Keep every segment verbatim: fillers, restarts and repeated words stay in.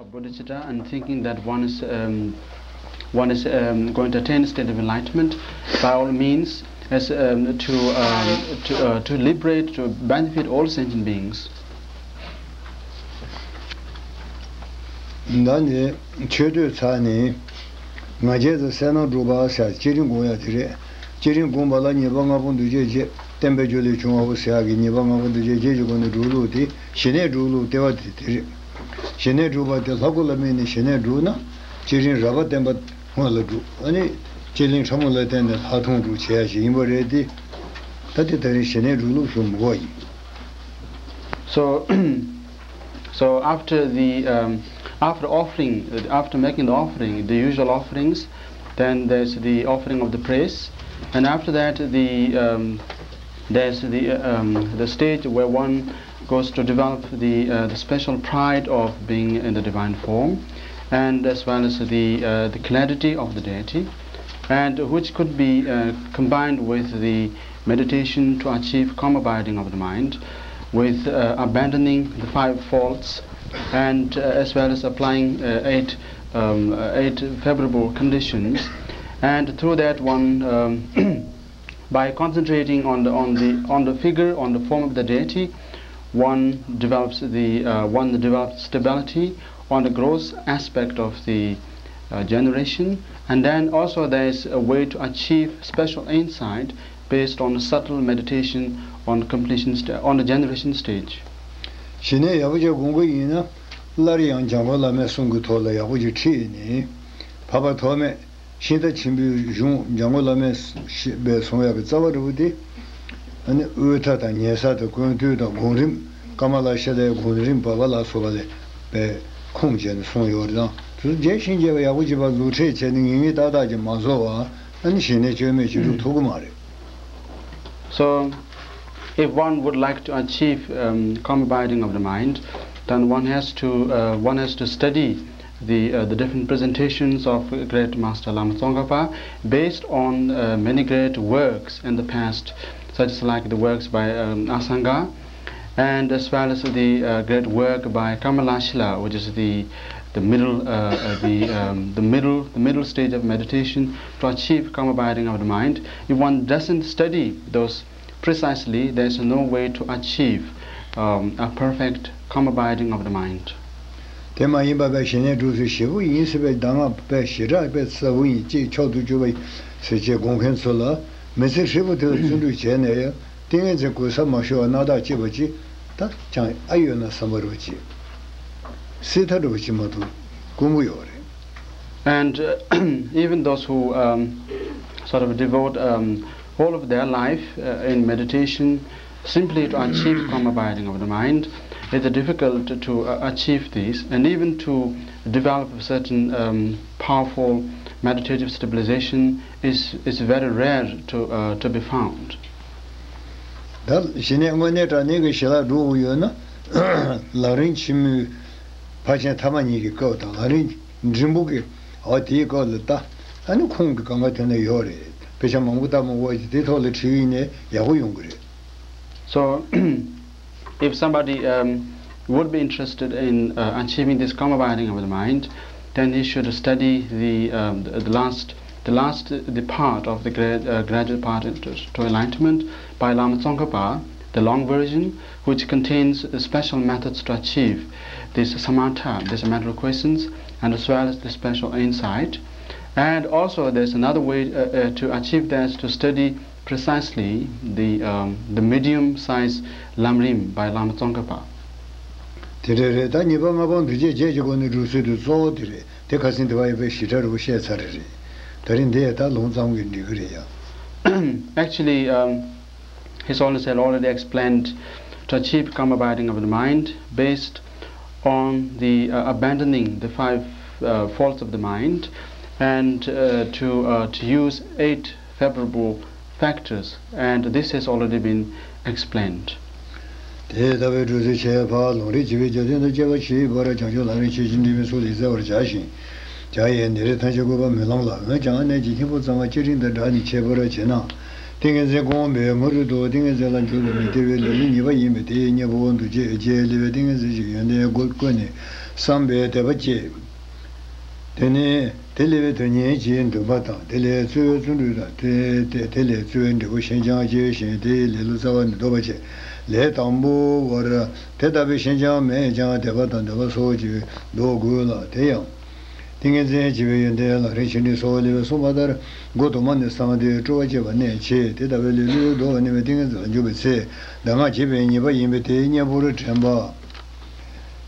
bodhicitta and thinking that one is um, one is um, going to attain a state of enlightenment, by all means, as um, to um, to uh, to liberate, to benefit all sentient beings. ད་ནི་མཆོད་བསྟོད་ཚར་ནས། ང་རྒྱལ་དང་སེར་སྣ་སྒྲུབ་པ་ཟེར་བསྐྱེད་རིམ་སྒོམ་ཡ་དེ་རེད། བསྐྱེད་རིམ་སྒོམ་པ་ལ་ཉེས་པ་ལྔ་པོ་འདུལ་བྱེད་བྱེད། བསྟན་པའི་རྒྱུ་ལས་བྱུང་བའོ་ཟེར་ཡག་གི་ཉེས་པ་ལྔ་པོ་འདུལ་བྱེད་བྱེད་ཀྱི་སྒོ་ནས་སྒྲུབ་ལུགས་དེ་ཞི་གནས་སྒྲུབ་ལུགས་ལྟེ་བ་དེ་དེ་རེད། ཞི་གནས་སྒྲུབ་པ་དེ་ལྷ་སྐུ་ལ་དམིགས་ནས་ཞི་གནས་སྒྲུབ་ན། བསྐྱེད་རིམ་རབ་དཔལ་བསྟན་པ་སྔོན་ལ་སྒྲུབ། ཨ་ནི་བསྐྱེད་རིམ་ཕྲ་མོ་ལ་བརྟེན་ནས་ལྷག་མཐོང་སྒྲུབ་བྱེད་ཡ་ཞིག་ཡིན་པ་རེད་དེ། ད་དེ་ད་རིང་ཞི་གནས་སྒྲུབ་ལུགས་སུ་མོས་པ་ཡིན། So, so after the um, after offering, after making the offering, the usual offerings, then there's the offering of the praise, and after that the um, there's the uh, um, the stage where one goes to develop the uh, the special pride of being in the divine form, and as well as the uh, the clarity of the deity, and which could be uh, combined with the meditation to achieve calm abiding of the mind, with uh, abandoning the five faults, and uh, as well as applying uh, eight um, uh, eight favorable conditions, and through that one. Um, by concentrating on the on the on the figure, on the form of the deity, one develops the uh, one develops stability on the gross aspect of the uh, generation, and then also there is a way to achieve special insight based on subtle meditation on completion st- on the generation stage. ཞི་གནས་ཡག་པོ་ཅིག་སྒོམ་གི་ཡིན་ན། སླར་ཡང་འཇམ་མགོན་བླ་མའི་གསུང་གི་ཐོག་ལ་ཡག་པོ་ཅིག་ཁྲིད་ནས། འཕགས་པ་ཐོགས་མེད་ཤིང་རྟ་ཆེན་པོའི་གཞུང་འཇམ་མགོན་བླ་མས་ཞེས་པའི་གསུང་ཡག་གི་རྩ་བ་འདྲ་བོ་དེ། ཨ་ནི་དབུས་མཐའ་དང་ཉེ་ས་དང་ཀུན་བཏུས་དང་སྒོམ་རིམ། ཀ་མ་ལ་ཤཱི་ལའི་སྒོམ་རིམ་བར་པ་ལ་སོགས་པ་ལས་པའི་ཁུངས་བྱས་ནས་གསུངས་ཡོད་རེད། དང་དེ་ཚོ་རྒྱས་ཤིང་རྒྱས་པ་ཡག་པོ་བྱེད་པ་རྫུ་འཕྲུལ་བྱས་ནས་ངེས་ངེས་ཏག་ཏག་ཅིག་མ་བཟོ་བ། ཨ་ནི་ཞི་གནས་བཅོས་མིན་ཅིག་སྒྲུབ་ཐུབ་ཀྱི་མ་རེད། So, if one would like to achieve um, calm abiding of the mind, then one has to uh, one has to study the uh, the different presentations of great master Lama Tsongkhapa based on uh, many great works in the past, such as like the works by um, Asanga, and as well as the uh, great work by Kamalashila, which is the the middle uh, uh, the um, the middle the middle stage of meditation to achieve calm abiding of the mind. If one doesn't study those precisely, there is no way to achieve um, a perfect calm abiding of the mind. དེ་མ་ཡིན་པ་པའི་ཞི་གནས་སྒྲུབ་ཚུལ་ཞེ་པོ་ཡིན་ཟེར་བའི་གདམས་ངག་པའི་ཞེ་དྲག་པའི་གསལ་པོ་ཡིན། གཅིག་མཆོག་ཏུ་གྱུར་པ་ཡིན་ཟེར་བྱས་དགོངས་མཁན་ཚོ་ལ། མི་ཚེ་ཧྲིལ་པོ་དེ་ལ་བརྩོན་འགྲུས་བྱས་ནས་ཡང་ཏིང་ངེ་འཛིན་གོལ་ས་མ་ཤོར་བ་སྣ་ཐག་གཅིག་པ་ཅིག་ད་ཅང་ཨ་ཡོད་ན་བསམ་པ་རུ་ཅིག་སྲིད་མཐའ་འགྲོ་བ་ཅིག་མ་གཏོགས་དཀོན་པོ་ཡོད་རེད། And uh, even those who um, sort of devote um, all of their life uh, in meditation simply to achieve calm abiding of the mind, it's difficult to uh, achieve this, and even to develop certain um, powerful meditative stabilization is, is very rare to, uh, to be found. ད་ཞི་གནས་དངོས་གནས་དྲང་གནས་ཀྱི་ཞི་ལྷག་འགྲོ་དགོས་ཡོད་ན། ལམ་རིམ་ཆེན་མོའི་ཕར་ཕྱིན་ཐ་མ་གཉིས་ཀྱི་སྐབས་དང་ལམ་རིམ་འབྲིང་པོ་གི་འོ་དེའི་སྐབས་ལ་ལྟ། ཨ་ནི་ཁུངས་ཀྱི་གང་ག་དེ་ན་ཡོད་རེད། དཔེ་ཆ་མང་པོ་ལྟ་མང་པོ་ཞིག་དེ་ཐོག་ལ་ཁྲིད་ཡིན་ནས་ཡག་པོ་ཡོང་གི་རེད། So, if somebody um, would be interested in uh, achieving this calm abiding of the mind, then he should study the, um, the, the last the last the part of the grad, uh, graduate part to, to enlightenment by Lama Tsongkhapa, the long version, which contains the special methods to achieve this samatha, this mental quiescence, and as well as the special insight. And also, there's another way uh, uh, to achieve that, to study precisely the um, the medium size Lamrim by Lama Tsongkhapa. དེ་འདྲ་རེད། ད་ཉེས་པ་ལྔ་པོ་འདུལ་བྱེད་བྱེད་ཀྱི་སྒོ་ནས་སྒྲུབ་ཚུལ་དེ་གཙོ་བོ་དེ་རེད། དེ་ཁ་སང་དེ་བ་ཡོད་པའི་ཞིབ་ཕྲ་རུ་བཤད་ཚར་རེད། ད་རིང་འདི་ཡ་ད་ལུང་ཙམ་གྱིས་འགྲིག་གི་རེད་ཡ། Actually, um, His Holiness had already explained to achieve calm abiding of the mind based on the uh, abandoning the five uh, faults of the mind and uh, to, uh, to use eight favorable factors, and this has already been explained. དེ་ལྟ་བུའི་སྒྲུབ་ཚུལ་ཁྱད་པར་ལུང་རིགས་ཀྱི་བའི་རྒྱ་དོན་དང་བཅས་པ་ཆོས་ཀྱི་བར་བྱང་ཆུབ་ལམ་རིམ་ཤེར་ཕྱིན་འབྲིང་བའི་ཚུལ་ལས་གསལ་བར་བྱ་ཞིང་། བྱ་ཡི་ནི་རེ་ཐམས་ཅད་བཀོད་པ་མི་ལམ་ལ་འོན་ཀྱང་ཨ་ནེ་ཇི་ཆེན་པོ་ཚང་བ་བསྐྱེད་རིམ་དང་སྦྲགས་ནས་འཆད་པར་བྱེད་ན། ཏིང་ངེ་འཛིན་སྒོམ་པའི་སྔོན་དུ་ཏིང་ངེ་འཛིན་ལ་འཇུག་པའི་མི་སྟེར་བའི་ལམ་རིམ་ཉེས་པ་ཡིན་པས་དེའི་གཉེན་པོ་འདུ་བྱེད་བརྒྱད་ལས་པའི་ཏིང་ངེ་འཛིན་གྱི་ཡོན་ཏན་བཀོད་ནས་ བསམ་པའི་དད་པ་བསྐྱེད། དེ་ནས་དེ་ལས་དོན་གཉེར་གྱི་འདུན་པ་དང་། དེ་ལས་རྩོལ་བའི་བརྩོན་འགྲུས་དང་། དེ་དེ་དེ་ལས་རྩོལ་བའི་འབྲས་བུ་ཞེན་ཅིང་བཅས་ཤིང་། དེ་ཡི་ལེ་ལོ་རྩ་བ་ནས་ལྡོག་པར་བྱེད། ལས་དང་པོ་བར་དེ་ལྟ་བུའི་ཞེན་ཅིང་མེད་ཅིང་དད་པ་དང་འདུན་པ་སོགས་ཀྱིས་ལྡོག་དགོས་ལ། དེ་ཡང་ཏིང་ངེ་འཛིན་བྱེད་པའི་ཡོན་ཏན་ལ་རིན་ཆེན་སྒྲིབ་སོགས་ལས་སུ་མ་ལྟར་སྒོ་དུ་མ་ནས་བསམས་ཏེ་སྤྲོ་བ་བསྐྱེད་པ་གནད་ཆེ། དེ་ལྟ་བུའི་ལེ་ལོས་ལྡོག་པ་ནི་ཏིང་ངེ་འཛིན་ལ་འཇུག་པའི་ཚེ་གདམས་ངག་བྱེད་པའི་ཉེས་པ་ཡིན་པས་དེའི་གཉེན་པོར་དྲན་པ།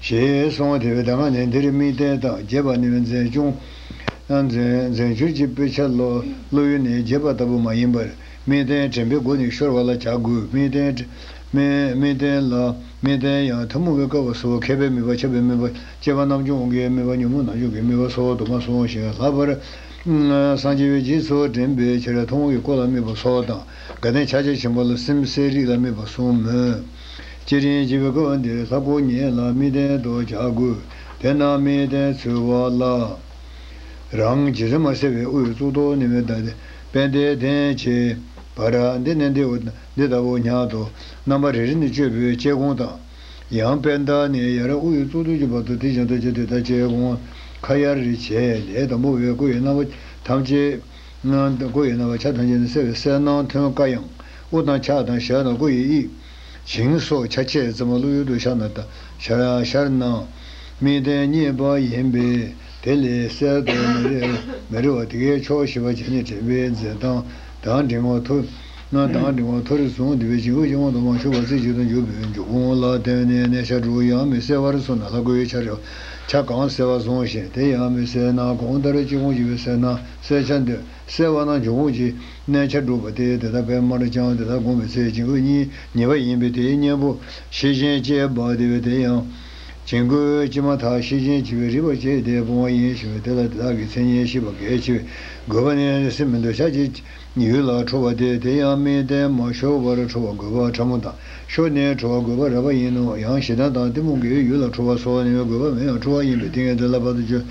ཞེས་གསུངས་ཏེ། གདམས་ངག་ནི་འདིར་དམིགས་རྟེན་དང་རྒྱས་པ་ནི་འཛིན་སྐྱོང་། འཛིན་འཛིན་སྐྱོང་གི་དཔེ་ཆ་ཀློག་ཀློག་ཡུལ་ནི་རྒྱས་པ་ལྟ་བུ་མ་ཡིན་པར་དམིགས་རྟེན་དྲན་པའི་སྒོ་ནས་ཤོར་བ་ལ་བྱ་དགོས། དམིགས་རྟེན་དམིགས་རྟེན་ལ་དམིགས་རྟེན་ཡང་ཐུན་མོང་བའི་སྐབས་སུ་མཁས་པའི་དམིགས་པ། ཁྱབ་པའི་དམིགས་པ། སྐྱེ་བ་རྣམ་བྱུང་གི་དམིགས་པ། ཉོན་མོངས་རྣམ་བྱུང་གི་དམིགས་པ་སོགས་དུ་མ་གསུངས་ཤིང་། ལྷག་པར་སངས་རྒྱས་པའི་རྗེས་སུ་འདྲེན་པའི་ཕྱིར་ཐུན་མོང་གི་སྐུ་ལ་དམིགས་པ་སོགས་དང་། དགའ་ལྡན་ཕྱག་རྒྱ་ཆེན་པོ་ལ་སེམས་གསལ་རིག་ལ་དམིགས་པ་གསུངས་མོད། སྤྱིར་རིན་ཆེན་བའི་སྐབས་འདིར་ལྷ་སྐུ་ཉིད་ལ་དམིགས་རྟེན་དུ་བྱ་དགོས། དེས་ན་དམིགས་རྟེན་འཚོལ་བ་ལ། རང་རྗེ་བཙུན་མར་གསལ་བའི་དབུའི་གཙུག་ཏོར་ནས་དཔལ་ལྡན་དེ་བྱེད་པར། འདི་ནི་འདི་འདི་ལྟ་བུ་ཉག་ཏུ་རྣམ་པ་རེ་རེ་ནས་བརྗོད་པའི་དཔྱད་སྒོམ་དང་། ཡང་དཔལ་ལྡན་ནས་ཡར་དབུའི་གཙུག་ཏོར་གྱི་བར་དུ་དེ་བཞིན་དུ་བྱས་ཏེ་ད་དཔྱད་སྒོམ་ཁ་ཡར་རེ་བྱས། ལས་དང་པོ་བས་སྐུ་ཡི་རྣམ་པ་ཐམས་ཅད། སྐུ་ཡི་རྣམ་པ་ཆ་ཐམས་ཅད་ནས་གསལ་བའི་གསལ་སྣང་ཐོན་དཀའ་ཡང་། དབུ་དང་ཕྱག་དང་ཞབས་དང་སྐུ་ཡི་དབྱིབས། བྱིངས་སོགས་ཆ་ཕྱེད་ཙམ་བློ་ཡུལ་དུ་ཤར་ན། ཤར་ཤར་ན། དམིགས་རྟེན་རྙེད་པ་ཡིན་པས་དེ་ལས་གསལ་དུ་མི་རེ་མི་རེ་བ། དེ་གའི་ཕྱོགས་བཞི་པ་བྱས་ནས་དྲན་པའི་འཛིན་སྟངས་དང་འབྲིང་བ་མཐོ། དང་འབྲིང་བ་མཐོ་རིས་བཟུང་སྟེ་བྱིང་རྒོད་ཅན་དབང་དུ་མ་ཤོར་བར་རྩེ་གཅིག་ཏུ་འཇུག་པའི་འཇུག་སྒོམ་ལ་བརྟེན་ནས་གནས་ཆ་དྲུག་ཡང་མི་གསལ་བར་སོང་ན། ལྷ་སྐུའི་ཆ་རེ་བ་ཆ་གང་གསལ་བ་བཟུང་ཞིང་། དེ་ཡང་མི་གསལ་ན་གོང་ལྟར་དཔྱད་སྒོམ་བྱེད་པའི་གསལ་སྣང་གསལ་ཆ་འདོད། གསལ་བ་ན་འཇུག་སྒོམ་གྱི་གནས་ཆ་དྲུག་པ་སྟེ། དེ་དག་དཔེ་མར་ཀྱང་དེ་དག་བསྒོམས་པའི་ཚེ་བྱིང་རྒོད་གཉིས་ཉེས་པ་ཡིན་པས་དེའི་གཉེན་པོ་ཤེས་བཞིན་བསྐྱེད་པ་དེ་བས། དེ་ཡང་བྱིང་རྒོད་ཕྱི་མ་དག་ཤེས་བཞིན་བྱེད་པའི་རིག་པ་བསྐྱེད་དེ་སྤོང་བ་ཡིན་ཞེས་པས། དེ་ལ་དེ་དག་གི་མཚན་ཉིད་ཤེས་པ་གལ་ཆེ་བས། རྒོད་པ་ནི་སེམས་འདོད་ཆགས་ཀྱི་ཡུལ་ལ་འཕྲོ་བ་སྟེ། དེ་ཡང་དམིགས་རྟེན་མ་ཤོར་བར་འཕྲོ་བ་རྒོད་པ་ཕྲ་མོ་དང་། ཤོར་ནས་འཕྲོ་བ་རྒོད་པ་རབ་པ་ཡིན་ནོ། ཡང་ཞེ་སྡང་དང་གཏི་མུག་གི་ཡུལ་ལ་འཕྲོ་བ་སོགས་ནི་རྒོད་པ་མིན་ཡང་འཕྲོ་བ་ཡིན་པས་དེ་ངས་དེ་ལ་བར་དུ་བརྗོད་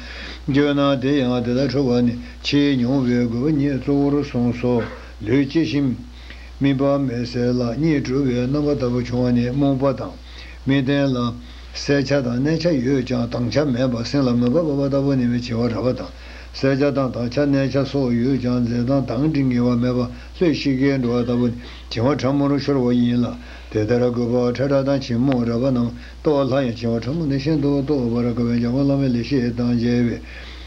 བརྗོད་ན། དེ་ཡང་དེ་ལྟར་འཕྲོ་བ་ནི་ཕྱིའི་མྱོང་བའི་རྒོད་པ་ཉིད་གཙོ་བོར་གསུངས་སོ། ལུས་སྐྱེ་ཤིང་། དམིགས་པ་མེད་གསལ་ལ་གཉིད་སྤྲོ་བའི་རྣམ་པ་ལྟ་བུ་བྱུང་བ་ནི་རྨོངས་པ་དང་། དམིགས་རྟེན་ལ་གསལ་ཆ་དང་གནས་ཆ་ཡོད་ཀྱང་དྭངས་ཆ་མེད་པ། སེམས་ལ་མོས་པ་བབས་པ་ལྟ་བུ་ནི་བྱིང་བ་རབ་པ་དང་། གསལ་ཆ་དང་དྭངས་ཆ་གནས་ཆ་སོགས་ཡོད་ཀྱང་འཛིན་སྟངས་དྭངས་འབྲིང་ངེས་པ་མེད་པ། ལྷོད་ཤིག་གེ་འགྲོ་བ་ལྟ་བུ་ནི་བྱིང་བ་ཕྲ་མོར་ཤོར་བ་ཡིན་ལ། དེ་ལྟར་རྒོད་པ་ཕྲ་རགས་དང་བྱིང་རྨོངས་རབ་པ་རྣམས་རྟོགས་སླ་ཡང་བྱིང་བ་ཕྲ་མོ་ནི་ཤིན་ཏུ་རྟོགས་པར་དཀའ་བས། འཇམ་མགོན་བླ་མའི་ལེགས་བཤད་དང་མཇལ་བའི་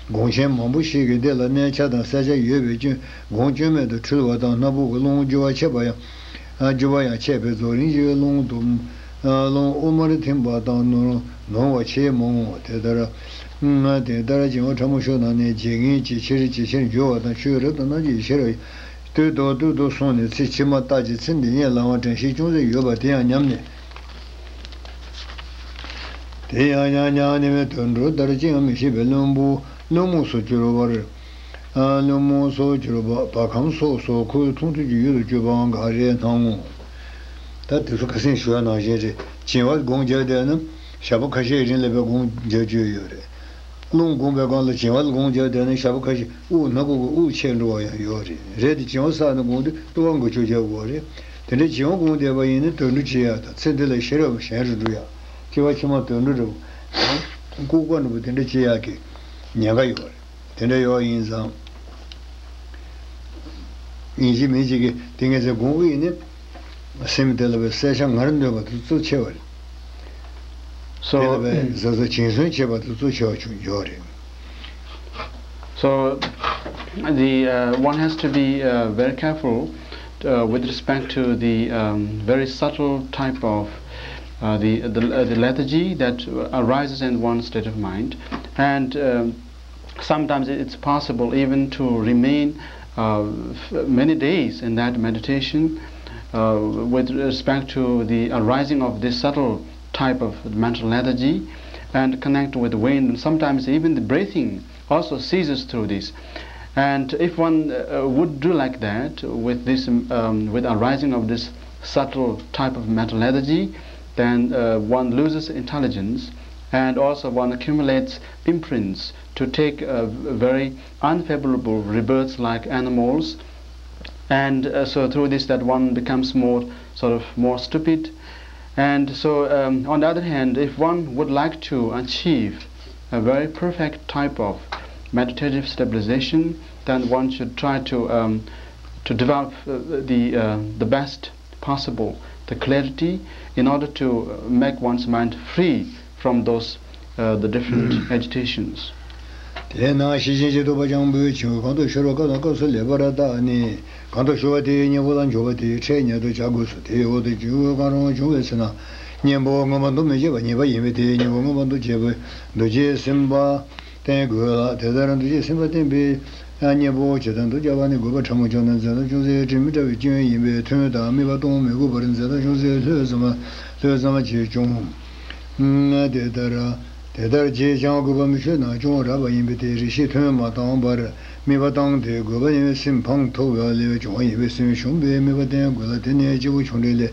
སྒོམ་ཆེན་མང་པོ་ཞིག་གིས་འདི་ལ་གནས་ཆ་དང་གསལ་ཆ་ཡོད་པའི་སྐྱོན་སྒོམ་སྐྱོན་མེད་དུ་འཁྲུལ་བ་དང་སྣ་བུག་གི་རླུང་རྒྱུ་བ་ཆད་པ་ཡང་། རྒྱུ་བ་ཡང་ཆད་པས་རྫོགས་རིམ་གྱི་རླུང་དུ་རླུང་དབུ་མར་ཐིམ་པ་དང་ནོར་ནོར་བ་ཆེས་མང་ངོ་། དེ་ལྟར་དེ་ལྟར་བྱིང་བ་ཕྲ་མོ་ཤོར་ན་ནི་བརྗེད་ངེས་ཇེ་ཆེར་ཇེ་ཆེར་འགྱུར་བ་དང་ཆོས་རབ་ཏུ་རྣམ་འབྱེད་ཆེ་རུ་སྟོད་དུ་སྟོད་དུ་སོང་ནས་ཚེ་ཕྱི་མ་ལྟ་ཅི། ཚེ་འདི་ཉིད་ལའང་དྲན་ཤེས་ཅུང་ཟད་ཡོད་པ་དེ་ཡང་ཉམས་ནས། དེ་ཡང་ཡང་ཉམས་ནས་དུད་འགྲོ་ལྟར་ཅི་ཡང་མི་ཤེས་པའི་བླུན་པོ་བླུན་རྨོངས་སུ་གྱུར་པར། བླུན་རྨོངས་སུ་གྱུར་པ་བ་ཁམས་སོགས་སུ་ཁོའི་མཐོང་ཐོས་ཀྱི་ཡུལ་དུ་གྱུར་པའང་འགའ་རེ་སྣང་ངོ་། ད་དེ་ཚོ་ཁ་སང་ཞུ་བ་ནང་བཞིན་རེད། བྱིང་བ་སྒོམ་རྒྱག་བསྡད་ན་ཞག་པོ་ཁ་ཤས་རིང་ལ་བས་སྒོམ་རྒྱག་རྒྱུ་ཡོད་རེད། རླུང་སྒོམ་པའི་སྒང་ལ་བྱིང་བ་སྒོམ་རྒྱག་བསྡད་ན་ཞག་པོ་ཁ་ཤས་དབུགས་སྣ་ཁུག་གི་དབུགས་ཆད་འགྲོ་བ་ཡང་ཡོད་རེད། རེད་དེ་བྱིང་བ་བསགས་ནས་སྒོམ་དུས་ལྟོ་བ་འགུལ་སྐྱོད་རྒྱག་དགོས་རེད། དེ་འདྲའི་བྱིང་བ་སྒོམ་བསྡད་པ་ཡིན་ན་དུད་འགྲོ་བྱེད་ཡག་དང་ཚེ་འདི་ལ་ཤེས་རབ་གཞན་རུ་འགྲོ་ཡག་སྐྱེ་བ་ཕྱི་མ་དུད་འགྲོ་འདྲ་བོ་ལྐུགས་པ་འདྲ་བོ་དེ་འདྲ་བྱེད་ཡག་གི་ཉེན་ཁ་ཡོད་རེད། དེ་འདྲ་ཡོད་ཡིན་ཙང་། ཡིན་གཅིག་མིན་གཅིག་གིས་དེ་ངས་ཚེ་དགོངས་ཀྱི་ཡིན་ནི། སེམས་དེ་ལ་བའི་གསལ་ཆ་ངར་འདོད་པ་དེ་གཙོ་ཆེ་བ་རེད། དེ་ལ་So, བའི་གཟབ་གཟབ་བྱིང་སོན་བྱེད་པ་དེ་གཙོ་ཆེ་བ་བྱུང་ཡོད་རེད། So, the, uh, one has to be, uh, very careful, uh, with respect to the, um, very subtle type of, uh, the, the, uh, the lethargy that arises in one state of mind. And, um, sometimes it's possible even to remain, uh, f- many days in that meditation, uh, with respect to the arising of this subtle type of mental lethargy and connect with wind. And sometimes even the breathing also ceases through this. And if one, uh, would do like that with this, um, with arising of this subtle type of mental lethargy, then, uh, one loses intelligence, and also one accumulates imprints to take, uh, very unfavorable rebirths like animals. And, uh, so through this, that one becomes more, sort of, more stupid. And so, um, on the other hand, if one would like to achieve a very perfect type of meditative stabilization, then one should try to um, to develop uh, the uh, the best possible the clarity in order to uh, make one's mind free from those uh, the different agitations. དེས་ན་ཤེས་བཞིན་གྱི་རྟོག་པ་སྤྱང་པོས་ཆེན་པོ་གང་དུ་ཤོར་བ་སྐབས་དང་སྐབས་སུ་ལེགས་པར་བརྟགས་ནས། གང་དུ་ཤོར་བ་དེའི་གཉེན་པོ་ལ་འཇུག་པ་དེའི་ཕྲད་ཉིད་དུ་བྱ་དགོས་སོ། དེའི་འོག་ཏུ་འཇུག་པའི་གང་རུང་བྱུང་བའི་ཚེ་ན། གཉེན་པོ་མངོན་པར་འདུ་མི་བྱེད་པ་ཉེས་པ་ཡིན་པས། དེའི་གཉེན་པོ་མངོན་པར་འདུ་བྱེད་པའི་འདུ་བྱེད་སེམས་པ་བསྟེན་དགོས་ལ། དེ་ལྟར་འདུ་བྱེད་སེམས་པ་བསྟེན་པའི་གཉེན་པོ་ཇི་ལྟར་འདུ་བྱ་བ་ནི། དགོས་པ་ཕྲ་མོ་བྱུང་ན་འཛད་མདངས་ཅུང་ཟད་དྲན་མི་འདྲ་བའི་སྐྱོན་ཡིན་པས། ཐུན་དང་དམིགས་པ་གཏོང་མི་དགོས་པར་འཛད་མདངས་ཅུང་ཟད་ལྷོད་ཙམ་ལྷོད་ཙམ་གྱིས་བྱུང་། དེ་ལྟར། དེ་ལྟར་བྱས་ཀྱང་དགོས་པ་མི་ཆོད་ན་ཅུང་རགས་པ་ཡིན་པས། དེ་རེ་ཞིག་ཐུན་མ་བཏང་བར་དམིགས་པ་བཏང་སྟེ། དགོས་པ་ནི་སེམས་ཕངས་ཐོགས་པ་ལས་བྱུང་བ་ཡིན་པས། སེམས་ཞུམ་པའི་དམིགས་པ་བསྟེན་དགོས་ལ། དེ་ནི་སྐྱེས་བུ་ཆུང་འབྲིང་ལས་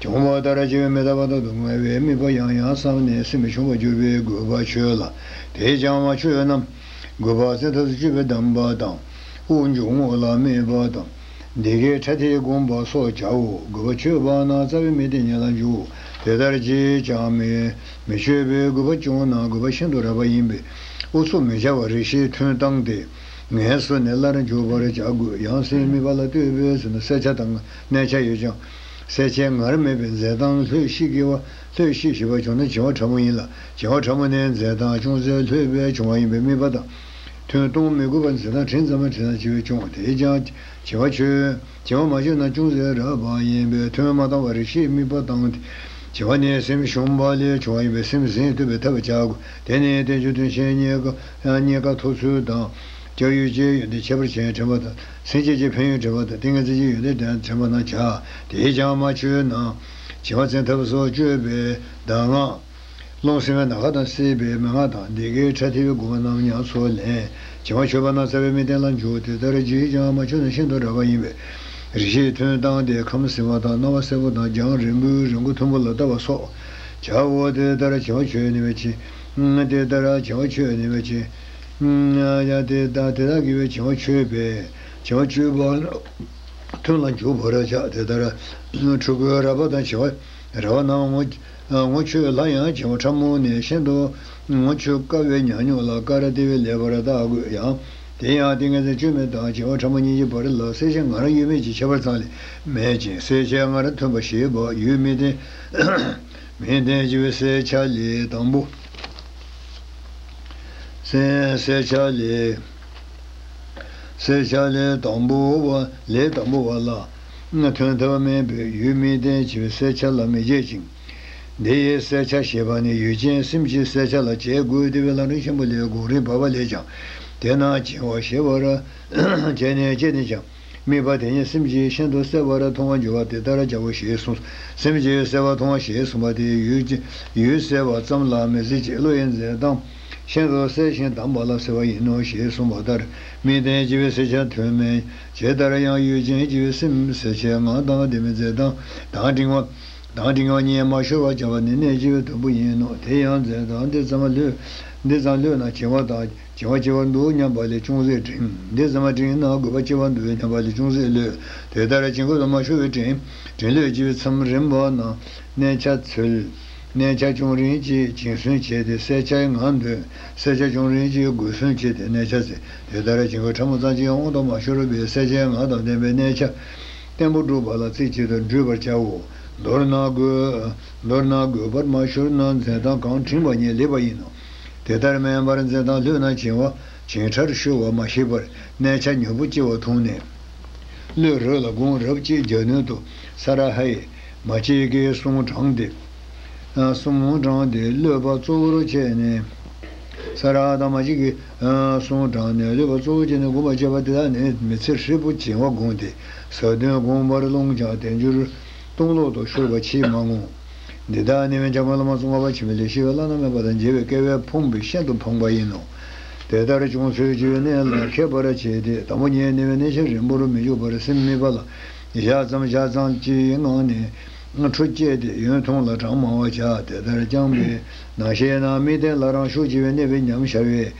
བྱུང་བ་ལྟར་སྐྱེ་བའི་མི་རྟག་པ་དང་སྡུག་བསྔལ་བའི་དམིགས་པ་ཡང་ཡང་བསམས་ནས་སེམས་ཞུམ་པར་གྱུར་པས་དགོས་པ་ཆོད་ལ། དེས་ཀྱང་མ་ཆོད་ན། དགོས་པ་བཙན་ཐབས་སུ་སྤྱོད་པའི་གདམས་པ་དང་། དབུགས་འཇུག་ངོགས་ལ་དམིགས་པ་དང་། འདི་སྐད་ཕྲ་མཐིལ་བསྒོམ་པ་སོགས་བྱའོ། དགོས་པ་ཆོད་པ་ན་རྩ་བའི་དམིགས་རྟེན་ཉིད་ལ་འཇུག། དེ་ལྟར་བྱས་ཀྱང་མི་མི་ཆོད་པའི་དགོས་པ་བྱུང་ན་དགོས་པ་ཤིན་ཏུ་རགས་པ་ཡིན་པས། ཨུ་ཚུགས་མི་བྱ་བར་རེ་ཞིག་ཐུན་བཏང་སྟེ། ངལ་གསོ་ནས་སླར་འཇུག་པར་བྱ་དགོས། ཡང་སེམས་དམིགས་པ་ལ་ལྟོས་པའི་ཚེ་ན་བསལ་བྱ་དང་གནས་ཆ་ཡོད་ཀྱང་། བསལ་བྱའི་ངར་མེད་པས་འཛད་མདངས་ལྷོད་ཤིག་གི་བ་ལྷོད་ཤིག་ཞིག་པ་བྱུང་ན་བྱིང་བ་ཕྲ་མོ་ཡིན་ལ། བྱིང་བ་ཕྲ་མོ་ནི་འཛད་མདངས་ཅུང་ཟད་ལྷོད་པས་བྱུང་བ་ཡིན་པས། དམིགས་པ་དང་ཐུན་གཏོང་མི་དགོས་པར་འཛད་མདངས་དྲན་ཙམ་དྲན་ཙམ་གྱིས་བྱུང་། དེས་ཀྱང་བྱིང་བ་ཆོད། བྱིང་བ་མ་ཆོད་ན་ཅུང་ཟད་རགས་པ་ཡིན་པས། ཐུན་མ་བཏང་བར་རེ་ཞིག་དམིགས་པ་བཏང་སྟེ། བྱིང་བ་ནི་སེམས་ཞུམ་པ་ལས་བྱུང་བ་ཡིན་པས། སེམས་ཟིན་ཐུབ་པའི་ཐབས་བྱ་དགོས། དེ་ནི་བསྟན་བཅོས་དོན་ཆེན་རྙེད་དཀའ་རྙེད་དཀའ་ཐོབ་ཚུལ་དང་། སྐྱབས་ཡུལ་གྱི་ཡོན་ཏན་ཁྱད་པར་ཅན་དྲན་པ་དང་། སེམས་བསྐྱེད་ཀྱི་ཕན་ཡོན་དྲན་པ་དང་། ཏིང་ངེ་འཛིན་གྱི་ཡོན་ཏན་དྲན་པ་རྣམས་བྱ། དེས་ཀྱང་མ་ཆོད་ན། བྱིང་བ་བཙན་ཐབས་སུ་སྤྱོད་པའི་གདམས་ངག་རླུང་བསིལ་བའི་ནམ་མཁའ་དང་བསྲེས་པའི་མན་ངག་དང་། འདི་སྐད་ཕྲ་མཐིལ་བསྒོམ་པ་རྣམས་ཉམས་སུ་ལེན། བྱིང་བ་ཆོད་པ་ན་རྩ་བའི་དམིགས་རྟེན་ལ་འཇུག། དེ་ལྟར་བྱས་ཀྱང་མ་ཆོད་ན་ཤིན་ཏུ་རགས་པ་ཡིན་པས། རེ་ཞིག་ཐུན་བཏང་སྟེ་ཁམས་བསིལ་བ་དང་སྣང་བ་གསལ་པོ་དང་རྒྱང་རིང་པོའི་རི་མགོ་མཐོན་པོ་ལ་ལྟ་བ་སོགས་བྱའོ། དེ་ལྟར་བྱིང་བ་ཆོད་ནུས་པའི་ཕྱིར། དེ་ལྟར་བྱིང་བ་ཆོད་ནུས་པའི་ཕྱིར། ཡང་དེ་དག་དེ་དག་གིས་བྱིང་བ་ཆོད་པས། བྱིང་བ་ཆོད་པ་ཐུན་ལ་འཇུག་པར་བྱ། དེ་ལྟར་ཕྲུ་གུའི་རེག་པ་དང་བྱིང་བ་རེག་པ་རྣམས་ངོ་ངོ་ཆོད་ལ་ཡང་བྱིང་བ་ཕྲ་མོ་ནི་ཤིན་ཏུ་ངོ་ཆོད་དཀའ་བས་ཉམས་མྱོང་ལ་དཀར་དེ་བས་ལེགས་པར་བརྟག་དགོས་ཡང་། དེ་ཡང་ཏིང་ངེ་འཛིན་བཅོས་མིན་དང་བྱིང་བ་ཕྲ་མོ་གཉིས་ཀྱི་བར་ལ་བསལ་བྱའི་ངར་ཡོད་མེད་ཀྱི་ཁྱད་པར་ཙམ་ལས་མེད་ཅིང་། བསལ་བྱའི་ངར་མཐུན་པ་ཞེས་པ་ཡོད་མེད་བསྟན། མེད་བསྟན་བྱས་པའི་བསལ་བྱ་ལས་དང་པོ། བསལ་བསལ་བྱ་ལས། བསལ་བྱ་ལས་དང་པོ་བ་ལས་དང་པོ་བ་ལ། ཐོན་ཐབས་མེད་པས་ཡོད་མེད་བསྟན་བྱས་པའི་བསལ་བྱ་ལ་མི་བྱེད་ཅིང་། འདི་ཡི་བསལ་བྱ་ཞེས་པ་ནི་ཡུལ་ཅན་སེམས་ཀྱི་བསལ་བྱ་ལ་བྱེད་དགོས་ཏེ་བའི་ལམ་རིམ་ཆེན་པོ་ལས་གོང་རིམ་བབས་པ་ལས་ཀྱང་། དེས་ན་བྱིང་བ་ཞི་བར་བྱས་ནས་སྐྱེས་ནས་ཀྱང་། དམིགས་པ་དེ་ཉིད་སེམས་ཀྱིས་ཤིན་ཏུ་གསལ་བར་མཐོང་བར་འགྱུར་བ་དེ་ལྟར་བྱའོ་ཞེས་གསུངས། སེམས་ཀྱིས་གསལ་བར་མཐོང་བ་ཞེས་གསུངས་པ་དེ་ཡུལ་གྱི་ཡུལ་གསལ་བ་ཙམ་ལ་མི་ཟེར་ཅིག། བློ་ཡི་འཛིན་སྟངས་ཤིན་ཏུ་གསལ་ཞིང་དྭངས་པ་ལ་ཟེར་བ་ཡིན་ནོ་ཞེས་གསུངས་པ་ལྟར། དམིགས་རྟེན་སྐྱེ་བའི་བསལ་བྱ་ཐོན་མིན། ཇི་ལྟར་ཡང་ཡུལ་ཅན་སྐྱེ་བའི་སེམས་གསལ་བྱེད་ངང་དང་ལྡན་མིན་འཛིན་སྟངས་དང་འབྲིང་བ། དང་འབྲིང་བ་གཉིས་མ་ཤོར་བར་བྱ་བ་ནི་གནད་སྐྱེ་བའི་དོན་པོ་ཡིན་ནོ། དེ་ཡང་འཛིན་སྟངས་འདི་ཙམ་ལྷོད། འདི་ཙམ་ལྷོད་ན་བྱིང་བ་དང་། བྱིང་བ་སྐྱེ་བར་འདུག་སྙམ་པ་ལས་ཅུང་ཟད་འབྲིང་། འདི་ཙམ་འབྲིང་ན་དགོས་པ་སྐྱེ་བར་འདུག་སྙམ་པ་ལས་ཅུང་ཟད་ལྷོད། དེ་ལྟར་བྱིང་རྒོད་དུ་མ་ཤོར་བའི་འབྲིང་འབྲིང་ལྷོད་སྐྱེ་བའི་མཚམས་རིམ་པ་ན་གནས་ཆ་འཚོལ། གནས་ཆ་ཅུང་རིང་ཅིག་བྱིང་སུན་བྱས་ཏེ་བསལ་བྱའི་ངང་འདོན། བསལ་བྱ་ཅུང་རིང་ཅིག་རྒོད་སུན་བྱས་ཏེ་གནས་ཆ་འཚོལ། དེ་ལྟར་བྱིང་རྒོད་ཕྲ་མོ་ཙམ་གྱིས་དབང་དུ་མ་ཤོར་བའི་བསལ་བྱའི་ངང་དང་ལྡན་པའི་གནས་ཆ་བརྟན་པོ་སྒྲུབ་པ་ལ་རྩེ་གཅིག་ཏུ་འདྲུད་པར་བྱའོ། མདོར་ན་རྒོད། མདོར་ན་རྒོད་པར་མ་ཤོར་ན་འཛིན་སྟངས་གང་འབྲིང་བ་ཉིད་ལེགས་པ་ཡིན་ནོ། དེ་ལྟར་མིན་པར་འཛིན་སྟངས་ལྷོད་ན་བྱིང་བ་བྱིང་ཕྲར་ཤོར་བ་མ་ཤེས་པར་གནས་ཆ་མྱུར་པོ་སྐྱེ་བ་མཐོང་ནས། གློད་རོལ་ལ་དགོངས་རབ་ཅེས་རྒྱབ་མདུན་དུ་ས་ར་ཧའི་མ་སྐྱེས་ཀྱི་གསུང་དྲངས་ཏེ། གསུང་དྲངས་ཏེ་གློད་པ་གཙོ་བོར་བྱས་ནས། ས་ར་དང་མ་སྐྱེས་ཀྱི་གསུང་དྲངས་ནས་གློད་པ་གཙོ་བོར་བྱས་ནས་དགོངས་པ་བྱས་པ་དེ་དག་ནི་མི་ཚེ་ཧྲིལ་པོ་བྱིང་བ་བསྒོམས་ཏེ་ཟབ་དོན་བསྒོམ་པར་རློམ་ཀྱང་དལ་འབྱོར་སྟོང་ལོག་ཏུ་ཤོར་བ་ཕྱིར་མ་མངོན། འདི་དག་ནི་འཇམ་མགོན་བླ་མ་ཙོང་ཁ་པ་ཆེན་པོའི་ལས་བཞི་པའི་བླ་ན་མེད་པ་དང་མཇལ་བའི་སྐལ་བས་ཕོངས་པས་ཤིན་ཏུ་ཕོངས་པ་ཡིན་ནོ། དེ་ལྟར་བྱུང་ཚུལ་གྱི་གནས་ལ་མཁས་པར་བྱས་ཏེ། དང་པོ་ཉིད་ནི་བའི་གནས་ཆ་རིང་པོར་མི་འཇུག་པར་སེམས་དམིགས་པ་ལ་བཞག་ཙམ་བཞག་ཙམ་གྱི་ངང་ནས་འཁྲུལ་སྐྱེས་ཏེ་ཡུན་ཐུང་ལ་གྲངས་མང་བར་བྱ། དེ་ལྟར་བསྐྱངས་པས་ནང་ཤེས་ན་དམིགས་རྟེན་ལ་རང་ཤུགས་ཀྱིས་གནས་པའི་ཉམས་ཤར་བས།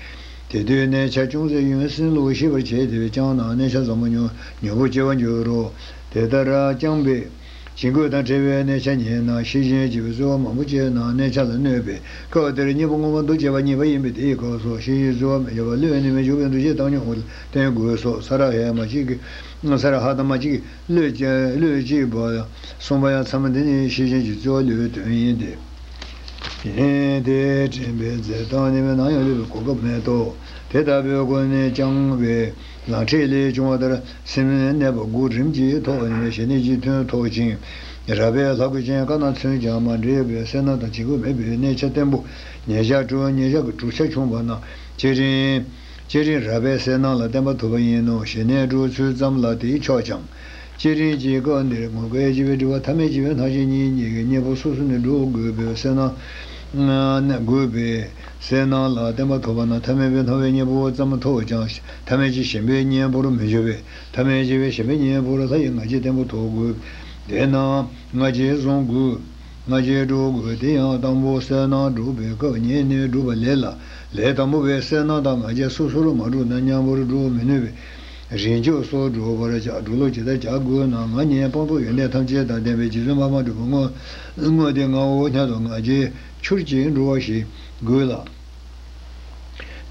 དེ་དུས་གནས་ཆ་ཅུང་ཟད་ཡུན་སྲིན་ལུགས་ཤེས་པར་བྱས་ཏེ། བསྐྱངས་ན་གནས་ཆ་ཟབ་མོ་མྱུར་མྱུར་པོ་སྐྱེ་བར་འགྱུར་རོ། དེ་ལྟར་བསྐྱངས་པས། བྱིང་རྒོད་དང་བྲལ་བའི་གནས་ཆ་ཉིད་ན་ཤེས་བཞིན་གྱི་རྩོལ་བ་མང་པོ་བྱས་ན་གནས་ཆ་ལ་གནོད་པས། སྐབས་དེར་གཉེན་པོ་མངོན་པར་འདུ་བྱེད་པ་གཉིས་པ་ཡིན་པས། དེའི་སྐབས་སུ་ཤེས་བཞིན་རྩོལ་བ་མི་བྱེད་པ་བློས་ནི་མི་འཇུག་པའི་འདུ་ཤེས་བཏང་སྙོམས་ལ་བརྟེན་དགོས་སོ། ས་ར་ཧ་མ་གཅིག་གིས། ས་ར་ཧ་དང་མ་གཅིག་གིས་བློས་བློས་བྱེད་པ་གསུངས་པ་ཡང་ཚད་མ་འདི་ནི་ཤེས་བཞིན་གྱི་རྩོལ་བ་བློའི་དོན་ཡིན་ཏེ། ཡིན་ཏེ། དྲན་པའི་རྫས་བཏང་ནས་མེད་ན་ཡང་བློས་པའི་གོ་སྐབས་མེད་དོ། དེ་ལྟ་བུའི་སྒོ་ནས་བསྐྱངས་པའི་ལམ་ཁྲིད་ལས་བྱུང་བ་ལྟར་སེམས་གནས་པ་དགུ་རིམ་གྱིས་ཐོབ་ནས་ཞི་གནས་ཀྱི་དོན་ཐོབ་ཅིང་། རལ་པའི་ལྷ་སྐུ་ཅན་དཀར་ནག་ཚུན་ཀྱང་མ་འདྲེས་པའི་གསལ་སྣང་དང་བྱིང་རྒོད་མེད་པའི་གནས་ཆ་བརྟན་པོ། ཉེར་བཞག་དྲུག་ཉེར་བཞག་གི་དྲུག་ཆ་བྱུང་བ་ན་བསྐྱེད་རིམ། བསྐྱེད་རིམ་རལ་པའི་གསལ་སྣང་ལ་བརྟན་པ་ཐོབ་པ་ཡིན་ནོ། ཞི་གནས་སྒྲུབ་ཚུལ་ཙམ་ལ་དེས་ཆོག་ཀྱང་། བསྐྱེད་རིམ་གྱི་སྐབས་འདིར་ངོ་སྐལ་བྱེད་པའི་སྒྲིབ་པ་ཐ་མལ་བྱེད་པའི་སྣང་ཞེན་གཉིས་གཉིས་ཀྱི་གཉེན་པོ་སོ་སོ་ནས་སྒྲུབ་དགོས་པའི་གསལ་སྣང་། དགོས་པའི་གསལ་སྣང་ལ་བརྟན་པ་ཐོབ་པ་ན་ཐ་མལ་པའི་སྣང་བའི་གཉེན་པོ་ཙམ་ཐོབ་ཀྱང་ཐ་མལ་གྱི་ཞེན་པའི་གཉེན་པོར་མི་འགྱུར་བས། ཐ་མལ་བྱེད་པའི་ཞེན་པའི་གཉེན་པོར་ལྷ་ཡི་ང་རྒྱལ་བརྟན་པོ་ཐོབ་དགོས། དེས་ན་ང་རྒྱལ་བཟུང་དགོས། ང་རྒྱལ་སྒྲུབ་དགོས། དེ་ཡང་དང་པོ་གསལ་སྣང་སྒྲུབ་པའི་སྐབས་ཉིད་ནས་སྒྲུབ་པ་ལེགས་ལ། ལས་དང་པོ་པའི་གསལ་སྣང་དང་ང་རྒྱལ་སོ་སོར་མ་གྲུབ་ན་མཉམ་པོར་སྒྲུབ་མི་ནུས་པས། རིང་སྐྱོབ་སོགས་སྒྲུབ་པར་བྱ། སྒྲུབ་ལུགས་ཇི་ལྟར་བྱ་དགོས་ན། ང་ཉིད་སྤངས་རྟོགས་ཡོན་ཏན་ཐམས་ཅད་དང་ལྡན་པའི་རྗེ་བཙུན་འཕགས་མ་སྒྲུབ་པ་དངོས་དངོས་དེ་ངའོ་སྙམ་དུ་ང་རྒྱལ་འཁྱུར་གྱིས་འགྲོ་བ་ཞིག་དགོས་ལ།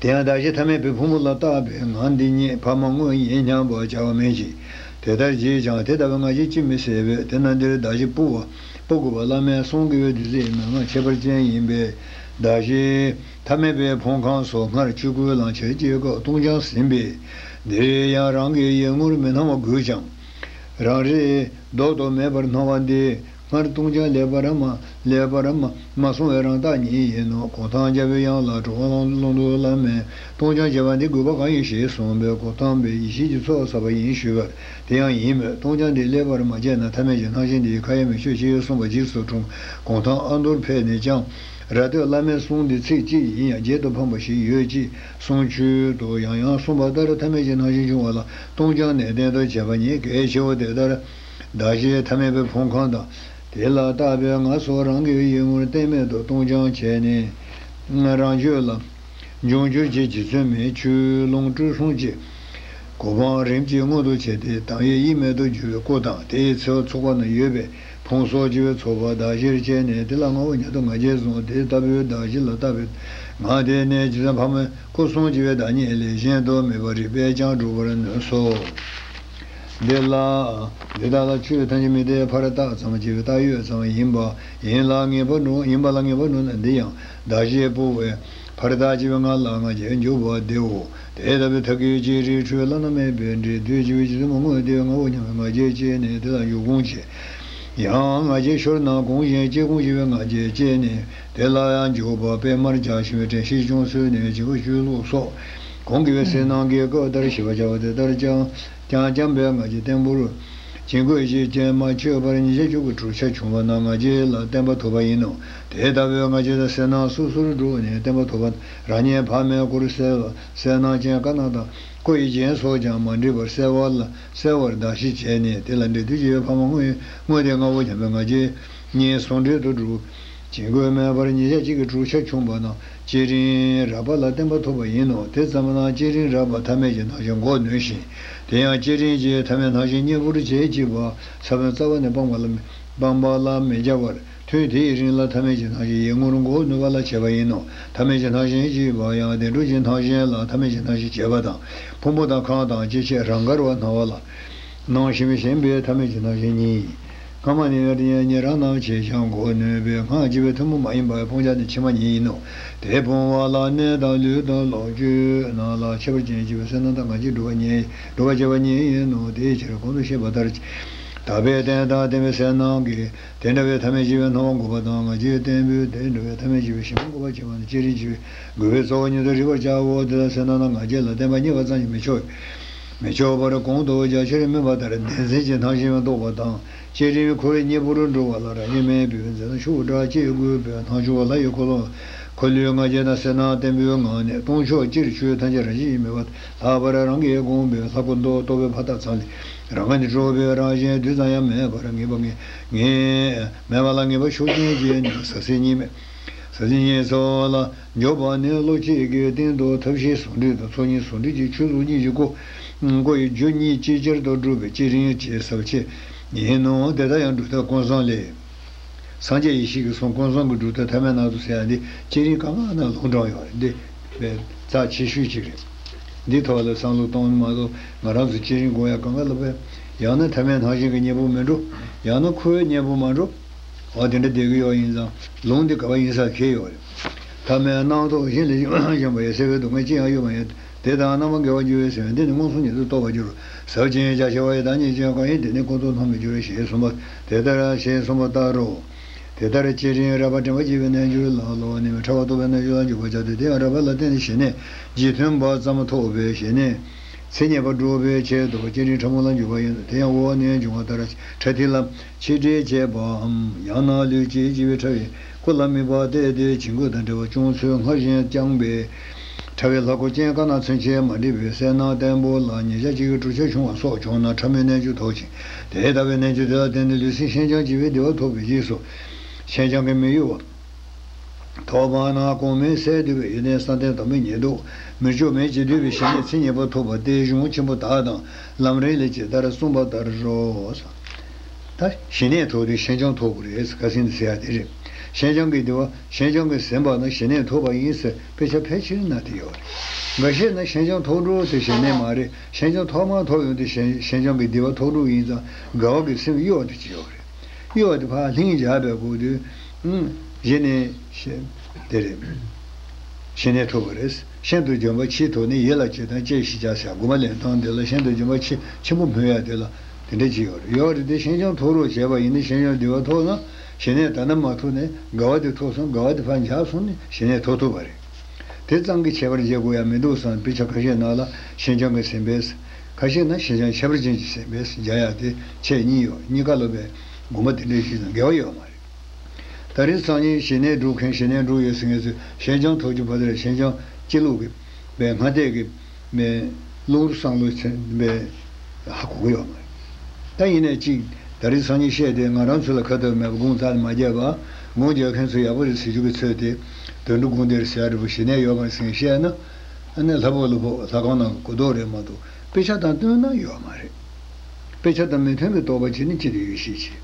དེ་ཡང་གདགས་གཞི་ཐ་མལ་པའི་ཕུང་པོ་ལ་བཏགས་པའི་ང་འདི་ཉིད་འཕགས་མ་དངོས་ཡིན་སྙམ་པར་བྱ་བ་མེད་ཅིང་། དེ་ལྟར་བགྱིས་ཀྱང་དེ་ལྟ་བུའི་ང་རྒྱལ་ཅིས་མི་སད་པས། དེས་ན་འདིར་གདགས་གཞི་སྤུ་བ་སྤུ་དགུ་པ་བླ་མའི་གསུང་དགེ་བའི་བདུད་རྩི་ཡི་མན་ངག་ཁྱད་པར་ཅན་ཡིན་པས། གདགས་གཞི་ཐ་མལ་པའི་ཕུང་ཁམས་སུ་སྔར་ཆོས་སྐུའི་ལམ་ཁྱེར་གྱི་སྐབས་སྟོང་རྐྱང་ཟིན་པས། འདིར་ཡང་རང་གི་ཡིད་ངོར་མི་སྣང་བ་དགོས་ཀྱང་། རང་རིག་བཟློག་ཏུ་མེད་པར་སྣང་བ་འདི་སྔར་སྟོང་རྐྱང་ལེགས་པར་མ་ལེགས་པར་མ་མ་སོང་བའི་རང་རྟགས་ཉིད་ཡིན་ནོ། གུང་ཐང་རྒྱལ་པོའི་དབྱངས་ལ་གྲུབ་དབང་ཀློང་རྡོལ་བླ་མས་སྟོང་རྐྱང་བྱེད་པ་འདི་དགོས་པ་གང་ཡིན་ཞེས་གསུངས་པས། གུང་ཐང་པས་ཡེ་ཤེས་ཀྱི་ཚོགས་བསགས་པ་ཡིན་ཞུས་པར། དེ་ཡང་ཡིན་མོད། སྟོང་རྐྱང་འདི་ལེགས་པར་མ་བྱས་ན་ཐ་མལ་གྱི་སྣང་ཞེན་འདི་ཁ་ཡ་མི་ཆོད་ཅེས་གསུངས་པ་རྗེས་སུ་དྲངས། གུང་ཐང་ཨ་མདོར་ཕེབས་ནས་ཀྱང་ར་སྟོད་བླ་མའི་གསུང་འདི་ཚིག་གཅིག་ཡིན་ཡང་བརྗེད་དུ་ཕངས་པ་ཞིག་ཡོད་ཅེས་གསུང་ཆོས་དུ་ཡང་ཡང་གསུངས་པ་ལྟར་ཐ་མལ་གྱི་སྣང་ཞེན་འབྱུང་བ་ལ་སྟོང་རྐྱང་ནས་བརྟན་དུ་བྱེད་པ་ཉིད་གལ་ཆེའོ། དེ་ལྟར་གདགས་གཞི་ཐ་མལ་པའི་ཕུང་ཁམས་དང་། དེ་ལ་བཏགས་པའི་ང་སོགས་རང་གི་ཡིད་ངོར་གཏན་མེད་དུ་སྟོང་རྐྱང་བྱས་ནས། རང་རྒྱུད་ལ་འབྱུང་འགྱུར་གྱི་རྗེ་བཙུན་མའི་ཆོས་ལོངས་སྤྲུལ་གསུམ་གྱི་གོ་འཕང་རིམ་གྱིས་མངོན་དུ་བྱས་ཏེ། དང་ཡེ་དབྱེར་མེད་དུ་གྱུར་པའི་སྐུ་དང་། དེའི་ཚེ་ཚོགས་པ་ན་ཡོད་པའི་ཕུང་སོགས་བྱེ་བའི་ཚོགས་པ་གདགས་གཞིར་བྱས་ནས་དེ་ལ་ངའོ་སྙམ་དུ་ང་རྒྱལ་བཟུང་། དེ་ལྟ་བུའི་གདགས་གཞི་ལ་བཏགས་པའི་ང་དེ་ནི་རྗེ་བཙུན་འཕགས་མའི་སྐུ་གསུམ་གྱི་བདག་ཉིད་ལས་གཞན་དུ་མེད་པ་རིགས་པས་ཀྱང་སྒྲུབ་པར་ནུས་སོ། འདི་ལ། འདི་དག་ལ་ཆོས་ཐམས་ཅད་མི་མཐའི་ཕར་བཏགས་ཙམ་གྱི་བཏགས་ཡོད་ཙམ་ཡིན་པ་ཡིན་ལ་ངེས་པ་འགྲུབ། ཡིན་པ་ལ་ངེས་པ་འགྲུབ་ན་འདི་ཡང་གདགས་གཞི་སྤུ་བའི་ཕར་བཏགས་བྱས་པའི་ང་ལ་ང་རྒྱལ་འཇུག་པ་དེའོ། དེ་ལྟ་བུའི་ཐབས་ཀྱིས་བསྐྱེད་རིམ་ཁྲོད་བླ་ན་མེད་པའི་འབྲས་དུས་ཀྱི་རྗེ་བཙུན་མ་དངོས་དེ་ངའོ་སྙམ་པའི་ང་རྒྱལ་བསྐྱེད་ནས་དེ་ལ་འཇུག་སྒོམ་བྱེད། ཡང་ང་རྒྱལ་ཤོར་ན་གོང་བཞིན་བསྐྱེད་སྒོམ་བྱེད་པའི་ང་རྒྱལ་བསྐྱེད་ནས་དེ་ལ་ཡང་འཇུག་པ་པདྨར་སྦྱར་ཞིང་དྲན་ཤེས་ཅུང་ཟད་ནས་བྱིང་རྒོད་ཆོས་ལུགས་སོགས་གོང་གི་བའི་གསལ་སྣང་གི་སྐབས་ལྟར་ཞི་བར་བྱ་བ་དེ་ལྟར་ཀྱང་། ཀྱང་བསྐྱངས་པས་ང་རྒྱལ་བརྟན་པོར་བྱིང་རྒོད་ཅིག་ཀྱང་མ་ཆོད་པར་ཉེར་བཞག་བཅུ་གི་དྲུག་ཆ་བྱུང་བ་ན་ང་རྒྱལ་ལ་བརྟན་པ་ཐོབ་པ་ཡིན་ནོ། དེ་ལྟ་བུའི་ང་རྒྱལ་དང་གསལ་སྣང་སོ་སོར་འགྲོ་ནས་བརྟན་པ་ཐོབ་པ། རང་ཉིད་འཕགས་མའི་སྐུར་གསལ་བ་གསལ་སྣང་ཅན་དཀར་ནག་དང་སྐུ་ཡི་རྒྱན་སོགས་ཀྱང་མ་འདྲེས་པར་གསལ་བ་ལ་གསལ་བར་གདགས་གཞི་བྱས་ནས་དེ་ལ་འབྲས་དུས་ཀྱི་འཕགས་མ་དངོས་དངོས་དེ་ངའོ་སྙམ་པའི་ང་རྒྱལ་གཉིས་ཟུང་འབྲེལ་དུ་འགྲུབ། བྱིང་རྒོད་མེད་པར་ཉེར་བཞག་གཅིག་གི་དྲུག་ཆ་བྱུང་བ་ན་བསྐྱེད་རིམ་རལ་པ་ལ་བརྟན་པ་ཐོབ་པ་ཡིན་ནོ། དེ་ཙམ་ན་བསྐྱེད་རིམ་རལ་པ་ཐ་མལ་གྱི་སྣང་ཞེན་འགོག་ནུས་ཤིང་། དེ་ཡང་བསྐྱེད་རིམ་གྱིས་ཐ་མལ་སྣང་ཞེན་གཉེན་པོར་བྱེད་ཅེས་པ་ས་བོན་རྩ་བ་ནས་སྤངས་པ་ལ་སྤངས་པ་ལ་མི་སྦྱར་བར་ཐུན་དེའི་རིང་ལ་ཐ་མལ་གྱི་སྣང་ཞེན་ཡིད་ངོར་འགོག་ནུས་པ་ལ་བྱེད་པ་ཡིན་ནོ། ཐ་མལ་གྱི་སྣང་ཞེན་ཅེས་པ་ཡང་བདེ་འགྲོ་གྱི་སྣང་ཞེན་ལ་ཐ་མལ་གྱི་སྣང་ཞེན་བྱེད་པ་དང་ཕུང་པོ་དང་ཁམས་དང་སྐྱེ་མཆེད་རང་དགར་བ་སྣང་བ་ལ། སྣང་ཞེན་ཞེན་པའི་ཐ་མལ་གྱི་སྣང་ཞེན་གཉིས། སྔ་མ་ནི་ཡོད་དེ་ཉེ་རང་རྣམས་ཆེས་ཀྱང་འགོག་ནུས་པས་སྔར་བྱས་པའི་ཐུན་མོང་མ་ཡིན་པའི་ཕུང་བྱ་ནི་ཕྱི་མ་ཉིད་ཡིན་ནོ། དེ་སྤོང་བ་ལ་གནས་དང་ལུས་དང་ལོངས་སྤྱོད་རྣམས་ལ་ཁྱད་པར་ཅན་གྱི་བསོད་ནམས་དང་ང་རྒྱལ་སྒྲུབ་པ་ཉིད་སྒྲུབ་པ་བྱེད་པ་ཉིད་ཡིན་ནོ། དེའི་ཕྱིར་གོང་དུ་བཤད་པ་ལྟར་དག་པའི་རྟེན་དང་ལྡན་པའི་གསལ་སྣང་གིས་དེ་འདྲ་བའི་ཐ་མལ་བྱེད་པའི་སྣང་བ་འགོག་པ་དང་ང་རྒྱལ་བརྟན་པོས་དེ་འདྲ་བའི་ཐ་མལ་བྱེད་པའི་ཞེན་པ་འགོག་པར་བྱེད་པ་ནི་བསྐྱེད་རིམ་བྱེད་པའི་དགོས་པའི་རྩ་བ་ཉིད་དུ་རིག་པར་བྱའོ། དེ་ལ་གསལ་སྣང་དང་ང་རྒྱལ་ལ་བརྟེན་པ་རྙེད་པ་ཙམ་གྱིས་མི་ཆོག་མི་ཆོག་པར་གོང་དུ་རྒྱ་ཆེར་སྨོས་པ་ལྟར་བདེན་འཛིན་གྱི་སྣང་ཞེན་ལ་ལྡོག་པ་དང་བསྐྱེད་རིམ་འཁོར་བའི་གཉེན་པོར་འགྲོ་བ་ལ་རང་ཉིད་མེད་པའི་འཛིན་སྟངས་ཤུགས་དྲག་སྐྱེ་དགོས་པས་སྣང་ཕྱོགས་ལྷ་ཡི་འཁོར་ལོ་འཁོར་ལོའི་ང་རྒྱལ་དང་གསལ་སྣང་བརྟན་པོའི་ངང་ནས་སྟོང་ཕྱོགས་སྤྱིར་ཆོས་ཐམས་ཅད་རང་བཞིན་གྱིས་མེད་པ་ལྷག་པར་རང་གིས་བསྒོམས་པའི་ལྷ་སྐུ་མདོག་རྟོག་པའི་ཕ་མཐའ་ཚང་ལས་རང་ངོས་ནས་གྲུབ་པའི་རང་བཞིན་རྡུལ་ཙམ་ཡང་མེད་པར་ངེས་པ་ངེས་ངེས་མེད་པ་ལ་ངེས་པ་ཤུགས་ཅན་གྱིས་ནི་ཟག་ཟིང་གཉིས་མེད། ཟག་ཟིང་གཉིས་སོགས་ལ་འཇོག་པ་ནི་བློ་གཅིག་གི་སྟེང་དུ་ཐབས་ཤེས་ཟུང་འབྲེལ་དང་ཚོགས་གཉིས་ཟུང་འབྲེལ་གྱི་ཆོས་ལུགས་གཉིས་ཀྱི་སྐུ། སྐུ་ཡི་རྒྱུ་གཉིས་ཅིག་ཅར་དུ་སྒྲུབ་པའི་བསྐྱེད་རིམ་གྱི་ཟབ་ཆོས། ཡིན་ནོ། དེ་ལྟར་ཡང་སྒྲུབ་ཐབས་ཀུན་བཟང་ལས། སངས་རྒྱས་ཡེ་ཤེས་ཀྱི་གསུང་ཀུན་བཟང་གི་སྒྲུབ་ཐབས་ཐ་མལ་སྣང་ཚུལ་ཟེར་ཡ་འདི་བསྐྱེད་རིམ་གང་ག་ན་ལུང་དྲངས་ཡོད་རེད། འདི་རྩ་ཆེ་ཤོས་ཅིག་རེད། འདིའི་ཐོག་ལ་བསམ་བློ་གཏོང་ནི་མ་གཏོགས་ང་རང་ཚོ་བསྐྱེད་རིམ་སྒོམ་ཡ་གང་ག་ལ་བས་ཡང་ན་ཐ་མལ་སྣང་ཞེན་གྱི་གཉེན་པོ་མི་འགྲོ། ཡང་ན་འཁོར་བའི་གཉེན་པོ་མ་འགྲོ། འོ་དེ་འདྲ་བསྡད་ཀྱི་ཡོད་ཡིན་ཙང་ལུང་འདི་ག་བ་ཡིན་ས་ཁེལ་ཡོད་རེད། ཐ་མལ་སྣང་སྟོང་ཞེན་ལས་བཞེངས་པ་ཡི། སྲེད་པའི་སྡུག་བསྔལ་ཅི་ཡང་གཡོ་མ་ཡིན། དེ་དག་རྣམ་པར་དགེ་བར་འགྱུར་བའི་ཟེར་བ་འདི་ནི་མངོན་སུམ་ཉིད་དུ་རྟོགས་པར་འགྱུར། ཟབ་ཅིང་རྒྱ་ཆེ་བ་ཡི་བདག་ཉིད་ཅན་གང་ཡིན། དེ་ནི་ཀུན་རྟོག་སྣང་མི་འགྱུར་ཞེས་གསུངས་པ་དེ་ལྟར་ཞེས་གསུངས་པ་ལྟར་རོ། དེ་ལྟར་བསྐྱེད་རིམ་རགས་པ་དྲན་པ་བསྐྱེད་པའི་རྣལ་འབྱོར་ལ་ལོག་ནས་ཕྲ་བ་རྟོགས་པའི་རྣལ་འབྱོར་ལ་འཇུག་པར་བྱ་སྟེ། དེ་ཡང་རགས་པ་ལ་བརྟེན་ནས་ཞི་གནས་རྗེས་མཐུན་པ་ཙམ་ཐོབ་པའི་ཞི་གནས་མཚན་ཉིད་པ་སྒྲུབ་པའི་ཆེད་དུ་བསྐྱེད་རིམ་ཕྲ་མོ་ལ་འཇུག་པ་ཡིན། དེ་ཡང་འོག་ནས་འབྱུང་བ་ལྟར་ཕྲ་ཐིག་ལ་ཆིག་དྲིལ་བྱས་པའམ། ཡང་ན་ལུས་དཀྱིལ་བྱེད་པའི་ཕྲ་བའི་སྐུ་ལ་དམིགས་པ་གཏད་དེ་བྱིང་རྒོད་དང་བྲལ་བ་ཅུང་ཚོད་སྔར་བཞིན་བསྐྱངས་པས། ཕྲ་བའི་ལྷ་སྐུ་སྤྱན་དཀར་ནག་ཚུན་ཆད་མ་འདྲེས་པའི་གསལ་སྣང་བརྟན་པོ་ལ་ཉིས་བརྒྱ་གཅིག་གི་དྲུག་ཆ་བྱུང་བ་སོགས་བྱུང་ན་ཕྲ་མོའི་རྣལ་འབྱོར་ཐོབ་ཅིང་། དེ་ལྟ་བུའི་རྣལ་འབྱོར་དེ་ལ་བརྟེན་ནས་ལུས་སེམས་ཞེན་སྐྱོང་བྱེད་པའི་བདེ་བ་ཐོབ་པའི་རྗེས་སུ་ཞེན་སྐྱོང་གི་མི་གཡོ་བ། ཐོབ་པ་ན་གོང་མའི་སས་བསྡུས་པའི་ཡོན་ཏན་བསམ་གཏན་དང་པོའི་ཉེར་བསྡོགས་མི་སྐྱོ་མེད་ཅེས་བསྡུས་པའི་ཞི་གནས་མཚན་ཉིད་པ་ཐོབ་པ་སྟེ། གཞུང་ཆེན་པོ་དག་དང་ལམ་རིམ་ལས་ཇི་ལྟར་གསུངས་པ་ལྟར་རོ། ད་ཞི་གནས་ཐོབ་དུས་ཞེན་སྐྱོང་ཐོབ་དགོས་རེད། ཁ་སང་འདི་ཟེར་ཡ་དེ་རེད། ཞེན་སྐྱོང་གི་བདེ་བ། ཞེན་སྐྱོང་གིས་ཟིན་པ་ན་ཞི་གནས་ཐོབ་པ་ཡིན་ཟེར་དཔེ་ཆ་ཕལ་ཆེར་ན་དེ་ཡོད་རེད། འགའ་ཤས་ན་ཞེན་སྐྱོང་ཐོབ་འགྲོ་དེ་ཞི་གནས་མ་རེད། ཞེན་སྐྱོང་ཐོག་མར་ཐོབ་ཡོང་དུས་ཞེན་ཞེན་སྐྱོང་གི་བདེ་བ་ཐོབ་འགྲོ་ཡིན་ཙང་དགའ་བ་གི་སེམས་གཡོ་བ་དེ་ཅི་ཡོད་རེད། གཡོ་བ་དེ་ཕར་ལྷིང་འཇགས་པའི་སྒོ་དུས། ཨང་། གཞི་ནས་ཞེ་དེ་རེད། ཞི་གནས་ཐོབ་པ་རེད། ཤིན་ཏུ་འཇོམས་པ་ཕྱིར་ཐོགས་ནས། ཡིད་ལ་བྱེད་དང་བཅས་ཤེས་བྱ་ཟེར་དགོངས་པ་ལེན་སྟངས་དེ་ལ་ཤིན་ཏུ་འཇོམས་པ་ཆེ་ཆེན་པོ་སྨོན་ཡ་དེ་ལ་དེ་འདྲ་ཅིག་ཡོད་རེད། ཡོད་རེད་དེ་ཞེན་སྐྱོང་ཐོབ་རོགས་བྱས་པ་ཡིན་ན་ཞེན་སྐྱོང་བདེ་བ་ཐོབ་ན་ཞི་གནས་ད་ལྟ་མ་ཐོབ་ནས་དགའ་བ་དེ་ཐོབ་སོང་། དགའ་བ་དེ་ཕར་འཇགས་སོང་ནས་ཞི་གནས་ཐོབ་ཐུབ་པ་རེད། དེ་ཙམ་གྱིས་ཁྱད་པར་འབྱེད་དགོས་ཡ་མི་འདུག་བསམ། དཔེ་ཆ་ཁ་ཤས་ནང་ལ་ཞེན་སྐྱོང་གིས་ཟིན་པས། ཁ་ཤས་ན་ཞེན་སྐྱོང་ཁྱད་པར་ཅན་གྱིས་ཟིན་པས་སྦྱར་ཡ་དེ་ཁྱད་གཉིས་ཡོད། གཉིས་ཀ་ལ་བའི་དགོངས་པ་དེ་འདྲ་ཞིག་དང་འགལ་བ་ཡོད་མ་རེད། ད་རེས་སང་ཉིན་ཞི་གནས་སྒྲུབ་མཁན་ཞི་གནས་སྒྲུབ་ཡོད་ཟེར་མཁན་ཚོས་ཞེན་སྐྱོང་ཐོབ་རྒྱུ་བར་དེར་ཞེན་སྐྱོང་སྐྱེ་ལུགས་ཀྱི་བའི་སྔ་ལྟས་ཀྱི་བའི་བློ་བསམ་བློ་ཚན་བའི་ཧ་གོ་གི་ཡོད་མ་རེད། ད་ཡིན་ནའི་གཅིག་ད་རེས་སང་ཉིན་བཤད་དེ་ང་རང་ཚོ་ལ་ཁ་ཐོག་མེད་པ་དགུང་རྩ་ནས་མ་བརྒྱབ་པ། དགུང་རྒྱག་མཁན་ཚོ་ཡག་པོ་རེད་ཟེར་རྒྱུ་གི་ཚོད་དེ། དོན་གྲུབ་དགུང་སྡེ་རེད་ཟེར་ཡ་འདྲ་པོ་ཞི་གནས་ཡོད་མ་རེད་ཟེར་མཁན་བཤད་ན། ཨ་ནི་ལྷ་ཕོག་ལྷ་ཕོག་ལྷ་ཁང་ནང་གི་གོ་རྟོགས་རེད་མ་གཏོགས་དཔེ་ཆ་དང་བསྟུན་ན་ཡོད་མ་རེད། དཔེ་ཆ་དང་མི་མཐུན་པའི་རྟོག་པ་བྱེད་ནི་ཅི་སྟེ་ཡོད་ཤེས་ཆེ།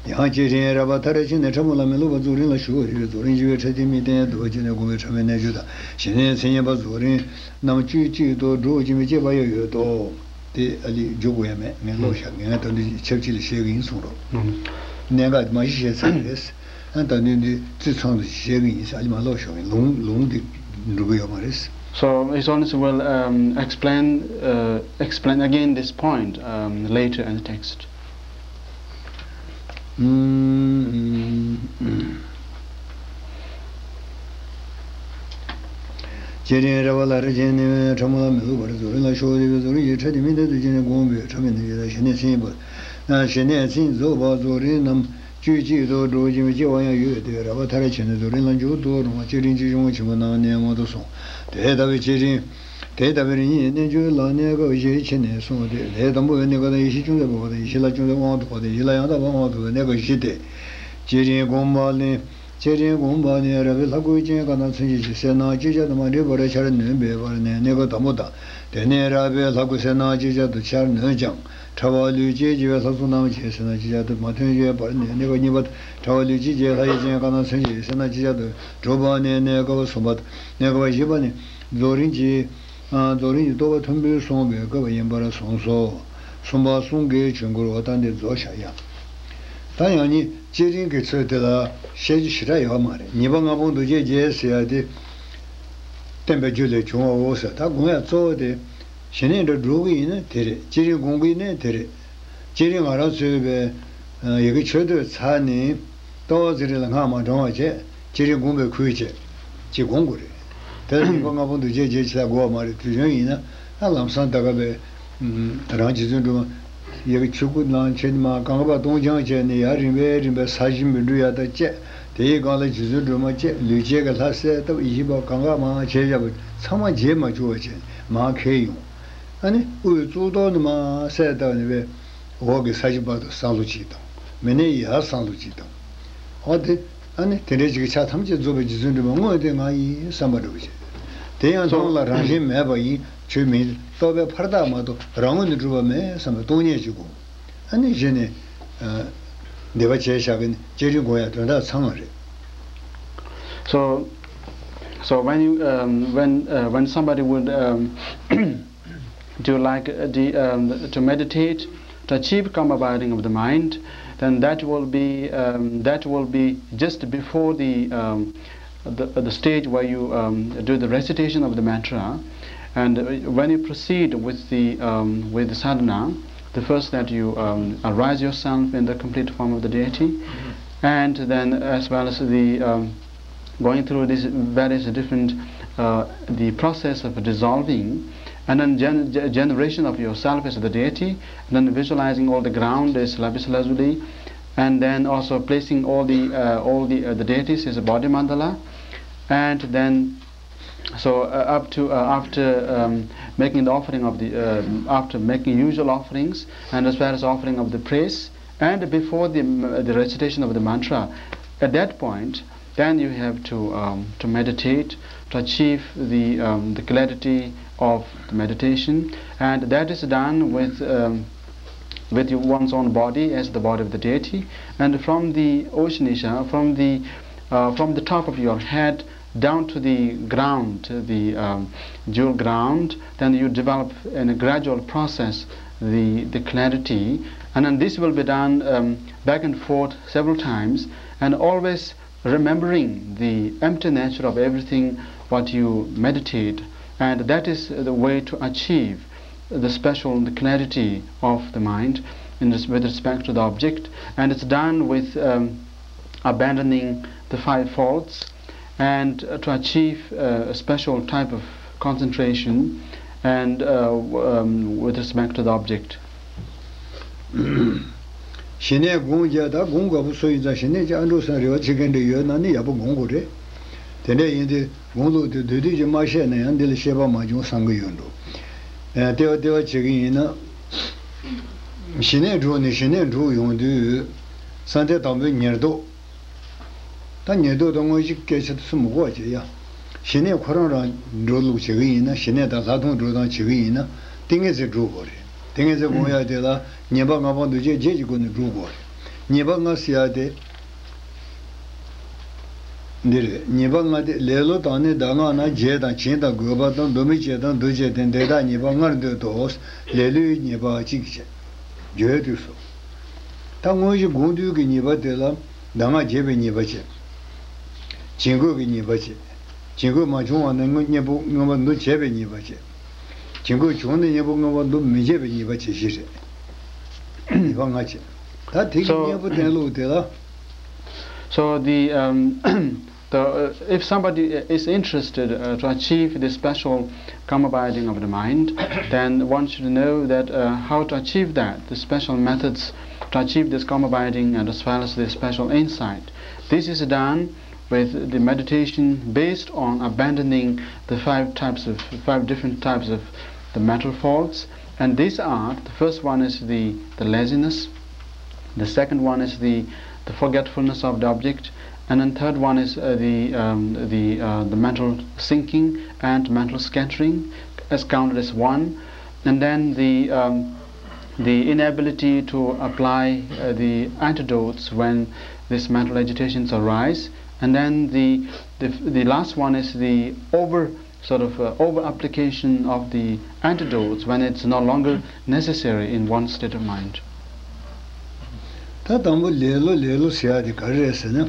ཡང་བསྐྱེད་རིམ་རགས་པ་མཐར་ཕྱིན་ནས་ཕྲ་མོ་ལ་མི་སློབ་པར་རྫོགས་རིམ་ལ་ཞུགས་པ་ཡོད། རྫོགས་རིམ་བཞི་པའི་ཕྲ་ཐིག་དམིགས་རྟེན་བསྡུ་བ་བྱས་ནས་སྒོམ་པའི་ཕྲ་མོའི་རྣལ་འབྱོར་དང་ཞི་གནས་མཚན་ཉིད་པ་རྫོགས་རིམ་རྣམས་དཀྱུས་གཅིག་ཏུ་སྒྲོག་བཅིངས་པའི་བཅས་པ་ཡང་ཡོད་དོ། དེ་ཨ་ལི་འཇུག་དགོས་ཡ་མེད། ངས་ཀློག་བཞག་ངས་ད་འདི་ཆབས་ཅིག་ལ་བཤད་གི་ཡིན་གསུངས་རོགས། གནད་འགག་མ་གཞི་བཤད་ཚར་རེད། ཨ་ད་འདི་འདི་རྩིས་ཚང་དུ་བཤད་གི་ཡིན་ཟེར། ཨ་ལི་མ་ཀློག་ཞོག་ངས་ལུང་ལུང་འདི་འགྲོ་གི་ཡོད་མ་རེད། So His Holiness will, um, explain, uh, explain again this point, um, later in the text. བསྐྱེད་རིམ་རགས་པ་མཐར་ཕྱིན་ནས་ཕྲ་མོ་ལ་མི་སློབ་པར་རྫོགས་རིམ་ལ་ཞུགས་པ་ཡོད་པས་རྫོགས་རིམ་གྱི་ཕྲ་ཐིག་དམིགས་རྟེན་དུ་བྱས་ནས་སྒོམ་པའི་ཕྲ་མོའི་རྣལ་འབྱོར་དང་ཞི་གནས་མཚན་ཉིད་པ། ཞི་གནས་མཚན་རྫོགས་པ་རྫོགས་རིམ་རྣམས་དཀྱུས་གཅིག་ཏུ་སྒྲོག་བཅིངས་པའི་བཅས་པ་ཡང་ཡོད་དེ། རགས་པ་མཐར་ཕྱིན་ནས་རྫོགས་རིམ་ལ་འཇུག་ཏུ་རུང་བ་བསྐྱེད་རིམ་གྱི་གཞུང་ཆེན་པོ་རྣམས་ནས་མངོན་དུ་གསུངས། དེ་ལྟ་བུའི་བསྐྱེད་རིམ། དེ་ལྟ་བུའི་རིམ་གཉིས་རྣལ་འབྱོར་ལ་གནས་སྐབས་བཞིར་ཕྱེ་ནས་གསུངས་ཏེ། ལས་དང་པོ་པའི་གནས་སྐབས་དང་ཡེ་ཤེས་ཅུང་ཟད་འཕོ་བ་དང་ཡེ་ཤེས་ལྷ་ཅུང་ཟད་དབང་དུ་འཕོ་སྟེ་ཡེ་ཤེས་ལྷ་ཡང་དག་པར་དབང་དུ་འཕོ་བའི་གནས་སྐབས་བཞི་སྟེ། བསྐྱེད་རིམ་སྒོམ་པ་ནི། བསྐྱེད་རིམ་སྒོམ་པ་ནི་རགས་པའི་ལྷ་སྐུའི་སྤྱན་དཀར་ནག་མཚོན་བྱེད་ཀྱི་གསལ་སྣང་ཅིག་ཅར་དུ་མ་འདྲེས་པར་འཆར་ནུས་པའི་བར་ནས་གནས་སྐབས་དང་པོ་དང་། དེ་ནས་རགས་པའི་ལྷ་སྐུ་གསལ་སྣང་ཅིག་ཅར་དུ་འཆར་ནུས་ཀྱང་། ཕྲ་བ་ལུས་དཀྱིལ་བྱེད་པའི་ལྷ་ཚོགས་རྣམས་ཀྱི་གསལ་སྣང་ཅིག་ཅར་དུ་མ་ཐོན་པའི་བར་ནས་གནས་སྐབས་གཉིས་པ། ཕྲ་བ་ལུས་དཀྱིལ་བྱེད་ལྷ་ཡི་སྤྱན་དཀར་ནག་མཚོན་བྱེད་ཀྱི་གསལ་སྣང་ཅིག་ཅར་དུ་གྲུབ་པ་ནས་གནས་སྐབས་གསུམ་པ། གནས་སྐབས་བཞི་པ་ནི་རྫོགས་རིམ་གྱི། རྫོགས་རིམ་གྱི་རྟོགས་པ་མཐོན་པོས་གསུངས་པའི་སྐབས་ཡིན་པར་གསུངས་སོ། གསུམ་པ་གསུང་གི་ཆོས་འཁོར་བ་ལྟར་འདི་རྫོགས་བཞག་ཡང་། ད་ཡང་ནི་བསྐྱེད་རིམ་གྱི་ཚུལ་དེ་ལ་བཤད་རྒྱུ་ཞེ་དྲག་ཡོད་མ་རེད། ཉེས་པ་ལྔ་པོ་འདུ་བྱེད་བརྒྱད་ཟེར་ཡ་དེ། བསྟན་པའི་རྒྱུ་ལས་བྱུང་བའོ་ཟེར། ད་དགོངས་ཡ་གཙོ་བོ་དེ། ཞི་གནས་འདྲ་སྒྲུབ་ཀྱི་ཡིན་ན་དེ་རེད། བསྐྱེད་རིམ་སྒོམ་གྱི་ཡིན་ན་དེ་རེད། བསྐྱེད་རིམ་ང་རང་ཚོའི་བའི་ཡི་གེ་མཆོད་བསྟོད་ཚར་ནས། ལྟོ་བ་ཚེ་རིང་ལ་སྔགས་མ་བགྲང་བ་བྱས། བསྐྱེད་རིམ་སྒོམ་པའི་ཁུལ་བྱས། ཅེས་སྒོམ་དགོས་རེད། དེ་ལ་ཉེས་པ་ལྔ་པོ་འདུ་བྱེད་བརྒྱད་ཅེས་ལབ་དགོས་པ་མ་རེད། དུས་ཆེན་ཡིན་ན་ཨ་ལམ་སང་ད་ག་བའི་རང་རྗེ་བཙུན་སྒྲོལ་མ་ཡི་གེ་ཆུ་སྐུ་ནང་ཆེན་མ་གང་ག་པ་སྟོང་སྦྱང་བྱས་ནས་ཡར་རིམ་པས་རིམ་པས་ས་གཞི་མི་འགྲུབ་ཡ་ད་བཅད། དེའི་སྒང་ལ་རྗེ་བཙུན་སྒྲོལ་མ་བཅད། ལུས་བཅད་ཀྱི་ལྷ་གསལ་བཏབ། ཡེ་ཤེས་པ་གང་ག་མ་བྱས་བཞག་པ་ཚང་མ་བརྗེད་མ་བཅུག་པ་བྱས་མར་འཁྱེར་ཡོང་། ཨ་ནི་དབུའི་གཙུག་ཏོར་ནས་མར་གསལ་བཏབ་ནས་བས། འོག་གི་ས་གཞི་བར་དུ་བསམ་བློ་གཅིག་དང་། མི་སྣའི་ཡར་བསམ་བློ་གཅིག་དང་། འོ་དེ། ཨ་ནི་དེ་འདྲའི་ཅིག་གི་ཆ་ཐམས་ཅད་རྫོགས་པའི་རྗེ་བཙུན་སྒྲོལ་མ་དངོས་དེ་ང་ཡིན་བསམ་པ་འདྲ་བོ་བྱས། དེ་ཡང་སྟོང་ལ་རང་བཞིན་མེད་པ་ཡིན། ཆོས་མིན། རྟོག་པའི་ཕར་བཏགས་མ་གཏོགས་རང་ངོས་ནས་གྲུབ་པ་མེད་བསམ་པའི་སྟོང་ཉིད་ཅིག་སྒོམ། ཨ་ནི་གཞི་ནས་ ཨ། འདི་པ་བྱས་བཞག་གི་ནི་བསྐྱེད་རིམ་སྒོམ་ཡ་དོན་དག་ཚང་བ་རེད། So, so when you, um, when, uh, when somebody would, um, do like, uh, the, um, to meditate, to achieve calm abiding of the mind, then that will be, um, that will be just before the, um, the, the stage where you, um, do the recitation of the mantra. And, uh, when you proceed with the, um, with the sadhana, the first that you, um, arise yourself in the complete form of the deity, and then as well as the, um, going through these various different, uh, the process of dissolving, and then gen- ge- generation of yourself as the deity, and then visualizing all the ground as lapis lazuli, and then also placing all the, uh, all the, uh, the deities as a body mandala, and then so, uh, up to, uh, after, um, making the offering of the, uh, after making usual offerings and as well as offering of the praise, and before the, the recitation of the mantra, at that point, then you have to, um, to meditate, to achieve the, um, the clarity of the meditation, and that is done with, um, with one's own body as the body of the deity, and from the Oshanisha, from the, uh, from the top of your head down to the ground, the, um, jewel ground, then you develop in a gradual process the, the clarity. And then this will be done, um, back and forth several times, and always remembering the empty nature of everything what you meditate. And that is the way to achieve the special, the clarity of the mind in this, with respect to the object. And it's done with, um, abandoning the five faults and, uh, to achieve, uh, a special type of concentration and, uh, w- um, with respect to the object. ཞི་གནས་སྒོམ་རྒྱག་ད་སྒོམ་དགའ་པོ་སུ་ཡིན་ཙང་ཞི་གནས་ཀྱི་ཨ་འགྲོ་སང་རེ་བ་བྱེད་མཁན་འདྲ་ཡོད་ན་ནི་ཡག་པོ་སྒོམ་དགོས་རེད། དེ་འདྲ་ཡིན་དུས་སྒོམ་ལུགས་དེ་སྡོད་དུས་ཀྱི་མ་བཤད་ན་ཡང་འདི་ལ་བཤད་པ་མ་བྱུང་བསམ་གི་ཡོད་འགྲོ། ཨ་ལྟེ་བ་ལྟེ་བ་བྱེད་ཀྱི་ཡིན་ན། ཞི་གནས་འགྲུབ་ནས་ཞི་གནས་འགྲུབ་ཡོང་དུས་ས་མཐའ་དང་པོའི་ཉེར་བསྡོགས། ད་ཉེར་བསྡོགས་དང་དངོས་གཞི་སྐད་ཆ་དེ་ཚོ་མི་གོ་བ་བྱེད་ཡ། ཞི་གནས་ཁོ་རང་རང་འགྲོ་ལུགས་བྱེད་ཀྱི་ཡིན་ན་ཞི་གནས་དང་ལྷག་མཐོང་འགྲོ་སྟངས་བྱེད་ཀྱི་ཡིན་ན་ཏིང་ངེ་འཛིན་སྒྲུབ་དགོས་རེད། ཏིང་ངེ་འཛིན་སྒོམ་ཡ་དེ་ལ་ཉེས་པ་ལྔ་པ་འདུ་བྱེད་བརྒྱད་ཀྱི་སྒོ་ནས་སྒྲུབ་དགོས་རེད། ཉེས་པ་ལྔ་ཟེར་ཡ་དེ་འདི་རེད། ཉེས་པ་ལྔ་དེ་ལེ་ལོ་དང་ནི་གདམས་ངག་ན་བརྗེད་དང་བྱིང་དང་རྒོད་པ་དང་འདུ་མི་བྱེད་དང་འདུ་བྱེད་དེ་འདི་དག་ཉེས་པ་ལྔར་འདོད་དོ། ལེ་ལོའི་ཉེས་པ་གཅིག་བྱེད། འགྱོད་དུས་སོ། ད་དངོས་གཞི་སྒོམ་དུས་ཀྱི་ཉེས་པ་དེ་ལ་གདམས་ངག་བརྗེད་པའི་ཉེས་པ་བྱེད། བྱིང་རྒོད་ཀྱི་ཉེས་པ་བྱེད། བྱིང་རྒོད་མ་བྱུང་བ་ནས་སྔོན་གཉེན་པོ་མངོན་པར་འདུ་བྱེད་པའི་ཉེས་པ་བྱེད། བྱིང་རྒོད་བྱུང་ནས་གཉེན་པོ་མངོན་པར་འདུ་མི་བྱེད་པའི་ཉེས་པ་བྱེད་བཞི་རེད། ཉེས་པ་ལྔ་བྱེད། ད་དེ་གི་So- གཉེན་པོ་བསྟེན་ལུགས་དེ་ལ། So the, um, the, uh, if somebody is interested, uh, to achieve the special calm abiding of the mind, then one should know that, uh, how to achieve that, the special methods to achieve this calm abiding and as well as the special insight. This is done with the meditation based on abandoning the five types of, five different types of the mental faults, and these are, the first one is the, the laziness, the second one is the, the forgetfulness of the object, and then third one is, uh, the, um, the, uh, the mental sinking and mental scattering as counted as one, and then the, um, the inability to apply, uh, the antidotes when these mental agitations arise, and then the, the, the last one is the over sort of, uh, over application of the antidotes when it's no longer necessary in one state of mind. ད་དང་པོ་ལེ་ལོ་ལེ་ལོ་ཟེར་ཡ་དེ་ག་རེ་རེད་ཟེར་ན།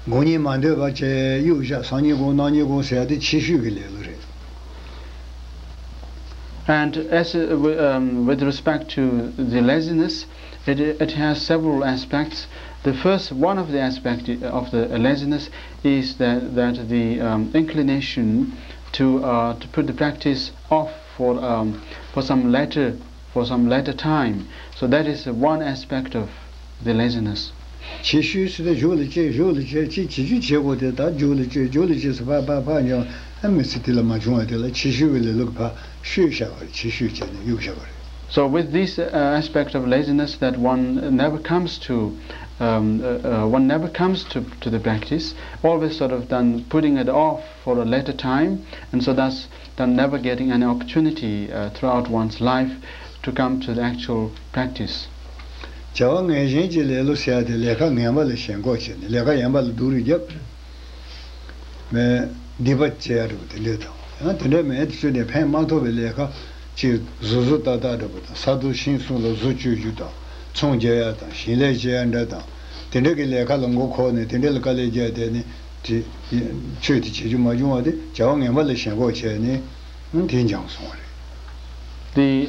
སྒོམ་ཉིད་མ་འདོད་པ་བྱས་གཡུག་བཞག་སང་ཉིན་སྒོམ་གནངས་ཉིན་སྒོམ་ཟེར་ཡ་དེ་ཕྱི་ཤོས་ཀྱི་ལེ་ལོ་རེད། And as, uh, w- um, with respect to the laziness, it, it has several aspects. The first, one of the aspects of the laziness is that, that the, um, inclination to, uh, to put the practice off for, um, for some later, for some later time. So that is one aspect of the laziness. ཕྱི་ཤོས་ཟེར་ཏེ་གཞུག་ལ་སྐྱེལ་གཞུག་ལ་སྐྱེལ་ཅིག་བྱེད་ཆུ་བྱེད་དགོས་དེ་ད་མཇུག་ལ་སྐྱེལ་མཇུག་ལ་སྐྱེལ་ཟེར་ཕར་ཕར་ཕར་འགྱངས་ཨ་མི་ཚེ་དེ་ལ་མ་བྱུང་བ་དེ་ལ་ཕྱི་ཤོས་ཀྱི་ལེ་ལོ་གི་ཕར་ཤོས་བཞག་པ་རེད། ཕྱི་ཤོས་བྱས་ནས་གཡུག་བཞག་པ་རེད། So with this, uh, aspect of laziness that one never comes to, um, uh, uh, one never comes to, to the practice, always sort of then putting it off for a later time, and so thus then never getting any opportunity, uh, throughout one's life to come to the actual practice. བྱ་བ་ངན་ཞེན་གྱི་ལེ་ལོ་ཟེར་ཡ་དེ་ལས་ཀ་ངན་པ་ལ་ཞེན་ཁོག་བྱས་ནས་ལས་ཀ་ངན་པ་ལ་སྡུག་རུས་རྒྱབ། མེད། སྡིག་པ་བྱེད་ཡ་འདྲ་བོ་དེ་འདྲས་དང་། ཡང་དེ་འདྲས་མེད་དུ་བཅུག་ནས་ཕན་མ་ཐོགས་པའི་ལས་ཀ་ཅིག་བཟོ་བཟོ་ལྟ་ལྟ་འདྲ་བོ་དང་། ས་རྡོ་ཤིང་གསུམ་ལ་བཟོ་བཅོས་རྒྱུ་དང་། ཚོང་རྒྱག་ཡ་དང་། ཞིང་ལས་བྱེད་ཡ་འདྲ་དང་། དེ་འདྲས་ཀྱི་ལས་ཀ་ལ་མགོ་འཁོར་ནས་དེ་འདྲས་ལ་དཀའ་ལས་རྒྱག་བསྡད་ནས་དེ་ཆོས་དེ་བྱེད་རྒྱུ་མ་བྱུང་བ་དེ་བྱ་བ་ངན་པ་ལ་ཞེན་ཁོག་བྱས་ནས་དེ་འགྱངས་སོང་བ་རེད། The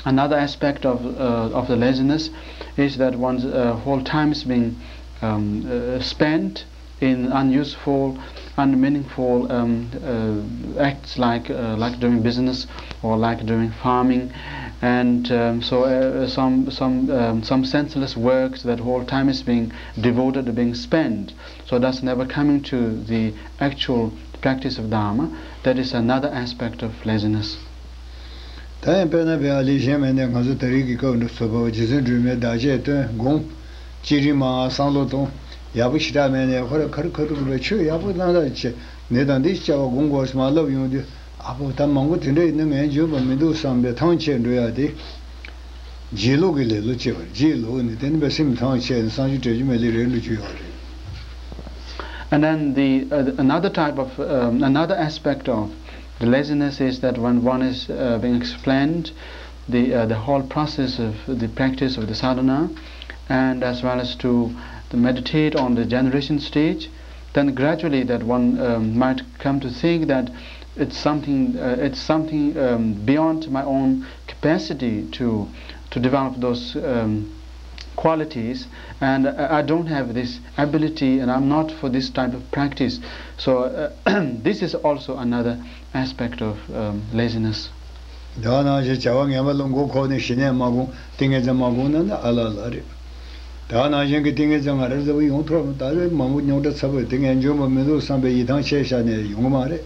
another aspect of uh, of the laziness is that one's uh, whole time is being um, uh, spent in unuseful, unmeaningful um, uh, acts like uh, like doing business or like doing farming, and um, so uh, some some um, some senseless works that whole time is being devoted, being spent, so that's never coming to the actual practice of Dharma. That is another aspect of laziness. ད་ཡང་དཔེར་ན་བའི་ཨ་ལི་གཞན་མེད་ནས་ང་ཚོ་ད་རེས་ཀྱི་སྐབས་འདི་ཚོ་བ་རྗེ་བཙུན་སྒྲོལ་མའི་བདག་ཆས་སྟོན་དགོངས། སྤྱིར་རིང་མ་བསམ་བློ་གཏོང་། ཡག་པོ་ཞེ་དྲག་མེད་ནས་ཁོ་ར་ཁ་རུ་ཁ་ཐུག་གི་བའི་ཆོས་ཡག་པོ་གནང་ར་བྱེད། འདི་དང་འདི་བྱ་བ་དགོངས་དགོས་མ་ལབ་ཡོང་དུས། ཨ་ཕོ་ད་མང་པོ་དེ་འདྲ་ཡིན་ན་ངས་འཇོན་པ་མི་འདུག་བསམ་པའི་ཐང་ཆད་འགྲོ་ཡ་དེ། རྗེས་ལུགས་ཀྱི་ལེ་ལོ་བྱེད་པར་རྗེས་ལུགས་ནི་དེ་ནི་བའི་སེམས་ཐང་ཆད་ནས་སངས་རྒྱས་བྲལ་རྒྱུ་མེད་ལེ་རེད་འགྲོ་རྒྱུ་ཡོད་རེད། And then the uh, another type of um, another aspect of the laziness is that when one is uh, being explained the uh, the whole process of the practice of the sadhana, and as well as to the meditate on the generation stage, then gradually that one um, might come to think that it's something uh, it's something um, beyond my own capacity to to develop those um, qualities, and I don't have this ability, and I'm not for this type of practice. So uh, this is also another aspect of um, laziness. དེ་བ་ནང་བཞིན་བྱ་བ་ངན་པ་ལ་མགོ་འཁོར་ནས་ཞི་གནས་མ་བསྒོམ། ཏིང་ངེ་འཛིན་མ་བསྒོམ་ན་ནི་ཨ་ལ་ལ་རེད། དེ་བ་ནང་བཞིན་གྱི་ཏིང་ངེ་འཛིན་ང་རང་རྫ་བུ་ཡོང་ཐོག་ད་རེས་མང་པོ་རྙོག་དྲ་ཚ་པོ་དེ་ངས་འཇོན་པ་མི་འདུག་བསམ་པའི་ཡིད་ཐང་ཆད་བཞག་ནས་ཡོང་གི་མ་རེད།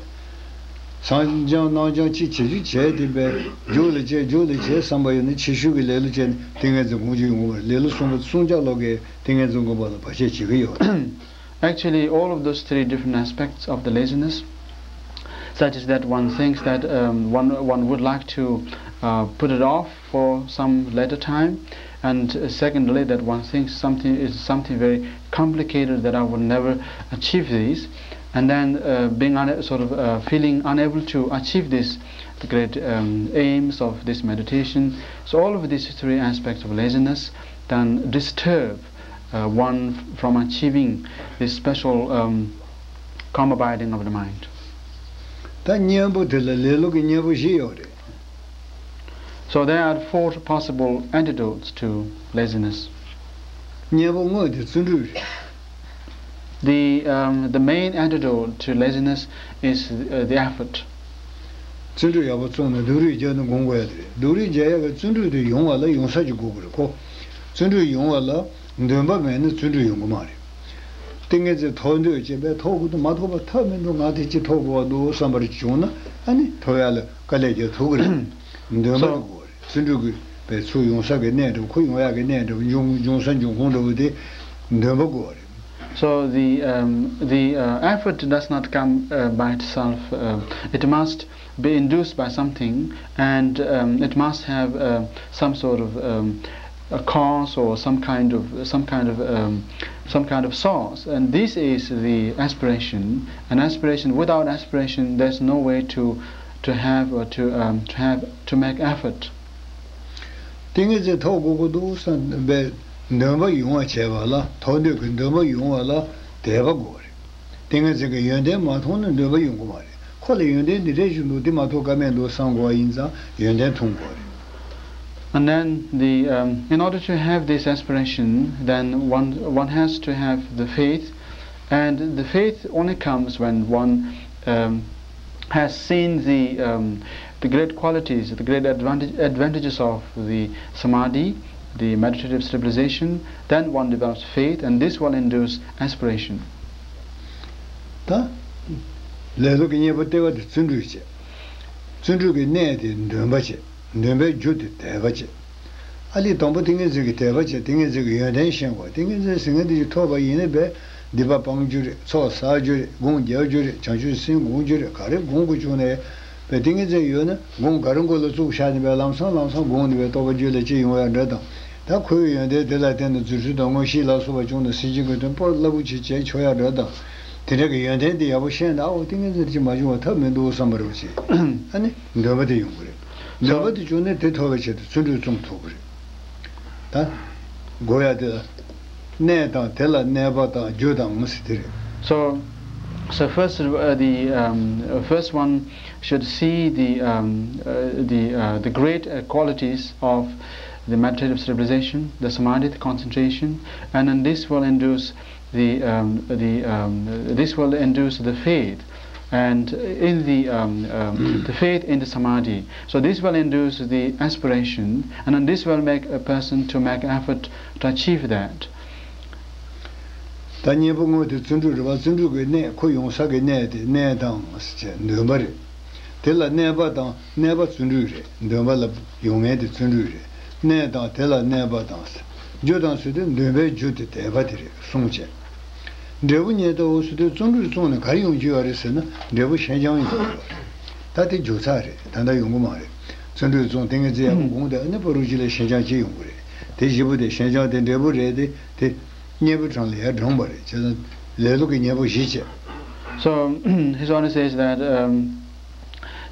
སངས་རྒྱས་རྣམ་སྦྱོང་གཅིག་བྱེད་རྒྱུ་བྱས་ཏེ་བས་རྒྱུགས་ལ་བྱས་རྒྱུགས་ལ་བྱས་བསམ་པ་ཡོད་ན་ཕྱི་ཤུལ་གྱི་ལེ་ལོ་བྱས་ནས་ཏིང་ངེ་འཛིན་སྒོམ་རྒྱུ་ཡོང་གི་མ་རེད། ལེ་ལོ་གསུམ་པོ་གསུམ་ཆ་ལོག་གི་ཏིང་ངེ་འཛིན་སྒོམ་པ་ལ་བར་ཆད་བྱེད་ཀྱི་ཡོད་རེད། Actually, all of those three different aspects of the laziness, such as that one thinks that um, one, one would like to uh, put it off for some later time, and uh, secondly, that one thinks something is something very complicated that I will never achieve this, and then uh, being un- sort of uh, feeling unable to achieve this, the great um, aims of this meditation. So all of these three aspects of laziness then disturb uh, one from achieving this special um, calm abiding of the mind. ད་གཉེན་པོ་དེ་ལ་ལེ་ལོ་གི་གཉེན་པོ་བཞི་ཡོད་རེད། So there are four possible antidotes to laziness. གཉེན་པོ་དངོས་དེ་བརྩོན་འགྲུས་རེད། The, um, the main antidote to laziness is uh, the effort. བརྩོན་འགྲུས་ཡག་པོ་བརྩོན་ནས་སྡུག་རུས་བརྒྱབ་ནས་སྒོམ་དགོས་ཡ་དེ་རེད། སྡུག་རུས་བརྒྱབ་ཡ་གི་བརྩོན་འགྲུས་དེ་ཡོང་བ་ལ་ཡོང་ས་ཅིག་དགོས་ཀྱི་རེད་ཁོ། བརྩོན་འགྲུས་ཡོང་བ་ལ་འདུན་པ་མེད་ན་བརྩོན་འགྲུས་ཡོང་གི་མ་རེད། ཏིང་ངེ་འཛིན་ཐོབ་འདོད་ཅེས་པས་ཐོབ་དགོས་འདུག་མ་ཐོབ་པ་ཐབས་མི་འདུག་ང་དེ་ཅི་ཐོབ་དགོས་པ་འདུག་བསམ་པར་བྱུང་ན་ཨ་ནི་ཐོབ་ཡ་ལ་དཀའ་ལས་རྒྱག་ཐུབ་ཀྱི་རེད། འདུན་པ་དགོས་རེད། བརྩོན་འགྲུས་ཀྱི་པའི་ཚུར་ཡོང་ས་གི་གནས་འདྲ་བོ་ཁོ་ཡོང་ཡ་གི་གནས་འདྲ་བོ་འབྱུང་འབྱུང་ས་འབྱུང་ཁུངས་འདྲ་བོ་དེ་འདུན་པ་དགོས་རེད། So the um, the uh, effort does not come uh, by itself. Uh, it must be induced by something, and um, it must have uh, some sort of um, a cause or some kind of some kind of um, some kind of source. And this is the aspiration. An aspiration without aspiration, there's no way to to have or to um, to have to make effort. ཏིང་ངེ་འཛིན་ཐོབ་དགོས་ཀྱི་འདུག་བསམ་པའི་འདུན་པ་ཡོང་བ་བྱས་པ་ལ་ཐོབ་འདོད་ཀྱི་འདུན་པ་ཡོང་བ་ལ་དད་པ་དགོས་རེད། ཏིང་ངེ་འཛིན་གྱི་ཡོན་ཏན་མ་མཐོང་ན་འདུན་པ་ཡོང་གི་མ་རེད། ཁོ་ལ་ཡོན་ཏན་འདི་འདྲས་ཞིག་འདུག་འདི་མ་ཐོབ་ཀ་མེད་འདུག་བསམ་དགོས་པ་ཡིན་ཙང་ཡོན་ཏན་མཐོང་དགོས་རེད། And then the um, in order to have this aspiration, then one one has to have the faith, and the faith only comes when one um, has seen the um, the great qualities, the great advantage, advantages of the samadhi, the meditative stabilization, then one develops faith, and this will induce aspiration. ད་ལས་ལུགས་ཀྱི་གཉེན་པོ་ལྟེ་བ་དེ་བརྩོན་འགྲུས་བྱེད། བརྩོན་འགྲུས་ཀྱི་གནས་དེ་འདུན་པ་བྱེད། འདུན་པའི་རྒྱུ་དེ་དད་པ་བྱེད། ཨ་ལི་དང་པོ་ཏིང་ངེ་འཛིན་གྱི་དད་པ་བྱེད། ཏིང་ངེ་འཛིན་གྱི་ཡོན་ཏན་ཤེས་དགོས། ཏིང་ངེ་འཛིན་ཟེར་མཁན་དེ་ཅིག་ཐོབ་པ་ཡིན་ན་བས་སྡིག་པ་སྤང་རྒྱུ་རེད། ཚོགས་བསགས་རྒྱུ་རེད། སྒོམ་རྒྱག་རྒྱུ་རེད། བྱང་ཆུབ་སེམས་སྒོམ་རྒྱུ་རེད། ག་རེ་སྒོམ་དགོས་བྱུང་ནས་བས་ཏིང་ངེ་འཛིན་ཡོད་ན་སྒོམ་ག་རེ་མགོ་ལ་བཙུགས་བཞག་ནས་བས་ལམ་སང་ལམ་སང་སྒོམ་ནས་བས་རྟོགས་པ་རྒྱུད་ལ་སྐྱེ་ཡོང་ཡ་འདྲ་དང་ ད་ཁོའི་ཡོན་ཏན་དེ་ལ་བརྟེན་ནས་རྫུ་འཕྲུལ་དང་མངོན་ཤེས་ལ་སོགས་པ་བྱུང་ནས་སེམས་ཅན་གྱི་དོན་སྤོ་བོར་རླབས་པོ་ཆེ་བྱས་ཆོག་ཡག་འདྲ་དང་། དེ་འདྲ་གི་ཡོན་ཏན་དེ་ཡག་པོ་ཤེས་ན། ཨོ་ཏིང་ངེ་འཛིན་ཅིག་མ་བྱུང་བ་ཐབས་མི་འདུག་བསམ་པ་རེད་པ་ཅིག་ཨ་ནི་འདུན་པ་དེ་ཡོང་གི་རེད། འདུན་པ་དེ་བྱུང་ནས་དེ་ཐོབ་པའི་ཆེད་དུ་བརྩོན་འགྲུས་བརྩོན་ཐུབ་ཀྱི་རེད། ད་དགོས་ཡག་དེ་ལ། གནས་དང་། དེ་ལ་གནས་པ་དང་། རྒྱུ་དང་ཟེར་དེ་རེད། So, so first, uh, the um, uh, first one should see the um, uh, the uh, the great uh, qualities of the meditative stabilization, the samadhi, the concentration, and then this will induce the um, the um, this will induce the faith, and in the um, um, the faith in the samadhi. So this will induce the aspiration, and then this will make a person to make effort to achieve that. ད་གཉེན་པོ་དངོས་དེ་བརྩོན་འགྲུས་རེད་པ། བརྩོན་འགྲུས་ཀྱི་གནས། ཁོ་ཡོང་ས་གི་གནས་དེ་གནས་དང་ཟེར་བྱས་འདུན་པ་རེད། དེ་ལ་གནས་པ་དང་། གནས་པ་བརྩོན་འགྲུས་རེད། འདུན་པ་ལ་ཡོང་མཁན་དེ་བརྩོན་འགྲུས་རེད། གནས་དང་། དེ་ལ་གནས་པ་དང་ཟེར། རྒྱུ་དང་ཟེར་དུས་འདུན་པའི་རྒྱུ་དེ་དད་པ་དེ་རེད་གསུངས་བྱས། འབྲས་བུ་ཉིད་དོ་ཟེར་དུས་བརྩོན་འགྲུས་བརྩོན་ནས་ག་རེ་ཡོང་རྒྱུ་ཡོད་རེད་ཟེར་ན། འབྲས་བུ་ཞན་ཆང་ཡོང་རྒྱུ་ཡོད་རེད། ད་དེ་མཇུག་ཚགས་རེད། ད་ལྟ་ཡོང་གི་མ་རེད། བརྩོན་འགྲུས་བརྩོན། ཏིང་ངེ་འཛིན་ཡག་པོ་བསྒོམས་ཏེ། ཨ་ནི་ཕ་རོལ་ཕྱིན་ལ་ཞན་ཆང་ཅིག་ཡོང་གི་རེད། དེ་བཞི་པོ་དེ། ཞན་ཆང་དེ་འབྲས་བུ་རེད་དེ། དེ་གཉེན་པོའི་གྲངས་ལ་ཡར་འགྲངས་པ་རེད། བྱས་ཙང་ལེ་ལོ་གི་གཉེན་པོ་བཞི་བྱས། So, His Holiness says that um,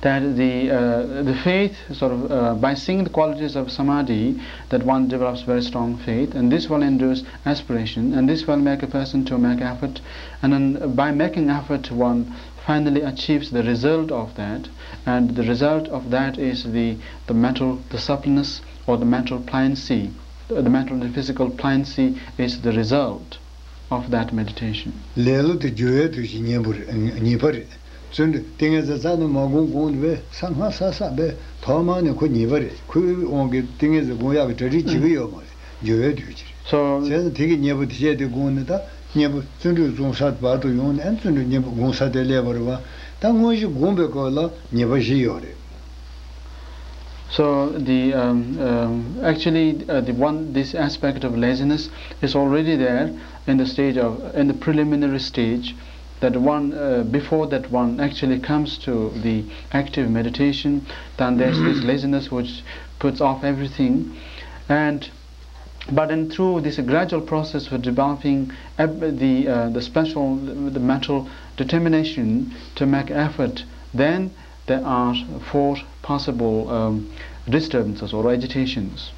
that the uh, the faith, sort of, uh, by seeing the qualities of samadhi, that one develops very strong faith, and this will induce aspiration, and this will make a person to make effort, and then by making effort, one finally achieves the result of that, and the result of that is the the mental, the suppleness, or the mental pliancy. The mental and physical pliancy is the result of that meditation. ལེ་ལོ་དེ་འགྱུར་བའི་དུས་ཀྱི་གཉེན་པོ་རེད། ཨ། ཉེས་པ་རེད། བརྩོན་འགྲུས་ཏིང་ངེ་འཛིན་རྩ་ནས་མ་བསྒོམས་གོང་དུ་བས་ས་སྔ་ས་ས་བས་ཐོག་མ་ནས་ཁོ་ཉེས་པ་རེད། ཁོའི་དབང་གིས་ཏིང་ངེ་འཛིན་སྒོམ་ཡག་གི་གྲ་སྒྲིག་བྱེད་ཀྱི་ཡོད་མ་རེད། འགྱུར་བའི་དུས་ཀྱི་རེད། So བྱས་ཙང་དེ་གི་གཉེན་པོ་དེ་བྱས་ཏེ་བསྒོམས་ནས། ད་གཉེན་པོ་བརྩོན་འགྲུས་བརྩོན་ས་བར་དུ་ཡོང་ནས། ཨ། བརྩོན་འགྲུས་གཉེན་པོ་བསྒོམ་ས་དེ་སླེབས་པ་རེད་པ། ད་དངོས་གཞི་བསྒོམ་པའི་སྐབས་ལ་ཉེས་པ་བཞི་ཡོད་རེད། So the um, um, actually uh, the one this aspect of laziness is already there in the stage of in the preliminary stage, that one uh, before that one actually comes to the active meditation, then there's this laziness which puts off everything, and but then through this gradual process of developing the uh, the special the mental determination to make effort, then there are four possible um, disturbances or agitations.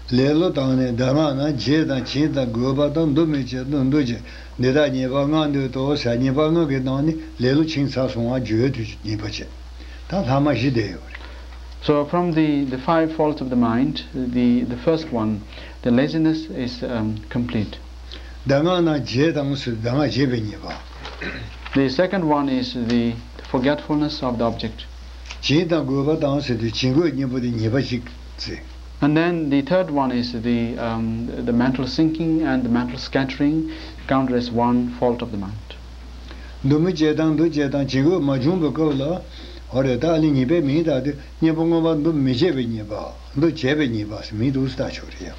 ལེ་ལོ་བཏང་ནས་གདམས་ངག་རྣམས་བརྗེད་དང་། བྱིང་དང་རྒོད་པ་དང་། འདུ་མི་བྱེད་དང་། འདུ་བྱེད། འདི་དག་ཉེས་པ་ལྔ་འདོད་དོ་ཟེར། ཉེས་པ་ལྔ་གི་ནང་ནས་ལེ་ལོ་བྱིང་ཚར་སོང་བ་འགྱུར་བའི་དུས་ཀྱི་ཉེས་པ་བྱས། ད་ལྷག་མ་བཞི་བསྡད་ཡོད་རེད། So from the, the five faults of the mind, the, the first one, the laziness is um, complete. གདམས་ངག་རྣམས་བརྗེད་དང་ཟེར། གདམས་ངག་བརྗེད་པའི་ཉེས་པ། The second one is the forgetfulness of the object. བྱིང་དང་རྒོད་པ་དང་ཟེར་དུས། བྱིང་རྒོད་གཉིས་པོ་དེ་ཉེས་པ་གཅིག་བརྩི། And then the third one is the, um, the mental sinking and the mental scattering, counted as one fault of the mind. འདུ་མི་བྱེད་དང་། འདུ་བྱེད་དང་། བྱིང་རྒོད་མ་བྱུང་བའི་སྐབས་ལ། འོ་རེད། ད་ཨ་ནི་ཉེས་པའི་མིང་བཏགས་ཏེ། གཉེན་པོ་མངོན་པར་འདུ་མི་བྱེད་པའི་ཉེས་པ། འདུ་བྱེད་པའི་ཉེས་པ་ཟེར་མིང་འདུག་སེ་བཏགས་ཆོག་རེད་ཡ།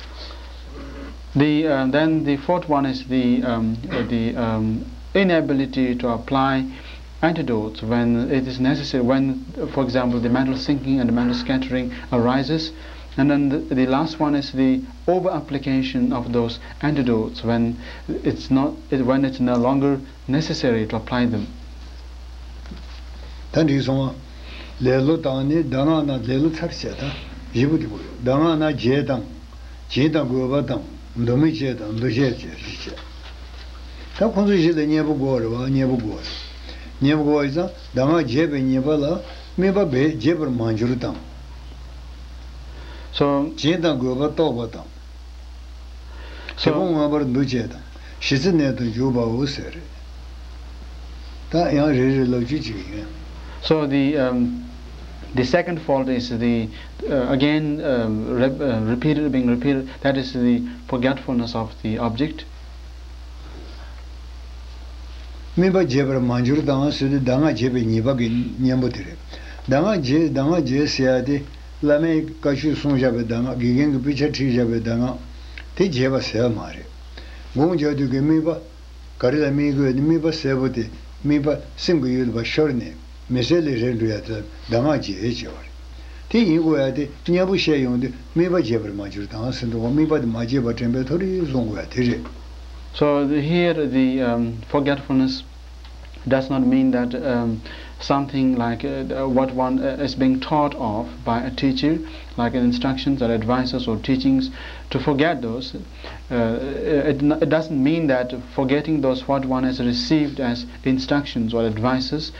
The uh, then the fourth one is the um, uh, the um, inability to apply antidotes when it is necessary. When, for example, the mental sinking and the mental scattering arises, and then the, the last one is the over-application of those antidotes when it's not when it's no longer necessary to apply them. ད་འགྲིག་སོང་ང་། ལེ་ལོ་བཏང་ནས་གདམས་ངག་རྣམས། ལེ་ལོ་ཚར་བྱས། ད་བཞི་པོ་དེ་དགོས། གདམས་ངག་རྣམས་བརྗེད་དང་། བྱིང་དང་རྒོད་པ་དང་། འདུ་མི་བྱེད་དང་། འདུ་བྱེད་བྱེད་བཞི་བྱས། ད་ཁོང་ཚོ་བཞི་ལ་གཉེན་པོ་དགོས་རེད་པ། གཉེན་པོ་དགོས་རེད། གཉེན་པོ་དགོས་ཡིན་ཙང་། གདམས་ངག་བརྗེད་པའི་ཉེས་པ་ལ་དམིགས་པ་བས་བརྗེད་པར་མ་གྱུར་དང་། So བྱིང་དང་རྒོད་པ་རྟོགས་པ་དང་། དེ་ཕུང་མངོན་པར་འདུ་བྱེད་དང་། ཞི་བྱེད་གནད་དུ་འཇུག་པའོ་ཟེར། ད་ཡང་རེ་རེ་ལབ་རྒྱུ་ཅིག་ཡིན། So the um, the second fault is the uh, again um, rep, uh, repeated being repeated, that is the forgetfulness of the object. དམིགས་པ་བརྗེད་པར་མ་གྱུར་དང་ཟེར་དུས། གདམས་ངག་བརྗེད་པའི་ཉེས་པ་གི་གཉེན་པོ་དེ་རེད། གདམས་ངག་བརྗེད། གདམས་ངག་བརྗེད་ཟེར་ཡ་དེ། བླ་མའི་བཀའ་ཆོས་གསུངས་བཞག་པའི་གདམས་ངག་དགེ་རྒན་གྱིས་དཔེ་ཆ་ཁྲིད་བཞག་པའི་གདམས་ངག་དེ་བརྗེད་པ་ཟེར་བ་མ་རེད། དགོངས་འཇགས་དུས་ཀྱི་དམིགས་པ་ག་རེ་ལ་དམིགས་དགོས་ནི། དམིགས་པ་གསལ་པོ་དེ། དམིགས་པ་སེམས་ཀྱི་ཡུལ་ལ་ཤོར་ནས་མི་གསལ་ལས་རེད་འགྲོ་ཡ་དེ་ལ་གདམས་ངག་བརྗེད་ཅེས་པ་རེད། དེ་ཡིན་དགོས་ཡ་དེ་སྙན་པོ་བཤད་ཡོང་དུས་དམིགས་པ་བརྗེད་པར་མ་གྱུར་དང་ཟེར་འདུག་བ། དམིགས་པ་དེ་མ་བརྗེད་པར་དྲན་པའི་མཐོ་རིས་བཟུང་དགོས་ཡ་དེ་རེད། So here the um, forgetfulness does not mean that um, something like uh, what one uh, is being taught of by a teacher, like instructions or advices or teachings, to forget those. Uh, it, it doesn't mean that forgetting those what one has received as instructions or advices,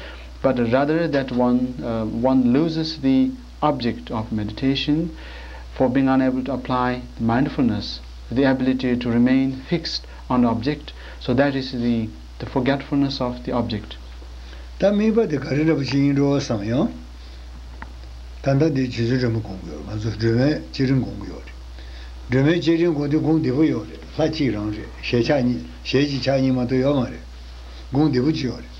but rather that one uh, one loses the object of meditation, for being unable to apply the mindfulness, the ability to remain fixed on the object. So that is the, the forgetfulness of the object. ད་དམིགས་པ་དེ་ག་རེ་འདྲ་པོ་ཞིག་ཡིན་འགྲོ་བསམ་ཡང་། ད་ལྟ་འདི་རྗེ་བཙུན་སྒྲོལ་མ་སྒོམ་གྱི་ཡོད། ང་ཚོ་སྒྲོལ་མའི་བསྐྱེད་རིམ་སྒོམ་གྱི་ཡོད་རེད། སྒྲོལ་མའི་བསྐྱེད་རིམ་སྒོམ་དུས་སྒོམ་བདེ་པོ་ཡོད་རེད། ལྷ་གཅིག་རང་རེད། ཞལ་ཕྱག་གཉིས། ཞལ་གཅིག་ཕྱག་གཉིས་མ་གཏོགས་ཡོད་མ་རེད། སྒོམ་བདེ་པོ་ཅིག་ཡོད་རེད།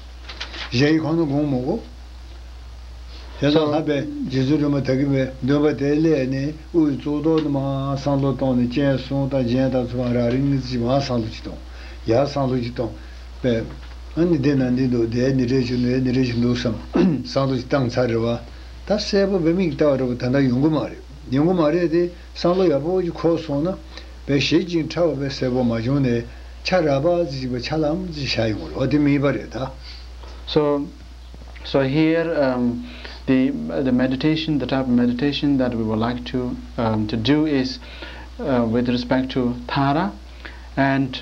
གཞན་གྱི་ཁོང་ཚོ་སྒོམ་མི་དགོས། དེ་ལ་ལྷག་པའི་རྗེ་བཙུན་སྒྲོལ་མ་ད་གིན་པའི་འདོན་པ་དེ་སླེབས་ནས་དབུའི་གཙུག་ཏོར་དུ་མར་བསམ་བློ་བཏང་ནས་སྤྱན་ཟུང་དང་རྒྱན་དང་ཚུལ་ཁྲིམས་རང་རིག་ངེས་ཅིག་མར་བསམ་བློ་ཅིག་བཏང་། ཡར་བསམ་བློ་ཅིག་བཏང་པས། ཨ་ནི་འདི་ན་འདི་འདུག་དེ་ནི་རེ་ཞིག་འདུག་འདི་རེ་ཞིག་འདུག་བསམ། བསམ་བློ་ཅིག་བཏང་ཚར་རེད་བ། ད་གསལ་པོ་བེ་མིག་ལྟ་བ་རེད་བ། ད་ལྟ་ཡོང་གི་མ་རེད། ཡོང་གི་མ་རེད་དེ། བསམ་བློ་ཡག་པོ་ཅིག་འཁོར་སོང་ན། བས་ཞེ་ཅིག་ཕྲ་བ་བས་གསལ་པོ་མ་བྱུང་ནས་ཆ་རགས་པ་ཅིག་པ་ཆ་ལམ་ཅིག་བཞག་ཡོང་རེད་བ། དེ་དམིགས་པ་རེད་ད། So, so here, um, the the meditation, the type of meditation that we would like to um, to do is uh, with respect to Thara, and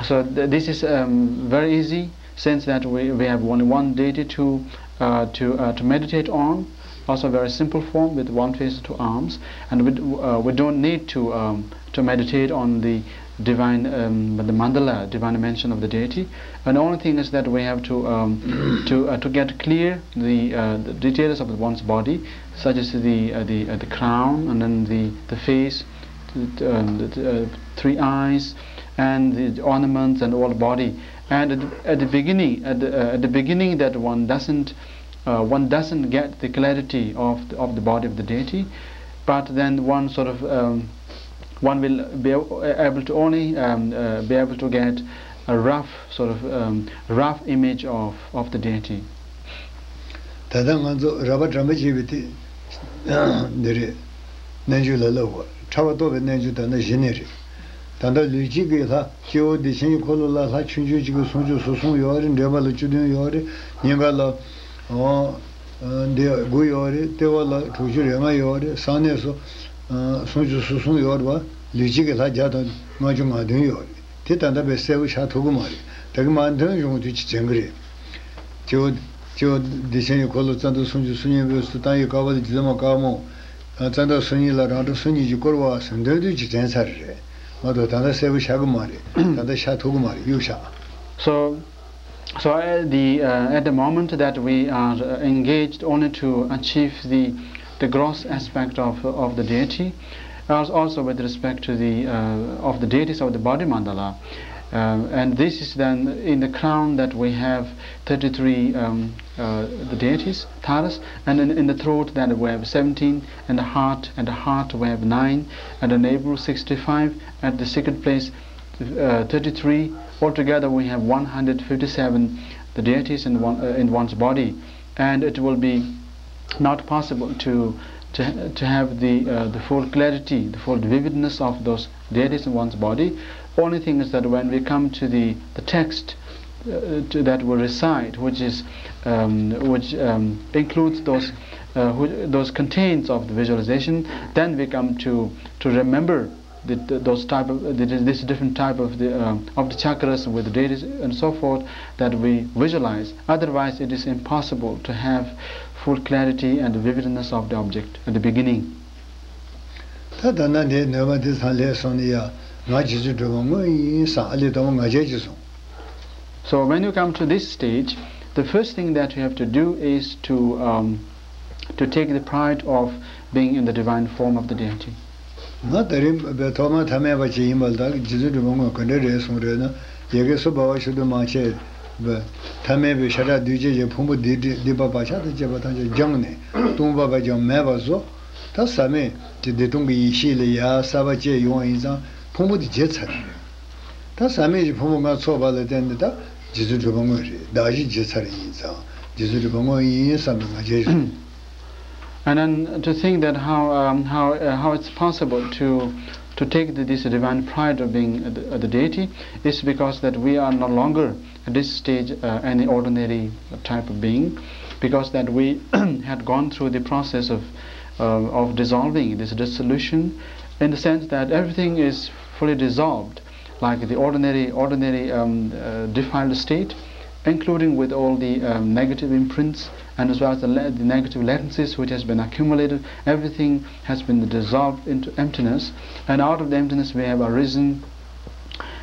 so th- this is um, very easy since that we, we have only one deity to uh, to uh, to meditate on. Also, very simple form with one face, two arms, and we d- uh, we don't need to um, to meditate on the divine um, the mandala, divine mention of the deity. And the only thing is that we have to um, to uh, to get clear the, uh, the details of one's body, such as the uh, the uh, the crown, and then the the face, the, um, the uh, three eyes, and the ornaments and all body. And at the, at the beginning, at the, uh, at the beginning, that one doesn't uh, one doesn't get the clarity of the, of the body of the deity, but then one sort of um, one will be able, able to only um, uh, be able to get a rough sort of um, rough image of, of the deity. ད་ལྟ་ང་ཚོ་ར་བ་འགྲམ་པ་བྱེད་པའི་དེ་འདི་རེད། རྣལ་འབྱོར་ལ་བསླབ་དགོས། ཕྲ་བ་རྟོགས་པའི་རྣལ་འབྱོར་ད་ལྟ་གཞི་ནས་རེད། ད་ལྟ་ལུས་དཀྱིལ་གྱི་ལྷ་སྤྱི་བོ་བདེ་ཆེན་གྱི་འཁོར་ལོ་ལ་ལྷ་ཆུང་ཆུང་གཅིག་གི་སུམ་ཅུ་སོ་གསུམ་ཡོད་རེད། འདྲེན་པ་ལ་བཅུ་བདུན་ཡོད་རེད། སྙིང་ག་ལ་འོ་འདི་དགུ་ཡོད་རེད། ལྟེ་བ་ལ་དྲུག་ཅུ་རེ་ལྔ་ཡོད་རེད། གསང་གནས་སུ་སུམ་ཅུ་སོ་གསུམ་ཡོད་རེད་བ། ལུས་དཀྱིལ་གྱི་ལྷ་བརྒྱ་དང་ལྔ་བཅུ་ང་བདུན་ཡོད་རེད། དེ་ད་ལྟ་བས་གསལ་པོ་ཆགས་ཐུབ་ཀྱི་མ་རེད། ད་གི་མ་འདོན་ཡོང་དུས་ཅི་དྲན་གི་རེད། སྤྱི་བོ་སྤྱི་བོ་བདེ་ཆེན་གྱི་འཁོར་ལོ་རྩ་འདབ་སུམ་ཅུ་སོ་གཉིས་པའི་སུ་བཏང་ཡི་ཀ་བ་ལ་རྗེ་བཙུན་མ་དཀར་མོ། རྩ་འདབ་སོ་གཉིས་ལ་རང་གྲོལ་སོ་གཉིས་ཀྱིས་བསྐོར་བ་ཟེར་འདོན་དུས་ཅི་དྲན་ཚར་རེད། མ་གཏོགས་ད་ལྟ་གསལ་པོ་ཆགས་ཀྱི་མ་རེད། ད་ལྟ་ཤར་ཐུབ་ཀྱི་མ་རེད། གཡུག་བཞག So, so uh, the uh, at the moment that we are uh, engaged only to achieve the the gross aspect of of the deity, as also with respect to the uh, of the deities of the body mandala, uh, and this is then in the crown that we have thirty-three um, uh, the deities, Taras, and in, in the throat that we have seventeen, and the heart, and the heart we have nine, and the navel sixty-five, at the second place uh, thirty-three. Altogether, we have one hundred fifty-seven the deities in, one, uh, in one's body, and it will be not possible to, to, to have the, uh, the full clarity, the full vividness of those deities in one's body. Only thing is that when we come to the, the text uh, to, that we recite, which, is, um, which um, includes those, uh, who, those contains of the visualization, then we come to, to remember the, the, those type of the, this different type of the uh, of the chakras with deities and so forth that we visualize. Otherwise, it is impossible to have full clarity and vividness of the object at the beginning. ད་ད་ན་འདིའི་ནོད་པ་འདི་ཚང་ལས་སོང་ནི་ཡ། ང་རྗེ་བཙུན་སྒྲོལ་མ་དངོས་ཡིན་བསམ། ཨ་ལས་དང་པོ་ང་རྒྱལ་གྱིས་སོང་། So when you come to this stage, the first thing that you have to do is to um, to take the pride of being in the divine form of the deity. ང་ད་རིང་བའི་ཐོག་མ་ཐ་མལ་པ་ཅིག་ཡིན་པ་ལ། ད་རྗེ་བཙུན་སྒྲོལ་མ་དངོས་ག་འདྲ་རེད་གསུངས་རེད་ན། ཡ་གི་སུ་བ་བ་ཤུ་དུ་མ་ཆེ་བའི་ཐ་མལ་པའི་ཤ་ཁྲག་འདུས་བྱས་ཀྱི་ཕུང་པོ་འདི་འདི་པ་བག་ཆགས་དང་བཅས་པ་ཐམས་ཅད་སྦྱངས་ནས་སྟོང་པ་བ་ཀྱང་མེད་པ་བཟོ། ད་ཟག་མེད་ཀྱི་བདེ་སྟོང་གི་ཡེ་ཤེས་ལ་ཡ་གསར་པ་སྐྱེས་ཡོང་བ་ཡིན་ཙང་ཕུང་པོ་འདི་བརྗེད་ཚར་རེད། ད་ཟག་མེད་ཀྱི་ཕུང་པོ་ལྔ་ཚོགས་པ་ལ་བརྟེན་ནས་ད་རྗེ་བཙུན་སྒྲོལ་མ་དངོས་རེད། གདགས་གཞི་བརྗེད་ཚར་ཡིན་ཙང་རྗེ་བཙུན་སྒྲོལ་མ་དངོས་ཡིན་བསམ་པའི་ང་རྒྱལ་ཞིག And then to think that how, um, how, uh, how it's possible to, to take the, this divine pride of being the, the deity is because that we are no longer at this stage, uh, any ordinary type of being, because that we had gone through the process of, uh, of dissolving, this dissolution, in the sense that everything is fully dissolved, like the ordinary, ordinary, um, uh, defiled state, including with all the, um, negative imprints and as well as the, le- the negative latencies which has been accumulated. Everything has been dissolved into emptiness, and out of the emptiness we have arisen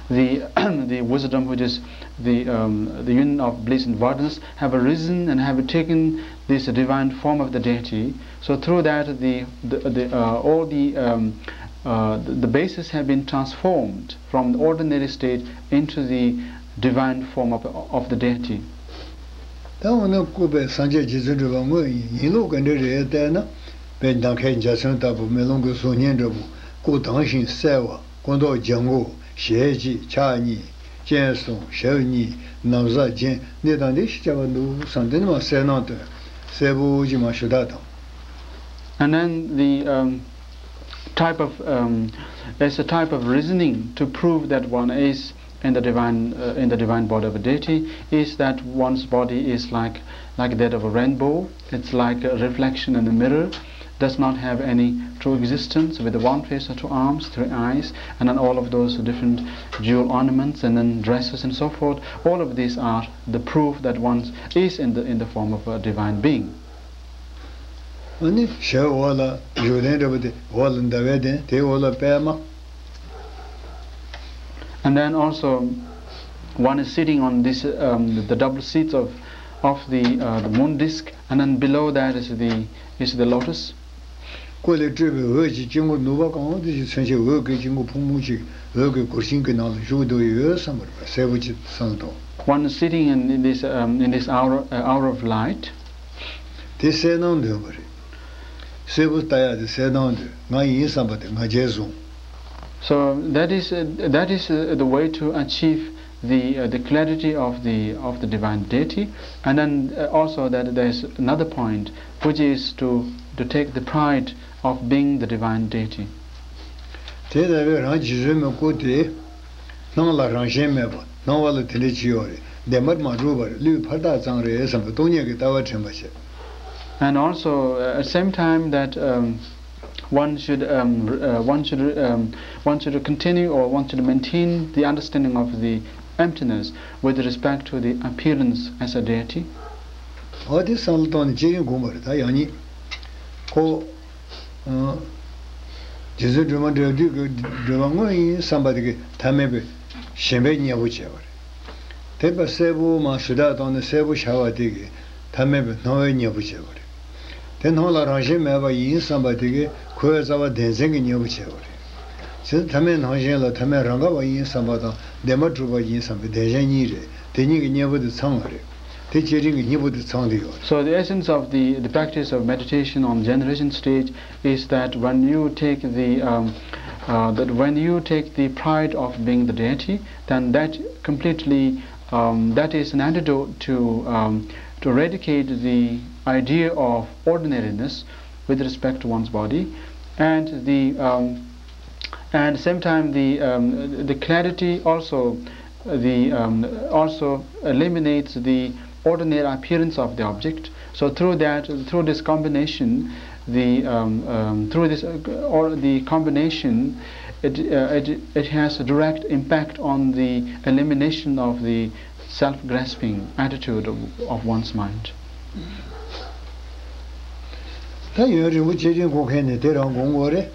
the the wisdom, which is the, um, the union of bliss and worthiness, have arisen and have taken this divine form of the deity. So through that, the the, the uh, all the, um, uh, the, the bases have been transformed from the ordinary state into the divine form of, of the deity. ད་འོ་ན་སྐུ་པའི་སངས་རྒྱས་རྗེ་བཙུན་སྒྲོལ་མ་དངོས་ཡིན་ཡིན་ལུགས་ག་འདྲ་རེད་བལྟས་ན། དཔེ་ནམ་མཁའི་འཇའ་ཚོན་ལྟ་བུ་མེ་ལོང་གི་གཟུགས་བརྙན་འདྲ་བོ། སྐུ་དྭངས་ཤིང་གསལ་བ། སྐུ་མདོག་ལྗང་གུ། ཞལ་གཅིག་ཕྱག་གཉིས། སྤྱན་གསུམ། ཞབས་གཉིས། ན་བཟའ་ཅན། འདི་དང་འདི་ཞིག་བྱ་བ་འདུག་བསམ། འདི་ནི་མ་གསལ་སྣང་སྟོན། གསལ་པོ་ཅིག་མ་ཞུ་དག་དང་། And then the, um, type of, um, it's a type of reasoning to prove that one is in the divine, uh, in the divine body of a deity, is that one's body is like, like that of a rainbow. It's like a reflection in the mirror, does not have any true existence, with the one face or two arms, three eyes, and then all of those different jewel ornaments and then dresses and so forth. All of these are the proof that one is in the, in the form of a divine being. ཨ་ནི་ཞབས་འོག་ལ་བཞུགས་གདན་འདྲ་པོ་དེ་འོག་ལ་ཟླ་བའི་གདན་དེའི་འོག་ལ་པད་མ། And then also, one is sitting on this, um, the double seats of, of the, uh, the moon disk, and then below that is the, is the lotus. སྐུ་ལས་སྤྲོས་པའི་འོད་ཀྱི་དཀྱིལ་འཁོར་ནུབ་པ་གང་དེ་ཞིག་མཚོན་ཆའི་འོད་ཀྱི་དཀྱིལ་འཁོར་ཕུང་པོ་ཅིག་འོད་ཀྱི་གུར་ཆེན་གྱི་ནང་ལ་བཞུགས་བསྡད་ཡོད་བསམ་པར་གསལ་པོ་ཅིག་བསམ་དང་། One is sitting in, in this, um, in this hour, uh, hour of light. དེ་གསལ་སྣང་འདོན་པ་རེད། གསལ་པོ་ལྟ་ཡག་དེ་གསལ་སྣང་འདོན། ང་ཡིན་བསམ་པ་དེ་ང་རྒྱལ་བཟུང་། So that is, uh, that is, uh, the way to achieve the, uh, the clarity of the, of the divine deity. And then, uh, also that there is another point, which is to, to take the pride of being the divine deity. དེ་ལྟ་བུའི་རང་རྗེ་བཙུན་མའི་སྐུ་དེ། སྣང་ལ་རང་བཞིན་མེད་པ། སྣང་བ་ལ་དེ་འདྲ་ཅིག་ཡོད་རེད། བདེན་པར་མ་གྲུབ་པར་བློས་ཕར་བཏགས་ཙམ་རེད་བསམ་པའི་སྟོང་ཉིད་ཀྱི་ལྟ་བ་དྲན་པ་བྱེད། And also, uh, at the same time that, um, one should, um, r- uh, one should, um, one should continue or one should maintain the understanding of the emptiness with respect to the appearance as a deity. འོ་དེ་བསམ་བློ་བཏང་ནས་བསྐྱེད་རིམ་སྒོམ་པ་རེད། ད་ཡང་ཉིད་ཁོ། རྗེ་བཙུན་སྒྲོལ་མ་འབྲས་དུས་ཀྱི་སྒྲོལ་མ་དངོས་ཡིན་བསམ་པ་དེ་གི་ཐ་མལ་པའི་ཞེན་པས་གཉེར་པོ་བྱས་པ་རེད། དེ་པ་གསལ་པོ་མ་ཞུ་དག་བཏང་ནས་གསལ་པོ་ཤར་བ་དེ་གི་ཐ་མལ་པའི་སྣང་བས་གཉེར་པོ་བྱས་པ་རེད། དེ་སྣང་ལ་རང་བཞིན་མེད་པ་ཡིན་བསམ་པ་དེ་གི་ཁོའི་རྩ་བ་བདེན་འཛིན་གྱིས་གཉེར་པོ་བྱས་པ་རེད། ཚེ་ཐ་མལ་སྣང་ཞེན་ལ་ཐ་མལ་རང་ག་བ་ཡིན་བསམ་པ་དང་བདེན་པར་གྲུབ་པ་ཡིན་བསམ་པའི་བདེན་ཞེན་གཉིས་རེད། དེ་གཉིས་ཀྱི་གཉེན་པོ་དེ་ཚང་བ་རེད། དེ་བསྐྱེད་རིམ་གྱི་སྙིང་པོ་དེ་ཚང་དུ་ཡོད་རེད། So the essence of the, the practice of meditation on generation stage is that when you take the, um, uh, that when you take the pride of being the deity, then that completely, um, that is an antidote to, um, to eradicate the idea of ordinariness with respect to one's body, and the, um, and same time the, um, the clarity also, the, um, also eliminates the ordinary appearance of the object. So through that, through this combination, the, um, um, through this, uh, or the combination, it, uh, it, it has a direct impact on the elimination of the self-grasping attitude of, of one's mind. ད་ཡུན་རིང་པོ་བསྐྱེད་རིམ་སྒོམ་མཁན་ནི་དེ་རང་སྒོམ་དགོས་རེད།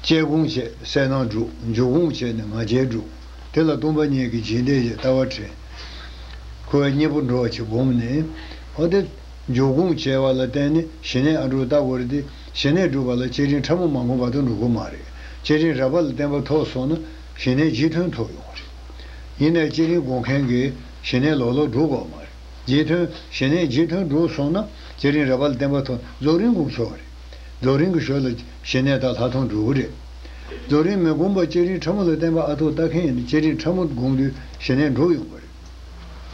བསྐྱེད་སྒོམ་བྱས་གསལ་སྣང་སྒྲུབ། འཇུག་སྒོམ་བྱས་ནས་ང་རྒྱལ་སྒྲུབ། དེ་ལ་སྟོང་པ་ཉིད་ཀྱི་འཇིག་རྟེན་གྱི་ལྟ་བ་དྲན། ཁོ་བའི་གཉེན་པོ་འགྲོ་བ་ཅིག་སྒོམ་ནས། འོ་དེ། འཇུག་སྒོམ་བྱས་པ་ལ་བརྟེན་ནས་ཞི་གནས་ཨ་འགྲོ་ལྟ་དགོས་རེད་དེ། ཞི་གནས་སྒྲུབ་པ་ལ་བསྐྱེད་རིམ་ཕྲ་མོ་མ་སྒོམ་བར་དུ་འགྲོ་གི་མ་རེད། བསྐྱེད་རིམ་རབ་པ་ལ་བརྟན་པ་ཐོབ་སོང་ན་ཞི་གནས་རྗེས་མཐུན་ཐོབ་ཡོང་བ་རེད། ཡིན་ནའི་བསྐྱེད་རིམ་སྒོམ་མཁན་གྱིས་ཞི་གནས་ལོག་ལོག་སྒྲུབ་དགོས་མ་རེད། རྗེས་མཐུན་ཞི་གནས་རྗེས་མཐུན་འགྲུབ་སོང་ན་བསྐྱེད་རིམ་རབ་པ་ལ་བརྟན་པ་ཐོབ། རྫོགས་རིམ་སྒོམ་ཆོག་རེད། རྫོགས་རིམ་གྱི་ཞོར་ལ་ཞི་གནས་དང་ལྷག་མཐོང་འགྲུབ་ཀྱི་རེད། རྫོགས་རིམ་མི་སྒོམ་པར་བསྐྱེད་རིམ་ཕྲ་མོ་ལ་བརྟན་པ་ཨ་ཐོག་ལྟ་མཁན་ཡིན་ན་བསྐྱེད་རིམ་ཕྲ་མོ་སྒོམ་དུས་ཞི་གནས་འགྲུབ་ཡོང་བ་རེད།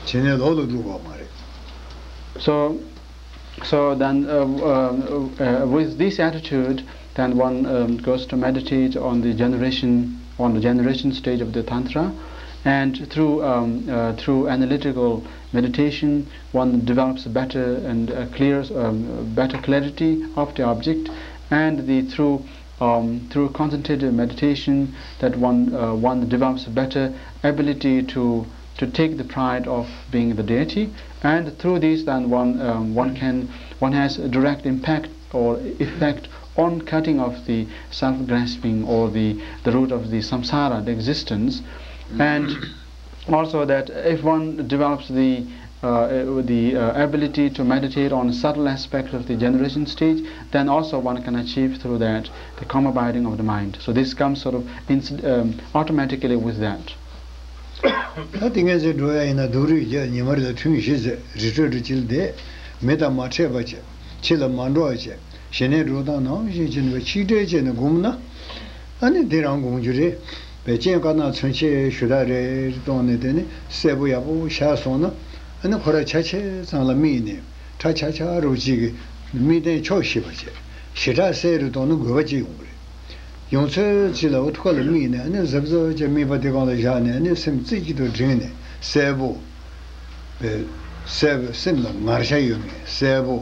བྱས་ནས་ལོག་ལ་འགྲོ་དགོས་མ་རེད། So, So then, uh, uh, uh, with this attitude, then one um, goes to meditate on the generation, on the generation stage of the tantra, and through um, uh, through analytical meditation, one develops better and uh, clears um, better clarity of the object, and the through um, through concentrated meditation that one uh, one develops better ability to to take the pride of being the deity, and through this, then one um, one can one has a direct impact or effect on cutting of the self-grasping or the the root of the samsara, the existence, and also that if one develops the uh, the uh, ability to meditate on subtle aspects of the generation stage, then also one can achieve through that the calm abiding of the mind. So this comes sort of in, um, automatically with that. ད་དེ་ངས་ཚེ་འགྲོ་ཡ་ཡིན་ན་སྡུག་རུས་རྒྱག་ཉི་མ་རེ་ལ་ཐུན་བཞི་ཟེར་རི་ཁྲོད་རི་ཁྲོད་བྱེད་བསྡད། མི་དང་མ་འཕྲད་པ་བྱས། ཕྱི་ལ་མ་འགྲོ་བ་བྱས། ཞི་གནས་སྒྲུབ་སྟངས་ནང་བཞིན་བྱས་ནས་པའི་ཆིག་སྒྲིལ་བྱས་ནས་སྒོམ་ན། ཨ་ནི་དེ་རང་སྒོམ་རྒྱུ་རེད། པའི་སྤྱན་དཀར་ནག་མཚོན་ཆས་ཞུ་དག་རེ་རེ་བཏང་ནས་དེ་ནི་གསལ་པོ་ཡག་པོ་ཤར་སོང་ན། ཨ་ནི་ཁོ་ར་ཆ་ཆེ་ཚང་ལ་དམིགས་ནས་ཁྲ་ཆ་ཆ་རུ་གཅིག་གི་དམིགས་རྟེན་ཕྱོགས་བཞི་པ་བྱས། ཞི་དྲག་གསལ་རུ་བཏང་ན་དགོས་པ་གཅིག་ཡོང་གི་རེད། ཡོང་ཚོད་ཅིག་ལ་འོ་ཐུགས་ལ་དམིགས་ནས་ཨ་ནི་གཟབ་གཟབ་ཀྱི་དམིགས་པ་དེ་སྒང་ལ་བཞག་ནས་ཨ་ནི་སེམས་རྩེ་གཅིག་ཏུ་བསྒྲིལ་ནས་གསལ་པོ། པའི་གསལ་པོ་སེམས་ལ་ངར་ཤ་ཡོད་མཁན་གསལ་པོ།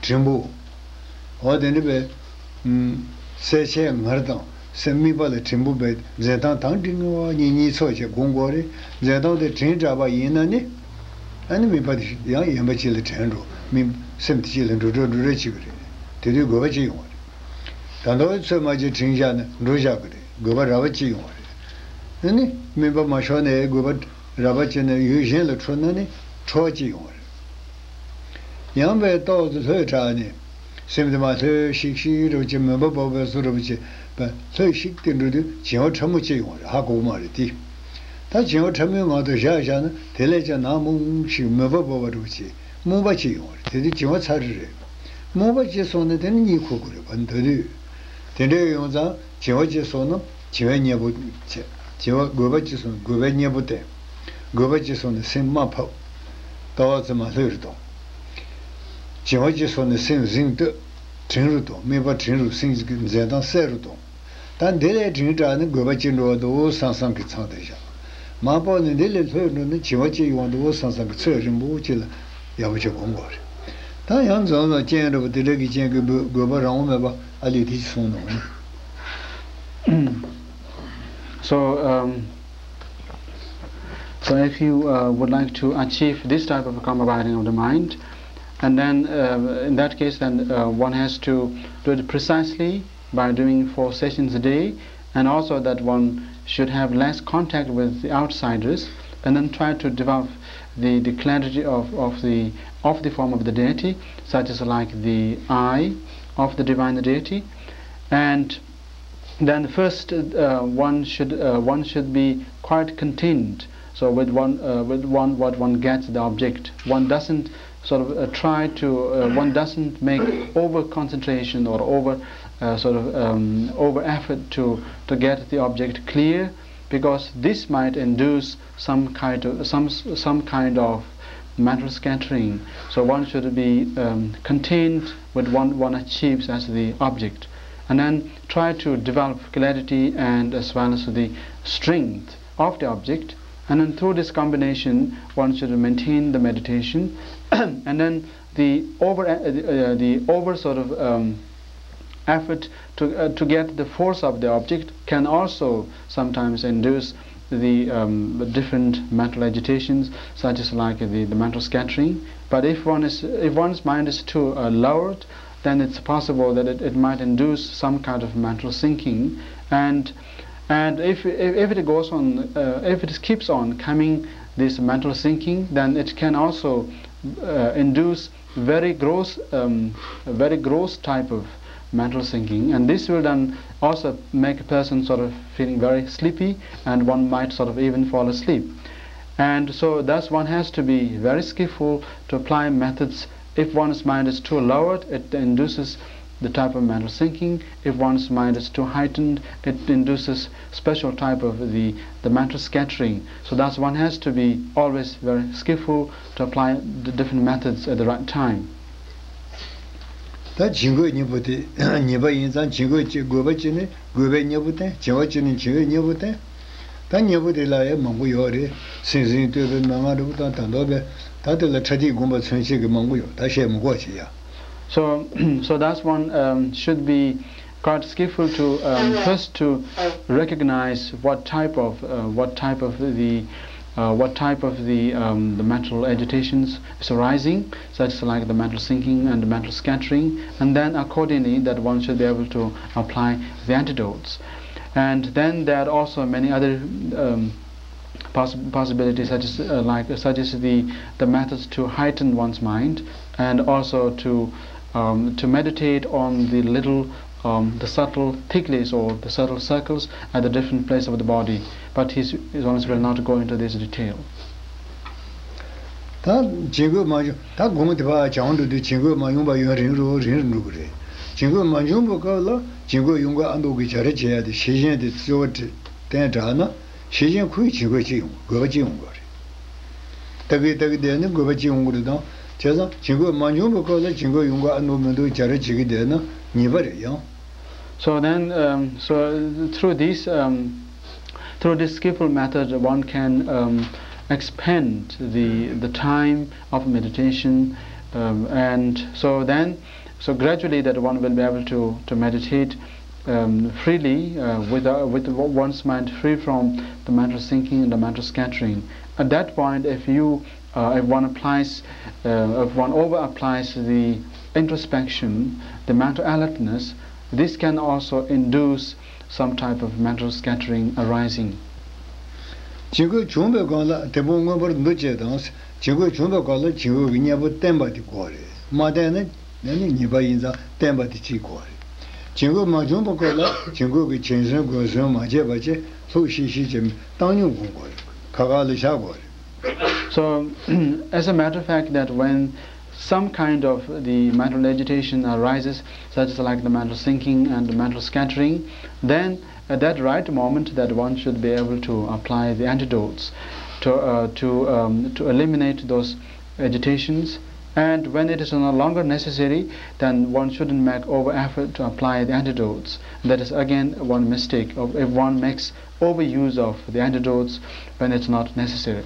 དྲིན་པོ། འོ་དེ་འདྲ་པའི་གསལ་ཆའི་ངར་དང་སེམས་དམིགས་པ་ལ་དྲིན་པོ་པའི་འཛིན་སྟངས་དང་འགྲིག་ངེས་པ་གཉིས་གཉིས་ཚོགས་བྱས་སྒོམ་དགོས་རེད། འཛིན་སྟངས་དེ་དྲིན་དྲག་པ་ཡིན་ན་ནི། ཨ་ནི་དམིགས་པ་དེ་ཡང་གཞན་པ་གཅིག་ལ་དྲན་འགྲོ། དམིགས་སེམས་དེ་གཅིག་ལ་འགྲོ་འགྲོ་འགྲོ་འགྲོ་བྱེད་ཀྱི་རེད། དེ་དུས་དགོས་པ་གཅིག་ཡོང་བ་རེད། ད་དུང་ཚོད་མ་གཅིག་དྲིན་བཞག་ནས་འགྲོ་བཞག་གི་རེད། དགོས་པ་རགས་པ་གཅིག་ཡོང་བ་རེད། ཨ་ནི་དམིགས་པ་མ་ཤོར་ནས་དགོས་པ་རགས་པ་གཅིག་ནས་ཡུལ་གཞན་ལ་འཕྲོ་ན་ནི་འཕྲོ་བ་གཅིག་ཡོང་བ་རེད། ཡང་པའི་རྟོག་ཚོ་ལྷོད་དྲགས་ནས། སེམས་དེ་མ་ལྷོད་ཤིག་ཤིག་རུ་ཅིག་མོན་པ་བབས་པའི་བཟོ་རུ་ཅིག་པ་ལྷོད་ཤིག་དེ་འགྲོ་དུས་བྱིང་བ་ཕྲ་མོ་ཅིག་ཡོང་བ་རེད། ཧ་གོ་གི་མ་རེད་དེ། ད་བྱིང་བ་ཕྲ་མོའི་ངང་དུ་བཞག་བཞག་ན་དེ་ལས་ཀྱང་ནག་མོག་ཞིག་མོན་པ་བབས་པ་རུ་ཅིག་རྨུགས་པ་ཅིག་ཡོང་བ་རེད། དེ་དུས་བྱིང་བ་ཚ་རུ་རེད། རྨུགས་པ་ཅིག་སོང་ན་དེ་ནི་གཉིད་ཁུག་དགོས་རེད་པ་ད་དུས། དེ་འདྲ་ཡོང་ཙང་བྱིང་བ་ཅིག་སོང་ན་བྱིང་བའི་གཉེན་པོ་བྱེད། བྱིང་བ་དགོས་པ་ཅིག་སོང་ན་དགོས་པའི་གཉེན་པོ་བསྟེན། དགོས་པ་ཅིག་སོང་ན་སེམས་མ་ཕབ། ལྟ་བ་ཙམ་མ་ལྷོད་རུ་གཏོང་། བྱིང་བ་ཅིག་སོང་ན་སེམས་ཟིང་གཏོད། དྲན་རུ་གཏོང་། དམིགས་པ་དྲན་རུ་སེམས་ཀྱི་འཛིན་སྟངས་གསལ་རུ་གཏོང་། ད་འདི་ལས་དྲིན་དྲག་ནི་དགོས་པ་ཅི་འགྲོ་བ་འདུག་བསམ་བསམ་གྱི་མཚང་དེ་བཞག་མ་སྤོ་ནི་འདི་ལས་ལྷོད་འགྲོ་ནི་བྱིང་བ་ཅི་ཡོང་འདུག་བསམ་བསམ་གྱི་ཚོད་རིང་པོ་ཅིག་ལ་ཡག་པོ་ཅིག་སྒོམ་དགོས་རེད། ད་ཡང་འཛོམས་ལ་སྐྱེན་འགྲོ་བ་དེ་འདྲ་གི་རྐྱེན་གྱིས་འབུད་དགོས་པ་རང་དབང་མེད་པ་ཨ་ལས་དེ་ཅི་གསུངས་ནོ། So, um, so if you uh, would like to achieve this type of a calm abiding of the mind, and then uh, in that case, then uh, one has to do it precisely by doing four sessions a day, and also that one should have less contact with the outsiders, and then try to develop the, the clarity of, of the of the form of the deity, such as like the eye of the divine deity, and then first uh, one should uh, one should be quite content. So with one uh, with one what one gets the object. One doesn't sort of uh, try to uh, one doesn't make over concentration or over uh, sort of um, over effort to to get the object clear, because this might induce some kind of some some kind of mental scattering. So one should be um, content with what one achieves as the object, and then try to develop clarity and as well as the strength of the object. And then through this combination, one should maintain the meditation, and then the over uh, uh, the over sort of um, effort to, uh, to get the force of the object can also sometimes induce the um, different mental agitations, such as like the, the mental scattering. But if one is if one's mind is too uh, lowered, then it's possible that it, it might induce some kind of mental sinking. And and if if, if it goes on, uh, if it keeps on coming this mental sinking, then it can also uh, induce very gross, um, very gross type of mental thinking, and this will then also make a person sort of feeling very sleepy, and one might sort of even fall asleep. And so, thus, one has to be very skillful to apply methods. If one's mind is too lowered, it induces the type of mental thinking. If one's mind is too heightened, it induces special type of the, the mental scattering. So thus one has to be always very skillful to apply the different methods at the right time. ད་བྱིང་རྒོད་གཉིས་པོ་དེ་གཉིས་པ་ཡིན་ཙང་། བྱིང་རྒོད་གཅིག་རྒོད་པ་གཅིག་ནི་རྒོད་པའི་གཉེན་པོ་བསྟེན། བྱིང་བ་གཅིག་ནི་བྱིང་བའི་གཉེན་པོ་བསྟེན། ད་གཉེན་པོ་དེ་ལ་ཡང་མང་པོ་ཡོད་རེད། སིང་སིང་གཏོད་པའི་མན་ངག་འདྲ་པོ་དང་། ད་མདོ་པའི་ད་དེ་ལ་ཕྲ་ཏིས་སྒོམ་པ་མཚོན་བྱེད་ཀྱི་མང་པོ་ཡོད། ད་བཤད་མི་དགོས་ཅིག་ཡ། So, so that's one, um, should be quite skillful to, um, first to recognize what type of, uh, what type of the, uh, what type of the, um, the mental agitations is arising, such as like the mental sinking and the mental scattering, and then accordingly that one should be able to apply the antidotes. And then there are also many other, um, poss- possibilities, such as, uh, like, such as the, the methods to heighten one's mind, and also to, um, to meditate on the little, um, the subtle thiglies or the subtle circles at the different places of the body. But he's, he's honest will not go into this detail. ད་བྱིང་རྒོད་མ་བྱུང་། ད་གོང་དེ་ཕར་བྱང་འགྲོ་དུས་བྱིང་རྒོད་མ་བྱུང་བར་ཡུན་རིང་རུ་རིང་རུ་འགྲོ་གི་རེད། བྱིང་རྒོད་མ་བྱུང་བའི་སྐབས་ལ་བྱིང་རྒོད་ཡོང་གི་ཨ་མདོ་གི་བྱ་ར་བྱེད་ཡ་དེ་ཤེས་བཞིན་དེ་གཙོ་བོ་བསྟན་དྲགས་ན། ཤེས་བཞིན་ཁོའི་བྱིང་རྒོད་ཅིག་ཡོང་། རྒོད་པ་ཅིག་ཡོང་གི་རེད། ལྟ་གི་ལྟ་གི་བསྡད་ན་རྒོད་པ་ཅིག་ཡོང་གི་རེད་དང་། བྱས་ཙང་བྱིང་རྒོད་མ་བྱུང་བའི་སྐབས་ལ་བྱིང་རྒོད་ཡོང་གི་ཨ་མདོ་མི་འདུག་བྱ་ར་བྱེད་ཀྱི་བསྡད་ན་ཉེས་པ་རེད་ཡང་། So then, um, so through this, um, through this skillful method, one can, um, expand the the time of meditation, um, and so then, so gradually that one will be able to to meditate, um, freely, uh, with uh, with one's mind free from the mental sinking and the mental scattering. At that point, if you uh, if one applies, uh, if one over applies the introspection, the mental alertness, this can also induce some type of mental scattering arising. བྱིང་རྒོད་བྱུང་བའི་སྒང་ལ་བདེ་སྤོང་མངོན་པར་འདུ་བྱེད་དང་། བྱིང་རྒོད་བྱུང་བའི་སྐབས་ལ་བྱིང་རྒོད་ཀྱི་གཉེན་པོ་བསྟེན་པ་དེ་དགོས་རེད། མ་བསྟེན་ན་ཨ་ནི་ཉེས་པ་ཡིན་ཙང་བསྟེན་པ་དེ་གཅིག་དགོས་རེད། བྱིང་རྒོད་མ་བྱུང་བའི་སྐབས་ལ་བྱིང་རྒོད་ཀྱི་བྱིང་ཟོན་རྒོད་ཟོན་མ་བྱས་པ་བྱས། ལྷུག་ཤིག་ཤིག་བྱས་བཏང་སྙོམས་སྒོམ་དགོས་རེད། ཁ་ཁ་ལ་བཞག་དགོས་རེད། So, as a matter of fact, that when some kind of the mental agitation arises, such as like the mental sinking and the mental scattering, then at that right moment, that one should be able to apply the antidotes to uh, to um, to eliminate those agitations. And when it is no longer necessary, then one shouldn't make over effort to apply the antidotes. That is again one mistake of if one makes overuse of the antidotes when it's not necessary.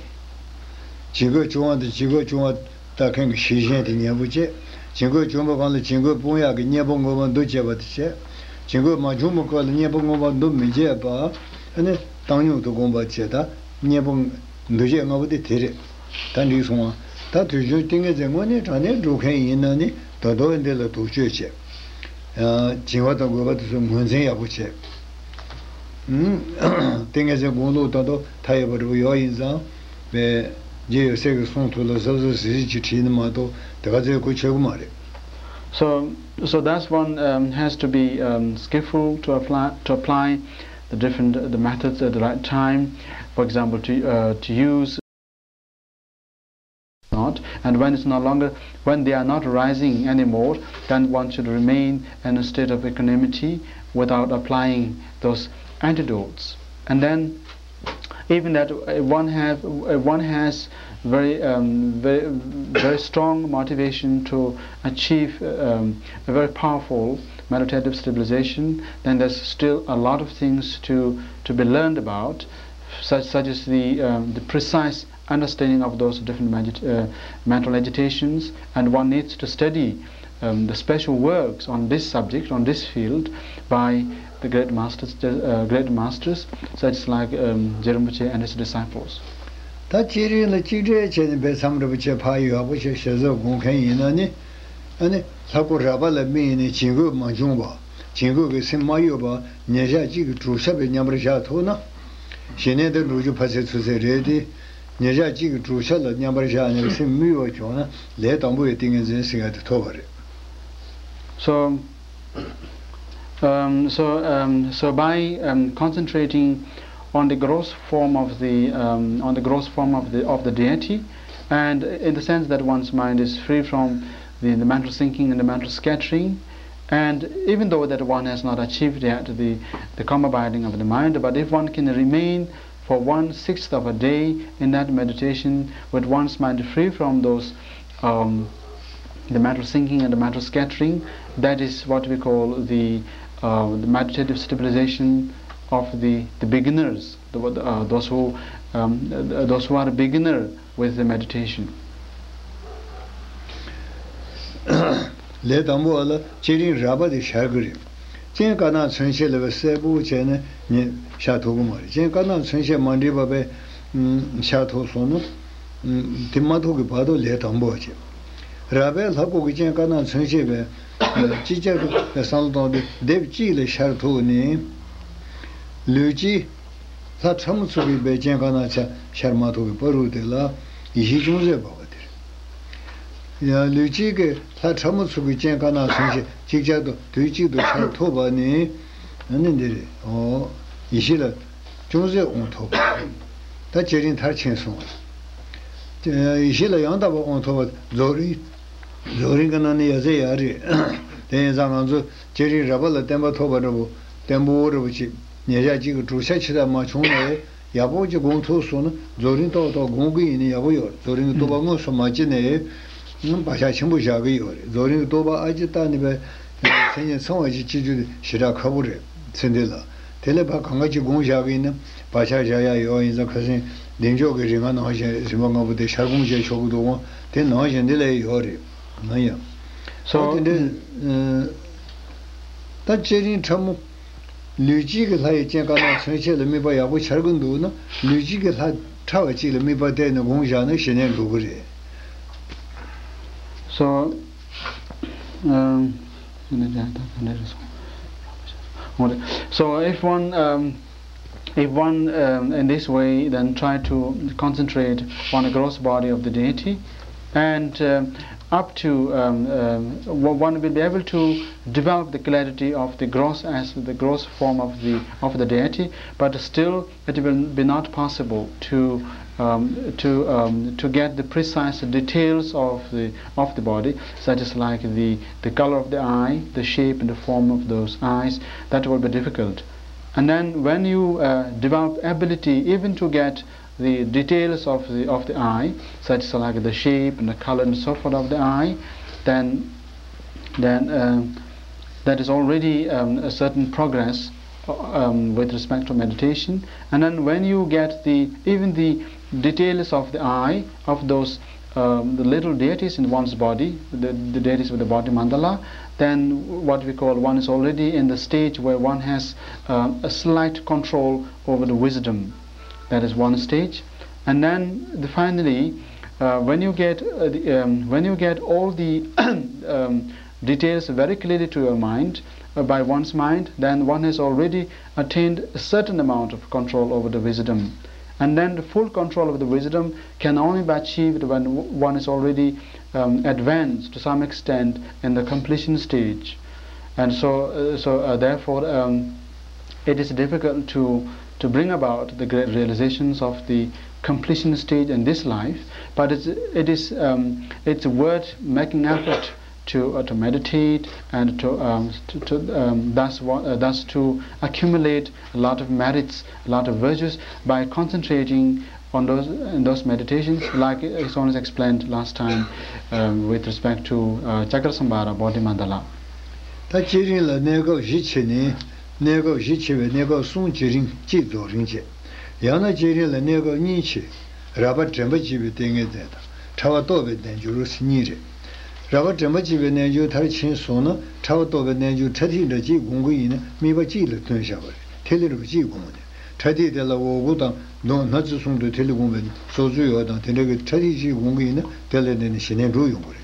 བྱིང་རྒོད་བྱུང་བ་དང་། བྱིང་རྒོད་བྱུང་བ་ལྟ་མཁན་གྱི་ཤེས་བཞིན་དེ་གཉེན་པོ་བྱེད། བྱིང་རྒོད་བྱུང་བའི་སྒང་ལ་བྱིང་རྒོད་སྤོང་ཡག་གི་གཉེན་པོ་མངོན་པར་འདུ་བྱེད་པ་དེ་བྱེད། བྱིང་རྒོད་མ་བྱུང་བའི་སྐབས་ལ་གཉེན་པོ་མངོན་པར་འདུ་མི་བྱེད་པ། ཨ་ནི་བཏང་སྙོམས་སུ་སྒོམ་པ་བྱེད། ད་གཉེན་པོ་འདུ་བྱེད་ལྔ་པོ་དེ་དེ་རེད། ད་འགྲིག་སོང་ང་། ད་དུས་རྒྱུན་ཏིང་ངེ་འཛིན་དངོས་གནས་དྲང་གནས་སྒྲུབ་མཁན་ཡིན་ན་ནི། ད་དུང་འདི་ལ་དོགས་གཅོད་བྱེད། བྱིང་བ་དང་རྒོད་པ་དེ་ཚོ་ངོས་འཛིན་ཡག་པོ་བྱེད། ཏིང་ངེ་འཛིན་དགོངས་ལུགས་ད་དུང་མཐའ་ཡས་པ་འདྲ་པོ་ཡོད་ཡིན་ཙང་། པའི་རྗེ་ཡབ་སྲས་ཀྱི་གསུང་ཐོག་ལ་གཟབ་གཟབ་ཟིག་ཟིག་ཅིག་བྲིས་ན་མ་གཏོགས་དེ་ག་ཚོད་གོ་ཆོད་གི་མ་རེད། So, so that's one, um, has to be, um, skillful to apply to apply the different the methods at the right time. For example, to uh, to use not, and when it's no longer, when they are not rising anymore, then one should remain in a state of equanimity without applying those antidotes. And then, even that, uh, one have uh, one has very um, very very strong motivation to achieve um, a very powerful meditative stabilization, then there's still a lot of things to to be learned about, such such as the um, the precise understanding of those different magit- uh, mental agitations, and one needs to study um, the special works on this subject, on this field, by the great masters, uh, great masters such like um, Rinpoche and his disciples. ད་ཅི་རིགས་ལ་གཅིག་སྒྲིལ་བྱས་ནས་འབད་བསམ་རེ་པོ་བྱས་ཕར་ཡག་པོ་བྱས་ཞལ་ཟབ་སྒོམ་མཁན་ཡིན་ན་ནི། ཨ་ནི་ལྷ་སྐུ་རལ་པ་ལ་སྨིན་ནས་བྱིང་རྒོད་མ་བྱུང་བ། བྱིང་རྒོད་ཀྱི་སེམས་མ་གཡོས་པ། ཉིན་ཞག་གཅིག་གི་དྲུག་ཆ་བའི་མཉམ་པར་བཞག་ཐུབ་ན། ཞི་གནས་དང་འགྲུབ་རྒྱུ་ཕ་ཚེ་ཚུ་ཚེ་རེད་དེ། ཉིན་ཞག་གཅིག་གི་དྲུག་ཆ་ལ་མཉམ་པར་བཞག་ནས་སེམས་མི་གཡོ་བ་བྱུང་ན། ལས་དང་པོ་ཡི་ཏིང་ངེ་འཛིན་ཟེར་ཡ་དེ་ཐོབ་པ་རེད། So, um, so, um, so by um, concentrating on the gross form of the um, on the gross form of the of the deity, and in the sense that one's mind is free from the, the mental sinking and the mental scattering, and even though that one has not achieved yet the the calm abiding of the mind, but if one can remain for one sixth of a day in that meditation with one's mind free from those um, the mental sinking and the mental scattering, That is what we call the, uh, the meditative stabilization of the, the beginners, the, uh, those who, um, those who are beginner with the meditation. ལས་དང་པོ་བ་ལ་བསྐྱེད་རིམ་རགས་པ་དེ་ཤར་གི་རེད། སྤྱན་དཀར་ནག་མཚོན་ཆེ་ལ་བས་གསལ་པོ་བྱས་ནས་ཉེ་ཤར་ཐུབ་ཀྱི་མ་རེད། སྤྱན་དཀར་ནག་མཚོན་ཆེ་མ་འདྲེས་པ་བས་ཤར་ཐུབ་སོང་ན། དེ་མ་ཐུབ་ཀྱི་བར་དུ་ལས་དང་པོ་བ་བྱེད། རགས་པའི་ལྷ་སྐུ་གི་སྤྱན་དཀར་ནག་མཚོན་ཆེ་བས་ཅིག་ཅར་དུ་བསམ་བློ་བཏང་སྟེ་སྡེབ་གཅིག་ལ་ཤར་ཐུབ་ནས། ལུས་སྤྱི། ལྷ་ཕྲ་མོ་ཚུགས་ཀྱི་བས་སྤྱན་དཀར་ནག་ཆ་ཤར་མ་ཐུབ་ཀྱི་བར་དུ་དེ་ལ་ཡེ་ཤེས་ཅུང་ཟད་འབར་བ་དེ་རེད། ཡང་ལུས་སྤྱི་གི་ལྷ་ཕྲ་མོ་ཚུགས་ཀྱི་སྤྱན་དཀར་ནག་མཚོན་ཆེ་ཅིག་ཅར་དུ་དུས་གཅིག་ཏུ་ཤར་ཐུབ་པ་ནི། ཨ་ནི་འདི་རེད། ཨོ། ཡེ་ཤེས་ལ་ཅུང་ཟད་འོང་ཐུབ་པ། ད་བསྐྱེད་རིམ་མཐར་ཕྱིན་སོང་བ། ཡེ་ཤེས་ལ་ཡང་དག་པར་འོང་ཐུབ་པ་རྫོགས་རིམ། རྫོགས་རིམ་གྱི་ནང་ནས་ཡ་ཟེར་ཡ་རེད། དེ་ཡིན་ཙང་ང་ཚོ་བསྐྱེད་རིམ་རགས་པ་ལ་བརྟན་པ་ཐོབ་པ་འདྲ་པོ། བརྟན་པོ་འདྲ་པོ་ཅིག་ཉེ་ཞག་གཅིག་གི་གྲུབ་ཆ་ཆེ་ཐག་མ་བྱུང་ནའི་ཡག་པོ་ཅིག་སྒོམ་ཐུབ་སོང་ན་རྫོགས་རིམ་ཏོག་ཏོག་སྒོམ་གི་ཡིན་ན་ཡག་པོ་ཡོད་རེད། རྫོགས་རིམ་གྱི་རྟོགས་པ་དངོས་སུ་མ་སྐྱེས་ནའི་བག་ཆགས་ཆེན་པོ་བཞག་གི་ཡོད་རེད། རྫོགས་རིམ་གྱི་རྟོགས་པ་ཨ་ཅེ་བཏགས་ནས་པའི་མཚན་ཉིད་ཚང་བ་ཅིག་སྐྱེ་རྒྱུ་དེ་ཞེ་དྲག་ཁག་པོ་རེད། ཚེ་འདི་ལ། དེ་ལས་ཕར་གང་ག་ཅིག་སྒོམ་བཞག་གི་ཡིན་ན་བག་ཆགས་བཞག་ཡ་ཡོད་ཡིན་ཙང་ཁ་སང་བདེ་མཆོག་གི་རིམ་ལྔ་ནང་བཞིན་རིམ་པ་ལྔ་པོ་དེ་ཤར་སྒོམ་བྱས་ཆོག་གི་འདུག་འོང་དེ་ནང་བཞིན་འདི་ལ་ཡོད་རེད། ན་ཡང་། So ད་དེ་འདྲའི་ད་བསྐྱེད་རིམ་ཕྲ་མོ། ལུས་སྤྱི་གི་ལྷ་ཡི་སྤྱན་དཀར་ནག་མཚོན་ཆེ་ལ་དམིགས་པ་ཡག་པོ་འཆར་གི་འདུག་ན་ལུས་སྤྱི་གི་ལྷ་ཕྲ་བ་གཅིག་ལ་དམིགས་པ་གཏད་ནས་སྒོམ་བཞག་ན་ཞི་གནས་འགྲོ་གི་རེད། So, um, so if one, um, if one um, in this way then try to concentrate on the gross body of the deity, and um, up to um, um, one will be able to develop the clarity of the gross as the gross form of the of the deity, but still it will be not possible to um, to um, to get the precise details of the of the body, such as like the the color of the eye, the shape and the form of those eyes. That will be difficult. And then when you uh, develop ability even to get the details of the of the eye, such as like the shape and the color and so forth of the eye, then then um, that is already um, a certain progress um, with respect to meditation. And then when you get the even the details of the eye, of those um, the little deities in one's body, the, the deities with the body mandala, then what we call one is already in the stage where one has uh, a slight control over the wisdom. That is one stage. And then the, finally, uh, when you get uh, the, um, when you get all the um, details very clearly to your mind uh, by one's mind, then one has already attained a certain amount of control over the wisdom. And then the full control of the wisdom can only be achieved when one is already um, advanced to some extent in the completion stage. And so, uh, so uh, therefore, um, it is difficult to to bring about the great realizations of the completion stage in this life, but it's, it is um, it's worth making effort to uh, to meditate and to um, to, to um, thus uh, thus to accumulate a lot of merits, a lot of virtues by concentrating on those in those meditations, like uh, Sonis explained last time um, with respect to uh, Chakrasamvara Bodhi Mandala. ད་བསྐྱེད་རིམ་ལ་གནས་སྐབས་བཞི་ཕྱེ་ནས། གནས་སྐབས་བཞི་ཕྱེ་བའི་གནས་སྐབས་གསུམ་བསྐྱེད་རིམ་གཅིག་རྫོགས་རིམ་བཅས། ཡང་ན་བསྐྱེད་རིམ་ལ་གནས་སྐབས་གཉིས་ཕྱེ། རགས་པ་དྲན་པ་བསྐྱེད་པའི་ཏིང་ངེ་འཛིན་དང་ཕྲ་བ་རྟོགས་པའི་རྣལ་འབྱོར་གཉིས་རེད། རགས་པ་དྲན་པ་བསྐྱེད་པའི་རྣལ་འབྱོར་མཐར་ཕྱིན་སོང་ན་ཕྲ་བ་རྟོགས་པའི་རྣལ་འབྱོར་ཕྲ་ཐིག་འདྲ་གཅིག་སྒོམ་གྱི་ཡིན་ན་དམིགས་པ་གཅིག་ལ་བརྟེན་བཞག་པ་རེད། ཐིག་ལེ་རུ་གཅིག་སྒོམ་ནས་ཕྲ་ཐིག་དེ་ལ་འོག་སྒོ་དང་མདུན་སྣ་རྩེ་གསུམ་དུ་ཐིག་ལེ་སྒོམ་པའི་སྲོག་རྩོལ་ཡོད་དང་དེ་འདྲ་གི་ཕྲ་ཐིག་གཅིག་སྒོམ་གྱི་ཡིན་ན་དེ་ལ་བརྟེན་ནས་ཞི་གནས་འགྲུབ་ཡོང་གི་རེད།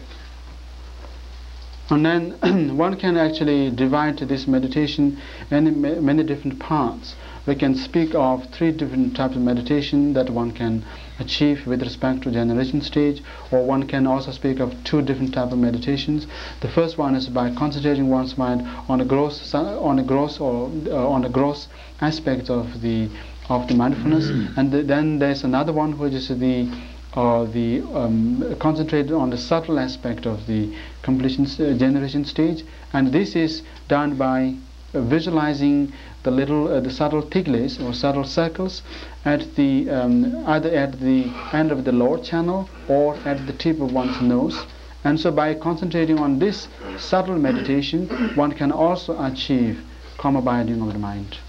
And then one can actually divide this meditation in ma- many different parts. We can speak of three different types of meditation that one can achieve with respect to generation stage, or one can also speak of two different types of meditations. The first one is by concentrating one's mind on a gross, on a gross or uh, on a gross aspects of the of the mindfulness, and th- then there's another one which is the uh, the um, concentrated on the subtle aspect of the completion s- uh, generation stage, and this is done by uh, visualizing the little uh, the subtle tiglis or subtle circles at the um, either at the end of the lower channel or at the tip of one's nose, And so, by concentrating on this subtle meditation, one can also achieve calm abiding of the mind.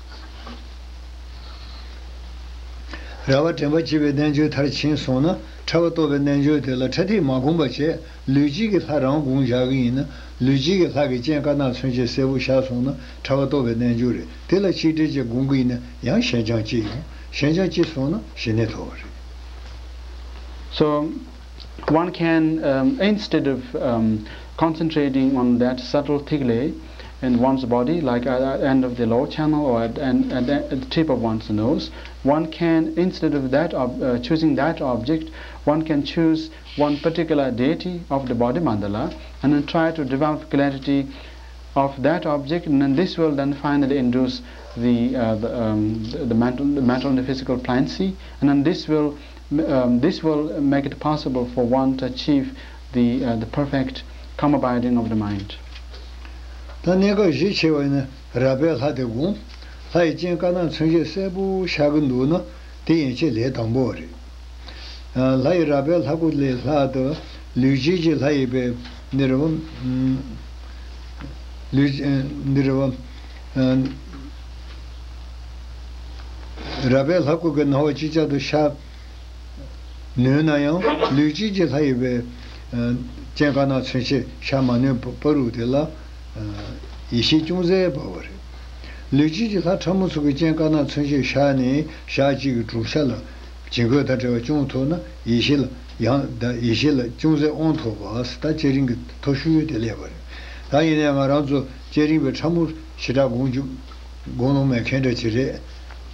རལ་པ་དྲན་པ་བྱེད་པའི་རྣལ་འབྱོར་མཐར་ཕྱིན་སོང་ན་ཕྲ་བ་རྟོགས་པའི་རྣལ་འབྱོར་དེ་ལ་ཕྲ་ཐིག་མ་བསྒོམས་པ་བྱས་ལུས་དཀྱིལ་གྱི་ལྷ་རང་བསྒོམས་བཞག་གི་ཡིན་ན་ལུས་དཀྱིལ་གྱི་ལྷ་གི་སྤྱན་དཀར་ནག་མཚོན་ཆས་གསལ་པོ་ཤར་སོང་ན་ཕྲ་བ་རྟོགས་པའི་རྣལ་འབྱོར་རེད། དེ་ལ་ཆིག་དྲིལ་གྱིས་བསྒོམ་གི་ཡིན་ན་ཡང་ཞེན་སྦྱང་སྐྱེ་ཡོང་། ཞེན་སྦྱང་སྐྱེས་སོང་ན་ཞི་གནས་ཐོབ་པ་རེད། So, one can, um, instead of um, concentrating on that subtle tighle in one's body, like at the end of the lower channel or at, and, at the tip of one's nose, one can, instead of that ob- uh, choosing that object, one can choose one particular deity of the body mandala and then try to develop clarity of that object, and then this will then finally induce the uh, the, um, the, the mental the mental and the physical pliancy, and then this will um, this will make it possible for one to achieve the uh, the perfect calm abiding of the mind. ད་གནས་སྐབས་བཞི་ཕྱེ་བ་ཡིན་ན་རལ་པའི་ལྷ་དེ་བསྒོམ། ལྷ་ཡི་སྤྱན་དཀར་ནག་མཚོན་ཆས་གསལ་པོ་ཤར་གི་འདུག་ན་དེ་ཡན་ཆད་ལས་དང་པོ་རེད། ལྷ་ཡི་རལ་པའི་ལྷ་སྐུ་ལས་ལྷག་ཏུ་ལུས་དཀྱིལ་གྱི་ལྷ་ཡི་པའི་འདི་རེད་བ། ལུས་འདི་རེད་བ། རལ་པའི་ལྷ་སྐུ་གི་སྣང་བ་ཅིག་ཅར་དུ་ཤར་ནུས་ན་ཡང་ལུས་དཀྱིལ་གྱི་ལྷ་ཡི་པའི་སྤྱན་དཀར་ནག་མཚོན་ཆས་ཤར་མ་ནུས་པ་རུ་དེ་ལ་ཡེ་ཤེས་ཅུང་ཟད་འབར་བ་རེད། ལུས་དཀྱིལ་གྱི་ལྷ་ཕྲ་མོ་ཚོ་གི་སྤྱན་དཀར་ནག་མཚོན་ཆས་ཤར་ནས་ཞག་གཅིག་གི་དྲུག་ཤ་ལ་བྱིང་རྒོད་དང་བྲལ་བ་ཅུང་ཐོབ་ན་ཡེ་ཤེས་ལ་ཡང་ད་ཡེ་ཤེས་ལ་ཅུང་ཟད་དབང་ཐོབ་པ་ད་བསྐྱེད་རིམ་གྱི་མཐོ་ཤོས་དེ་སླེབས་པ་རེད། ད་ཡིན་ནའང་ང་རང་ཚོ་བསྐྱེད་རིམ་པའི་ཕྲ་མོ་ཞེ་དྲག་སྒོམ་རྒྱུ་སྒོམ་ལོང་མེད་མཁན་འདྲ་ཅིག་རེད།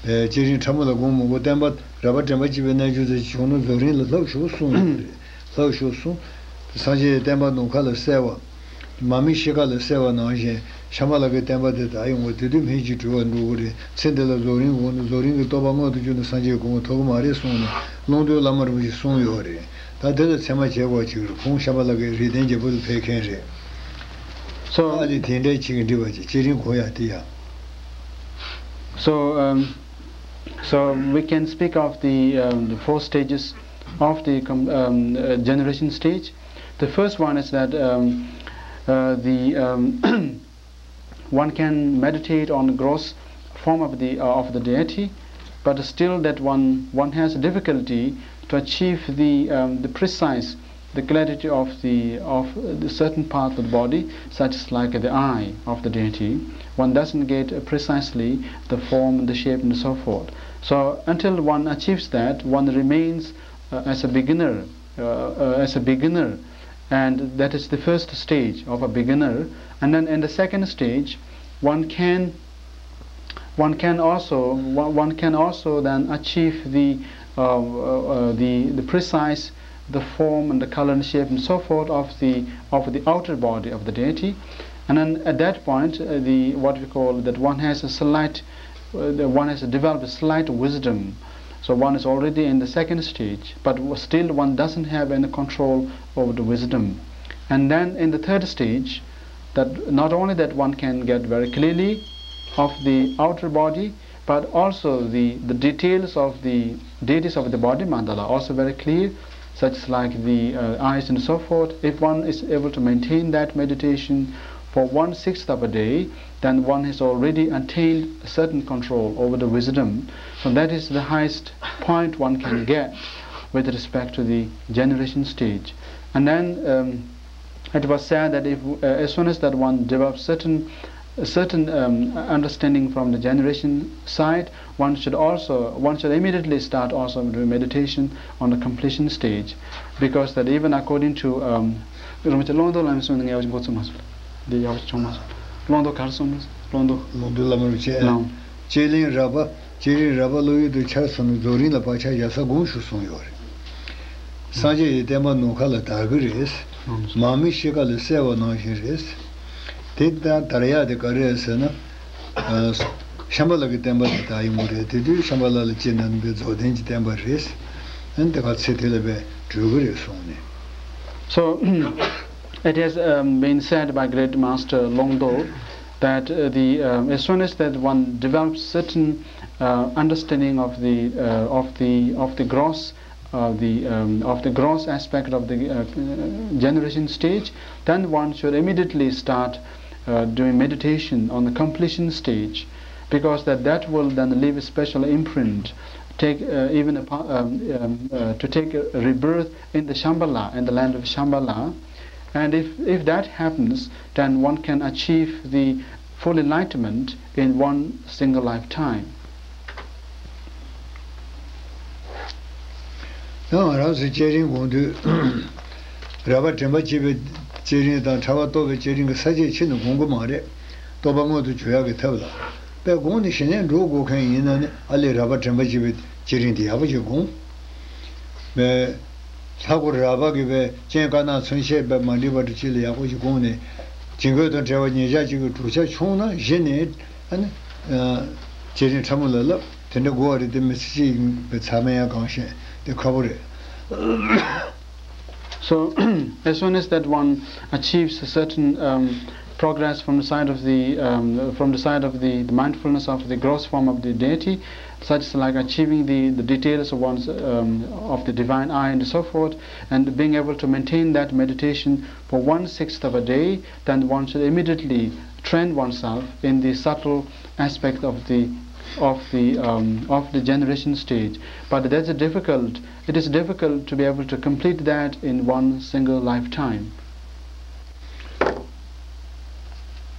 བསྐྱེད་རིམ་ཕྲ་མོ་ལ་སྒོམ་མང་པོ་བསྟན་པ་རལ་པ་དྲན་པ་བྱེད་པའི་རྣལ་འབྱོར་ཟེར་བྱུང་ན་རྫོགས་རིམ་ལ་ལྷག་ཤོས་གསུངས་ཡོད་རེད། ལྷག་ཤོས་གསུངས། སངས་རྒྱས་ཀྱི་བསྟན་པ་ནམ་མཁའ་ལ་གསལ་བ། མར་མེ་ཤེལ་དཀར་ལ་གསལ་བ་ནང་བཞིན་ཤམ་བྷ་ལ་གི་བསྟན་པ་དེ་དར་ཡོང་བ་དེ་དུས་སྨིན་བྱེད་གྲོལ་བར་འགྲོ་གི་རེད། ཚེ་འདི་ལ་རྫོགས་རིམ་སྒོམ་ན་རྫོགས་རིམ་གྱི་རྟོགས་པ་མངོན་དུ་གྱུར་ན་སངས་རྒྱས་གོ་འཕང་ཐོབ་ཀྱི་མ་རེད་གསུངས་ནས་ཀློང་རྡོལ་བླ་མ་རིན་པོ་ཆེས་གསུངས་ཡོད་རེད། ད་དེ་ལ་ཚད་མ་བྱེད་དགོས་ཅིག་རེད། ཁོང་ཤམ་བྷ་ལ་གི་རིགས་ལྡན་རྒྱལ་པོ་ལ་ཕེབས་མཁན་རེད། So ཨ་ལས་དེ་འདྲའི་ཅིག་གི་འདྲི་བ་ཅིག་བསྐྱེད་རིམ་གོ་ཡ་དེ་ཡ། So, um, so we can speak of the, um, the four stages of the com- um, uh, generation stage. The first one is that um, uh, the um, one can meditate on the gross form of the uh, of the deity, but still that one one has difficulty to achieve the um, the precise the clarity of the of the certain part of the body, such as like the eye of the deity. One doesn't get uh, precisely the form, the shape, and so forth. So until one achieves that, one remains uh, as a beginner, uh, uh, as a beginner, and that is the first stage of a beginner. And then in the second stage, one can one can also one can also then achieve the uh, uh, the the precise the form and the color and shape and so forth of the of the outer body of the deity, and then at that point uh, the what we call that one has a slight uh, the one has developed a slight wisdom. So one is already in the second stage, but still one doesn't have any control over the wisdom. And then in the third stage, that not only that one can get very clearly of the outer body, but also the, the details of the deities of the body mandala also very clear, such like the uh, eyes and so forth. If one is able to maintain that meditation for one sixth of a day, then one has already attained a certain control over the wisdom. So that is the highest point one can get with respect to the generation stage. And then um, it was said that if uh, as soon as that one develops certain a certain um, understanding from the generation side, one should also one should immediately start also doing meditation on the completion stage, because that even according to um, རོང་ཆེ་ཀློང་རྡོལ་ལ་སོང་ནས་ངས་ཡག་པོ་མགོ་ཚོས་མ་སོང་། འདི་ཡག་པོ་བྱུང་མ་སོང་། ཀློང་རྡོལ་ག་རེ་གསུངས་རེད། ཀློང་རྡོལ། ཀློང་རྡོལ་བླ་མ་རིན་པོ་ཆེ། ལགས། བསྐྱེད་རིམ་རལ་པ། བསྐྱེད་རིམ་རལ་པ་བློ་ཡུལ་དུ་འཆར་སོང་ནས་རྫོགས་རིམ་ལ་བག་ཆགས་བཞག་ས་དགོངས་ཞུ་གསུངས་ཡོད་རེད། སངས་རྒྱས་ཀྱི་བསྟན་པ་ནམ་མཁའ་ལ་དར་གི་རེད། མར་མེ་ཤེལ་དཀར་ལ་གསལ་བ་ནང་བཞིན་རེད། དེ་ལྟར་དར་ཡག་དེ་ག་རེ་རེད་ཟེར་ན། ཤམ་བྷ་ལ་གི་བསྟན་པ་དེ་དར་ཡོང་གི་རེད། དེ་དུས་ཤམ་བྷ་ལ་ལ་སྤྱིར་ན་ནུས་པའི་རྫོགས་ལྡན་གྱི་བསྟན་པ་རེད། ཨ་ནི་དེ་ག་ཚེ་དེ་ལ་བས་གྲོལ་གི་རེད་གསུངས་ནས། So, it has um, been said by great master Longdo that uh, the um, as soon as that one develops certain uh, understanding of the uh, of the of the gross uh, the um, of the gross aspect of the uh, generation stage, then one should immediately start uh, doing meditation on the completion stage, because that that will then leave a special imprint, take uh, even a, um, um, uh, to take a rebirth in the Shambhala, in the land of Shambhala. And if, if that happens, then one can achieve the full enlightenment in one single lifetime. ཡང་ང་རང་ཚོའི་བསྐྱེད་རིམ་སྒོམ་དུས། རལ་པ་དྲན་པ་བསྐྱེད་པའི་བསྐྱེད་རིམ་དང་ཕྲ་བ་རྟོགས་པའི་བསྐྱེད་རིམ་གྱི་ས་བཅད་ཕྱི་ནས་སྒོམ་གྱི་མ་རེད། རྟོགས་པ་མངོན་དུ་གྱུར་ཡག་གི་ཐབས་ལ། དཔེ་དགོངས་ནས་ཞི་གནས་འགྲོ་དགོས་མཁན་ཡིན་ན་ནི་ཨ་ལས་རལ་པ་དྲན་པ་བསྐྱེད་པའི་བསྐྱེད་རིམ་དེ་ཡག་པོ་ཞིག་སྒོམ། མེད། ལྷ་སྐུ་རལ་པ་གི་བའི་སྤྱན་དཀར་ནག་ཚུན་ཆད་བའི་མ་འགྲིག་པ་འགྲོ་ཅིག་ལ་ཡག་པོ་ཞིག་སྒོམ་ནས། བྱིང་རྒོད་དང་བྲལ་བ་ཉེར་བཞག་ཅིག་གི་གྲུབ་ཆ་བྱུང་ན་གཞི་ནས་ཨ་ནི། བསྐྱེད་རིམ་ཕྲ་མོ་ལ་བསླབ། དེ་འདྲ་དགོས་པ་རེད། དེ་མི་ཚེ་གཅིག་ཡིན་པའི་ཚད་མ་ཡང་གང་ཤེས་དེ་ཁག་པོ་རེད། So, as soon as that one achieves a certain um, progress from the side of the um, from the side of the, the mindfulness of the gross form of the deity, such as like achieving the, the details of one's um, of the divine eye and so forth, and being able to maintain that meditation for one sixth of a day, then one should immediately train oneself in the subtle aspect of the of the um, of the generation stage. But that's difficult. It is difficult to be able to complete that in one single lifetime.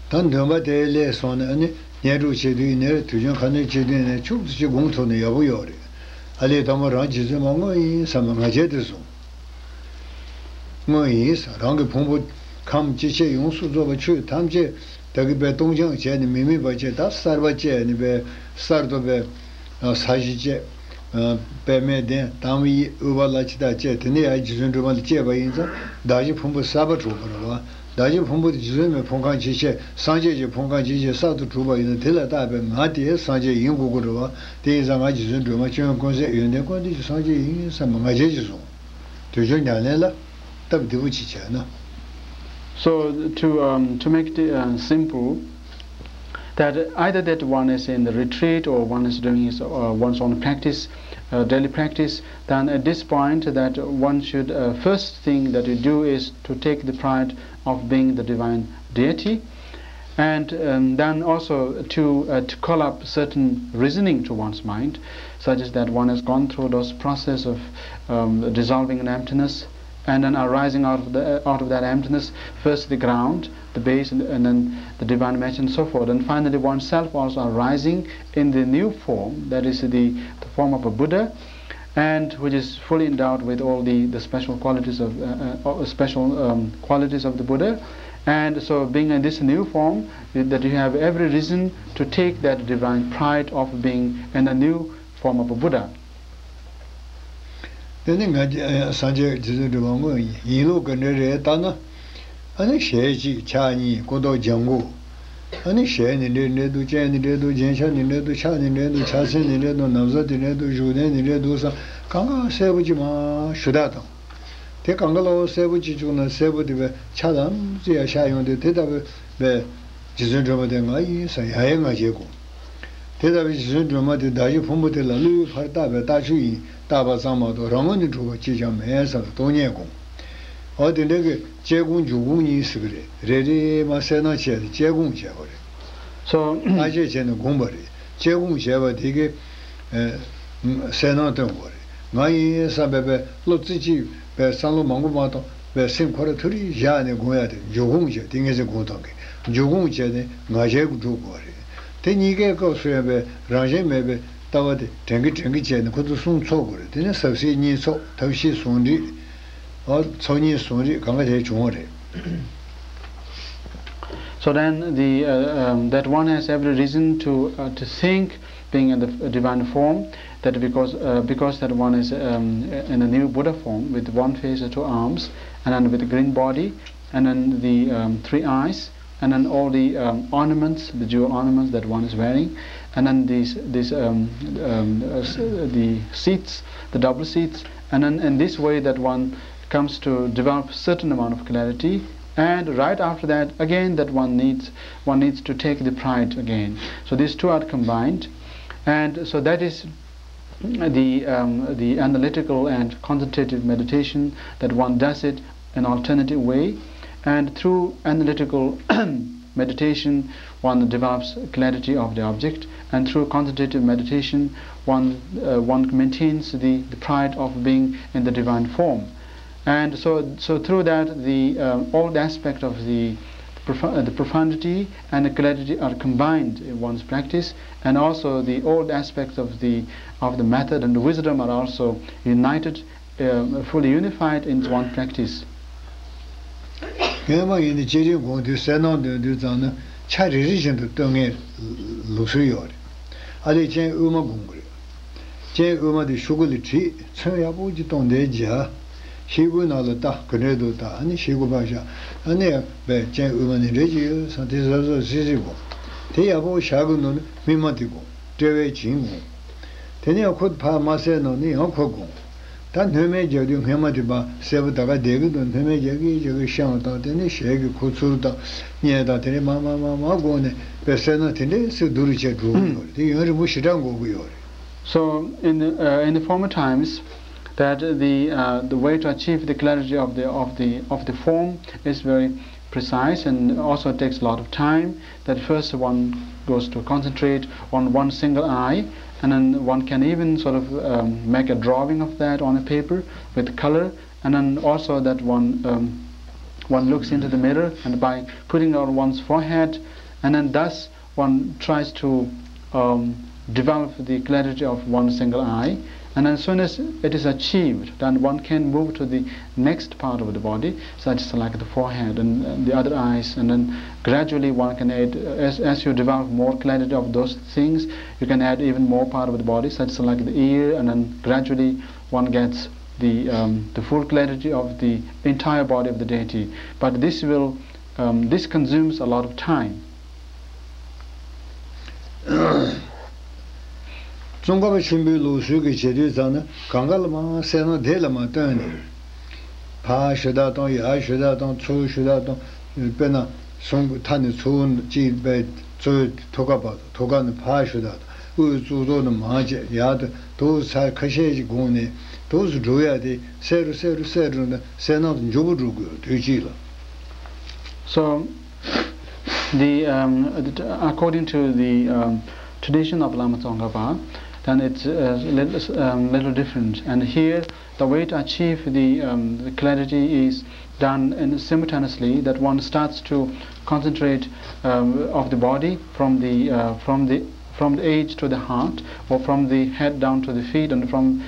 ད་འདོན་པ་དེ་ལས་སོང་ནས་ཨ་ནི་བསྙེན་སྒྲུབ་བྱེད་དུས་ནས་དུས་རྒྱུན་ཁ་སྣོན་བྱེད་དུས་ནས་ཕྱུག་ཏུ་ཅིག་སྒོམ་ཐུབ་ནས་ཡག་པོ་ཡོད་རེད། ཨ་ལས་དང་པོ་རང་རྗེ་བཙུན་མ་དངོས་ཡིན་བསམ་པའི་ང་རྒྱལ་དེ་བཟུང་། དངོས་ཡིན་བསམ་རང་གི་ཕུང་པོ་ཁམས་ཅི་ཆེ་ཡོངས་སུ་རྫོགས་པ་ཆོས་ཐམས་ཅད་ད་གི་པའི་སྟོང་སྦྱང་བྱས་ནས་མི་དམིགས་པ་བྱས། ད་གསར་པ་བཅས་ནས་པའི་གསར་དུ་པའི་ས་གཞི་བཅས། པདྨའི་གདན་དང་པོའི་དབུས་པ་ལ་ཅི་ལྟར་བཅས། དེ་ནས་ཡང་རྗེ་བཙུན་སྒྲོལ་མ་ལ་བཅས་པ་ཡིན་ཙང་བདག་གཞན་ཕུང་པོ་གསར་པ་གྲུབ་པ་རེད་བ། བདག་གཞན་ཕུང་པོ་དེ་རྗེ་བཙུན་མའི་ཕུང་ཁམས་ཅི་ཆེ་སངས་རྒྱས་ཀྱི་ཕུང་ཁམས་ཅི་ཆེ་གསར་དུ་གྲུབ་པ་ཡིན་ན་དེ་ལ་བརྟགས་པའི་ང་དེ་སངས་རྒྱས་ཡིན་དགོས་ཀྱི་རེད་བ། དེ་ཡིན་ཙང་ང་རྗེ་བཙུན་སྒྲོལ་མ་སྐྱོན་ཀུན་ཟད་ཡོན་ཏན་ཀུན་ལྡན་གྱི་སངས་རྒྱས་ཡིན་བསམ་པའི་ང་རྒྱལ་གྱིས་བཟུང་། དུས་སྦྱོར་ཉམས་ལེན་ལ་སྟབས་བདེ་པོ་ཅིག་བྱས་ན། So to um, to make it uh, simple, that either that one is in the retreat or one is doing his uh, one's own practice, uh, daily practice, then at this point that one should uh, first thing that you do is to take the pride of being the divine deity, and um, then also to uh, to call up certain reasoning to one's mind, such as that one has gone through those process of um, dissolving in emptiness, and then arising out of the out of that emptiness, first the ground, the base, and, and then the divine match and so forth, and finally oneself also arising in the new form, that is the, the form of a Buddha, and which is fully endowed with all the, the special qualities of uh, uh, special um, qualities of the Buddha. And so being in this new form, that you have every reason to take that divine pride of being in a new form of a Buddha. དེ་ནི་ང་རྒྱལ་སངས་རྒྱས་རྗེ་བཙུན་སྒྲོལ་མ་དངོས་ཡིན། ཡིན་ལུགས་ག་འདྲ་རེད་ལྟ་ན། ཨ་ནི་ཞལ་གཅིག་ཕྱག་གཉིས་སྐུ་མདོག་ལྗང་གུ། ཨ་ནི་ཞལ་ནི་འདྲེ་འདྲེ་འདུག་སྤྱན་ནི་འདྲེ་འདུག་རྒྱན་ཆ་ནི་འདྲེ་འདུག་ཕྱག་ནི་འདྲེ་འདུག་ཕྱག་མཚན་ནི་འདྲེ་འདུག་ན་བཟའ་དེ་འདྲེ་འདུག་བཞུགས་གདན་ནི་འདྲེ་འདུག་བསམ་གང་ག་གསལ་པོ་ཅིག་མ་ཞུ་དག་དང་། དེ་གང་ག་ལ་འོ་གསལ་པོ་ཅིག་བྱུང་ན་གསལ་པོ་དེ་བས་ཆ་ལམ་ཙི་ཡ་ཤ་ཡོང་དེ་དེ་ལྟ་བུའི་བས། རྗེ་བཙུན་སྒྲོལ་མ་དེ་ང་ཡིན་ས་ཡ་ཡ་ང་རྒྱལ་དགོངས། དེ་ལྟ་བུའི་རྗེ་བཙུན་སྒྲོལ་མ་དེ་བདག་གཞན་ཕུང་པོ་དེ་ལ་བློས་ཕར་བཏགས་པའི་ལྟ་ཆོས་ཡིན་བཏགས་པ་ཙམ་མ་གཏོགས་རང་ངོས་ནས་གྲུབ་པ་གཅིག་ཀྱང་མེད་ཟེར་བའི་སྟོང་ཉིད་དགོངས། འོ་དེ་འདྲ་གི་བསྐྱེད་དགོངས་འཇུག་དགོངས་གཉིས་ཟེར་གི་རེད། རེ་རེ་མ་གསལ་སྣང་བྱས་ཏེ་བསྐྱེད་དགོངས་བྱས་པ་རེད། So ལྟ་དཔྱད་བྱས་ནས་དགོངས་པ་རེད། བསྐྱེད་དགོངས་བྱས་པ་དེ་གི་གསལ་སྣང་སྟོན་དགོས་རེད། ང་ཡིན་བསམ་པའི་པའི་བློ་རྩེ་གཅིག་པའི་བསམ་བློ་མང་པོ་མ་གཏོང་བའི་སེམས་ཁོ་ར་ཐུར་རེ་བཞག་ནས་དགོངས་ཡ་དེ་འཇུག་དགོངས་བྱས་ཏེ་ངེས་ཟིན་དགོངས་དང་གི་འཇུག་དགོངས་བྱས་ནས་ང་རྒྱལ་སྒྲུབ་དགོས་རེད། དེ་གཉིས་ཀའི་སྐབས་སུ་ཡང་པའི་རང་བཞིན་མེད་པའི་ལྟ་བ་དེ་དྲན་གི་དྲན་གི་བྱས་ནས་ཁོ་ཚོ་གསུམ་ཚོགས་དགོས་རེད། དེ་ནས་ཟབ་གསལ་གཉིས་ཚོགས་ཐབས་ཤེས་ཟུང་འབྲེལ། ཨོ་ཚོགས་གཉིས་ཟུང་འབྲེལ་གང་ག་དེ་བྱུང་བ་རེད། So then the uh, um, that one has every reason to uh, to think being in the divine form, that because uh, because that one is um, in a new Buddha form with one face and two arms, and then with green body, and then the um, three eyes, and then all the um, ornaments, the jewel ornaments that one is wearing, and then these these um, um, uh, the seats, the double seats, and then in this way that one comes to develop certain amount of clarity, and right after that again that one needs one needs to take the pride again. So these two are combined, and so that is the, um, the analytical and concentrative meditation, that one does it an alternative way. And through analytical meditation, one develops clarity of the object, and through concentrative meditation, one, uh, one maintains the, the pride of being in the divine form. And so, so through that, the, um, old aspect of the, the, prof- uh, the profundity and the clarity are combined in one's practice, and also the old aspects of the, of the method and the wisdom are also united, um, fully unified in one practice. སྔོན་མ་ཡིན་ན་བསྐྱེད་རིམ་སྒོམ་དུས་གསལ་སྣང་འདོན་དུས་ཙམ་ན་ཆ་རེ་རེ་བཞིན་དུ་སྟོན་མཁན་ལུགས་སྲོལ་ཡོད་རེད། ཨ་ལས་སྤྱན་དབུས་མ་སྒོམ་དགོས་རེད། སྤྱན་དབུས་མ་དེ་ཤོག་གུ་ལ་བྲིས། ཚོན་ཡག་པོ་ཅིག་བཏང་དེ་སྦྱར། ཤེལ་སྒོའི་ནང་ལ་ལྟ། ག་འདྲས་འདུག་ལྟ། ཨ་ནི་ཤེལ་སྒོ་ཕར་བཞག་ཨ་ནི་ཡང་བས་སྤྱན་དབུས་མ་ནི་འདྲས་ཅིག་ཡོད་བསམ་དེ་གཟབ་གཟབ་གཟིགས་གཟིགས་སྒོམ། དེ་ཡག་པོ་བཞག་གི་འདུག་ན་སྨིན་མ་དེ་སྒོམ། དཔྲལ་བའི་བྱིངས་སྒོམ། དེ་ནས་ཁོ་ཕར་མ་གསལ་ནང་ནས་ཡང་ཁོ་སྒོམ། ད་སྣོན་མེད་རྒྱག་དུས་སྔོན་མ་དེ་ཕར་གསལ་པོ་ད་ག་བསྡད་ཀྱི་འདུག་སྣོན་མེད་རྒྱག་གི་རྒྱག་གི་བཤང་དང་དེ་ནས་ཞལ་གྱི་ཁུ་ཚུར་དང་སྙན་དང་དེ་རིང་མ་མ་མ་མ་སྒོམ་ནས་པའི་གསལ་སྣང་དེ་འདྲས་སེ་བསྡུ་རུ་བྱས་འགྲོ་གི་ཡོད་རེད། དེ་ཡུན་རིང་པོ་ཞེ་དྲག་འགོར་གི་ཡོད་རེད། So in the, uh, in the former times, that the, uh, the way to achieve the clarity of the, of the, of the form is very precise and also takes a lot of time. That first one goes to concentrate on one single eye, and then one can even sort of, um, make a drawing of that on a paper with color, and then also that one, um, one looks into the mirror and by putting it on one's forehead, and then thus one tries to, um, develop the clarity of one single eye. And as soon as it is achieved, then one can move to the next part of the body, such as like the forehead and, and the other eyes. And then gradually one can add, as, as you develop more clarity of those things, you can add even more part of the body, such as like the ear, and then gradually one gets the, um, the full clarity of the entire body of the deity. But this will, um, this consumes a lot of time. ཙོང་ཁ་པ་ཆེན་པོའི་ལུགས་སྲོལ་གྱི་བྱེད་དུས་ཙམ་ན་གང་ག་ལ་མ་གསལ་སྣང་དེ་ལ་མ་བཏོན་ནས། ཕར་ཞུ་དག་བཏང་ཡར་ཞུ་དག་བཏང་ཚུར་ཞུ་དག་བཏང་། དཔེར་ན་གཟུགས་མཐའ་ནས་ཚུར་གཅིག་པའི་གཙོ་བོའི་ཐུགས་ཀ་བར་དུ་ཐུགས་ཀ་ནས་ཕར་ཞུ་དག་བཏང་། དབུས་གཙུག་ཏོར་ནས་མར་བཅད་ཡར་དུ་དུག་ཚར་ཁ་ཤས་ཤིག་སྒོམ་ནས་དུག་སུ་འགྲོ་ཡ་དེ་གསལ་རུ་གསལ་རུ་གསལ་རུ་ན་གསལ་སྣང་དུ་མགྱོགས་པོ་འགྲོ་དགོས་དུས་གཅིག་ལ། So, the, um, the, according to the, um, tradition of Lama Tsongkhapa, then it's a little, um, little different. And here, the way to achieve the, um, the clarity is done in simultaneously, that one starts to concentrate, um, of the body from the, uh, from the, from the edge to the heart, or from the head down to the feet, and from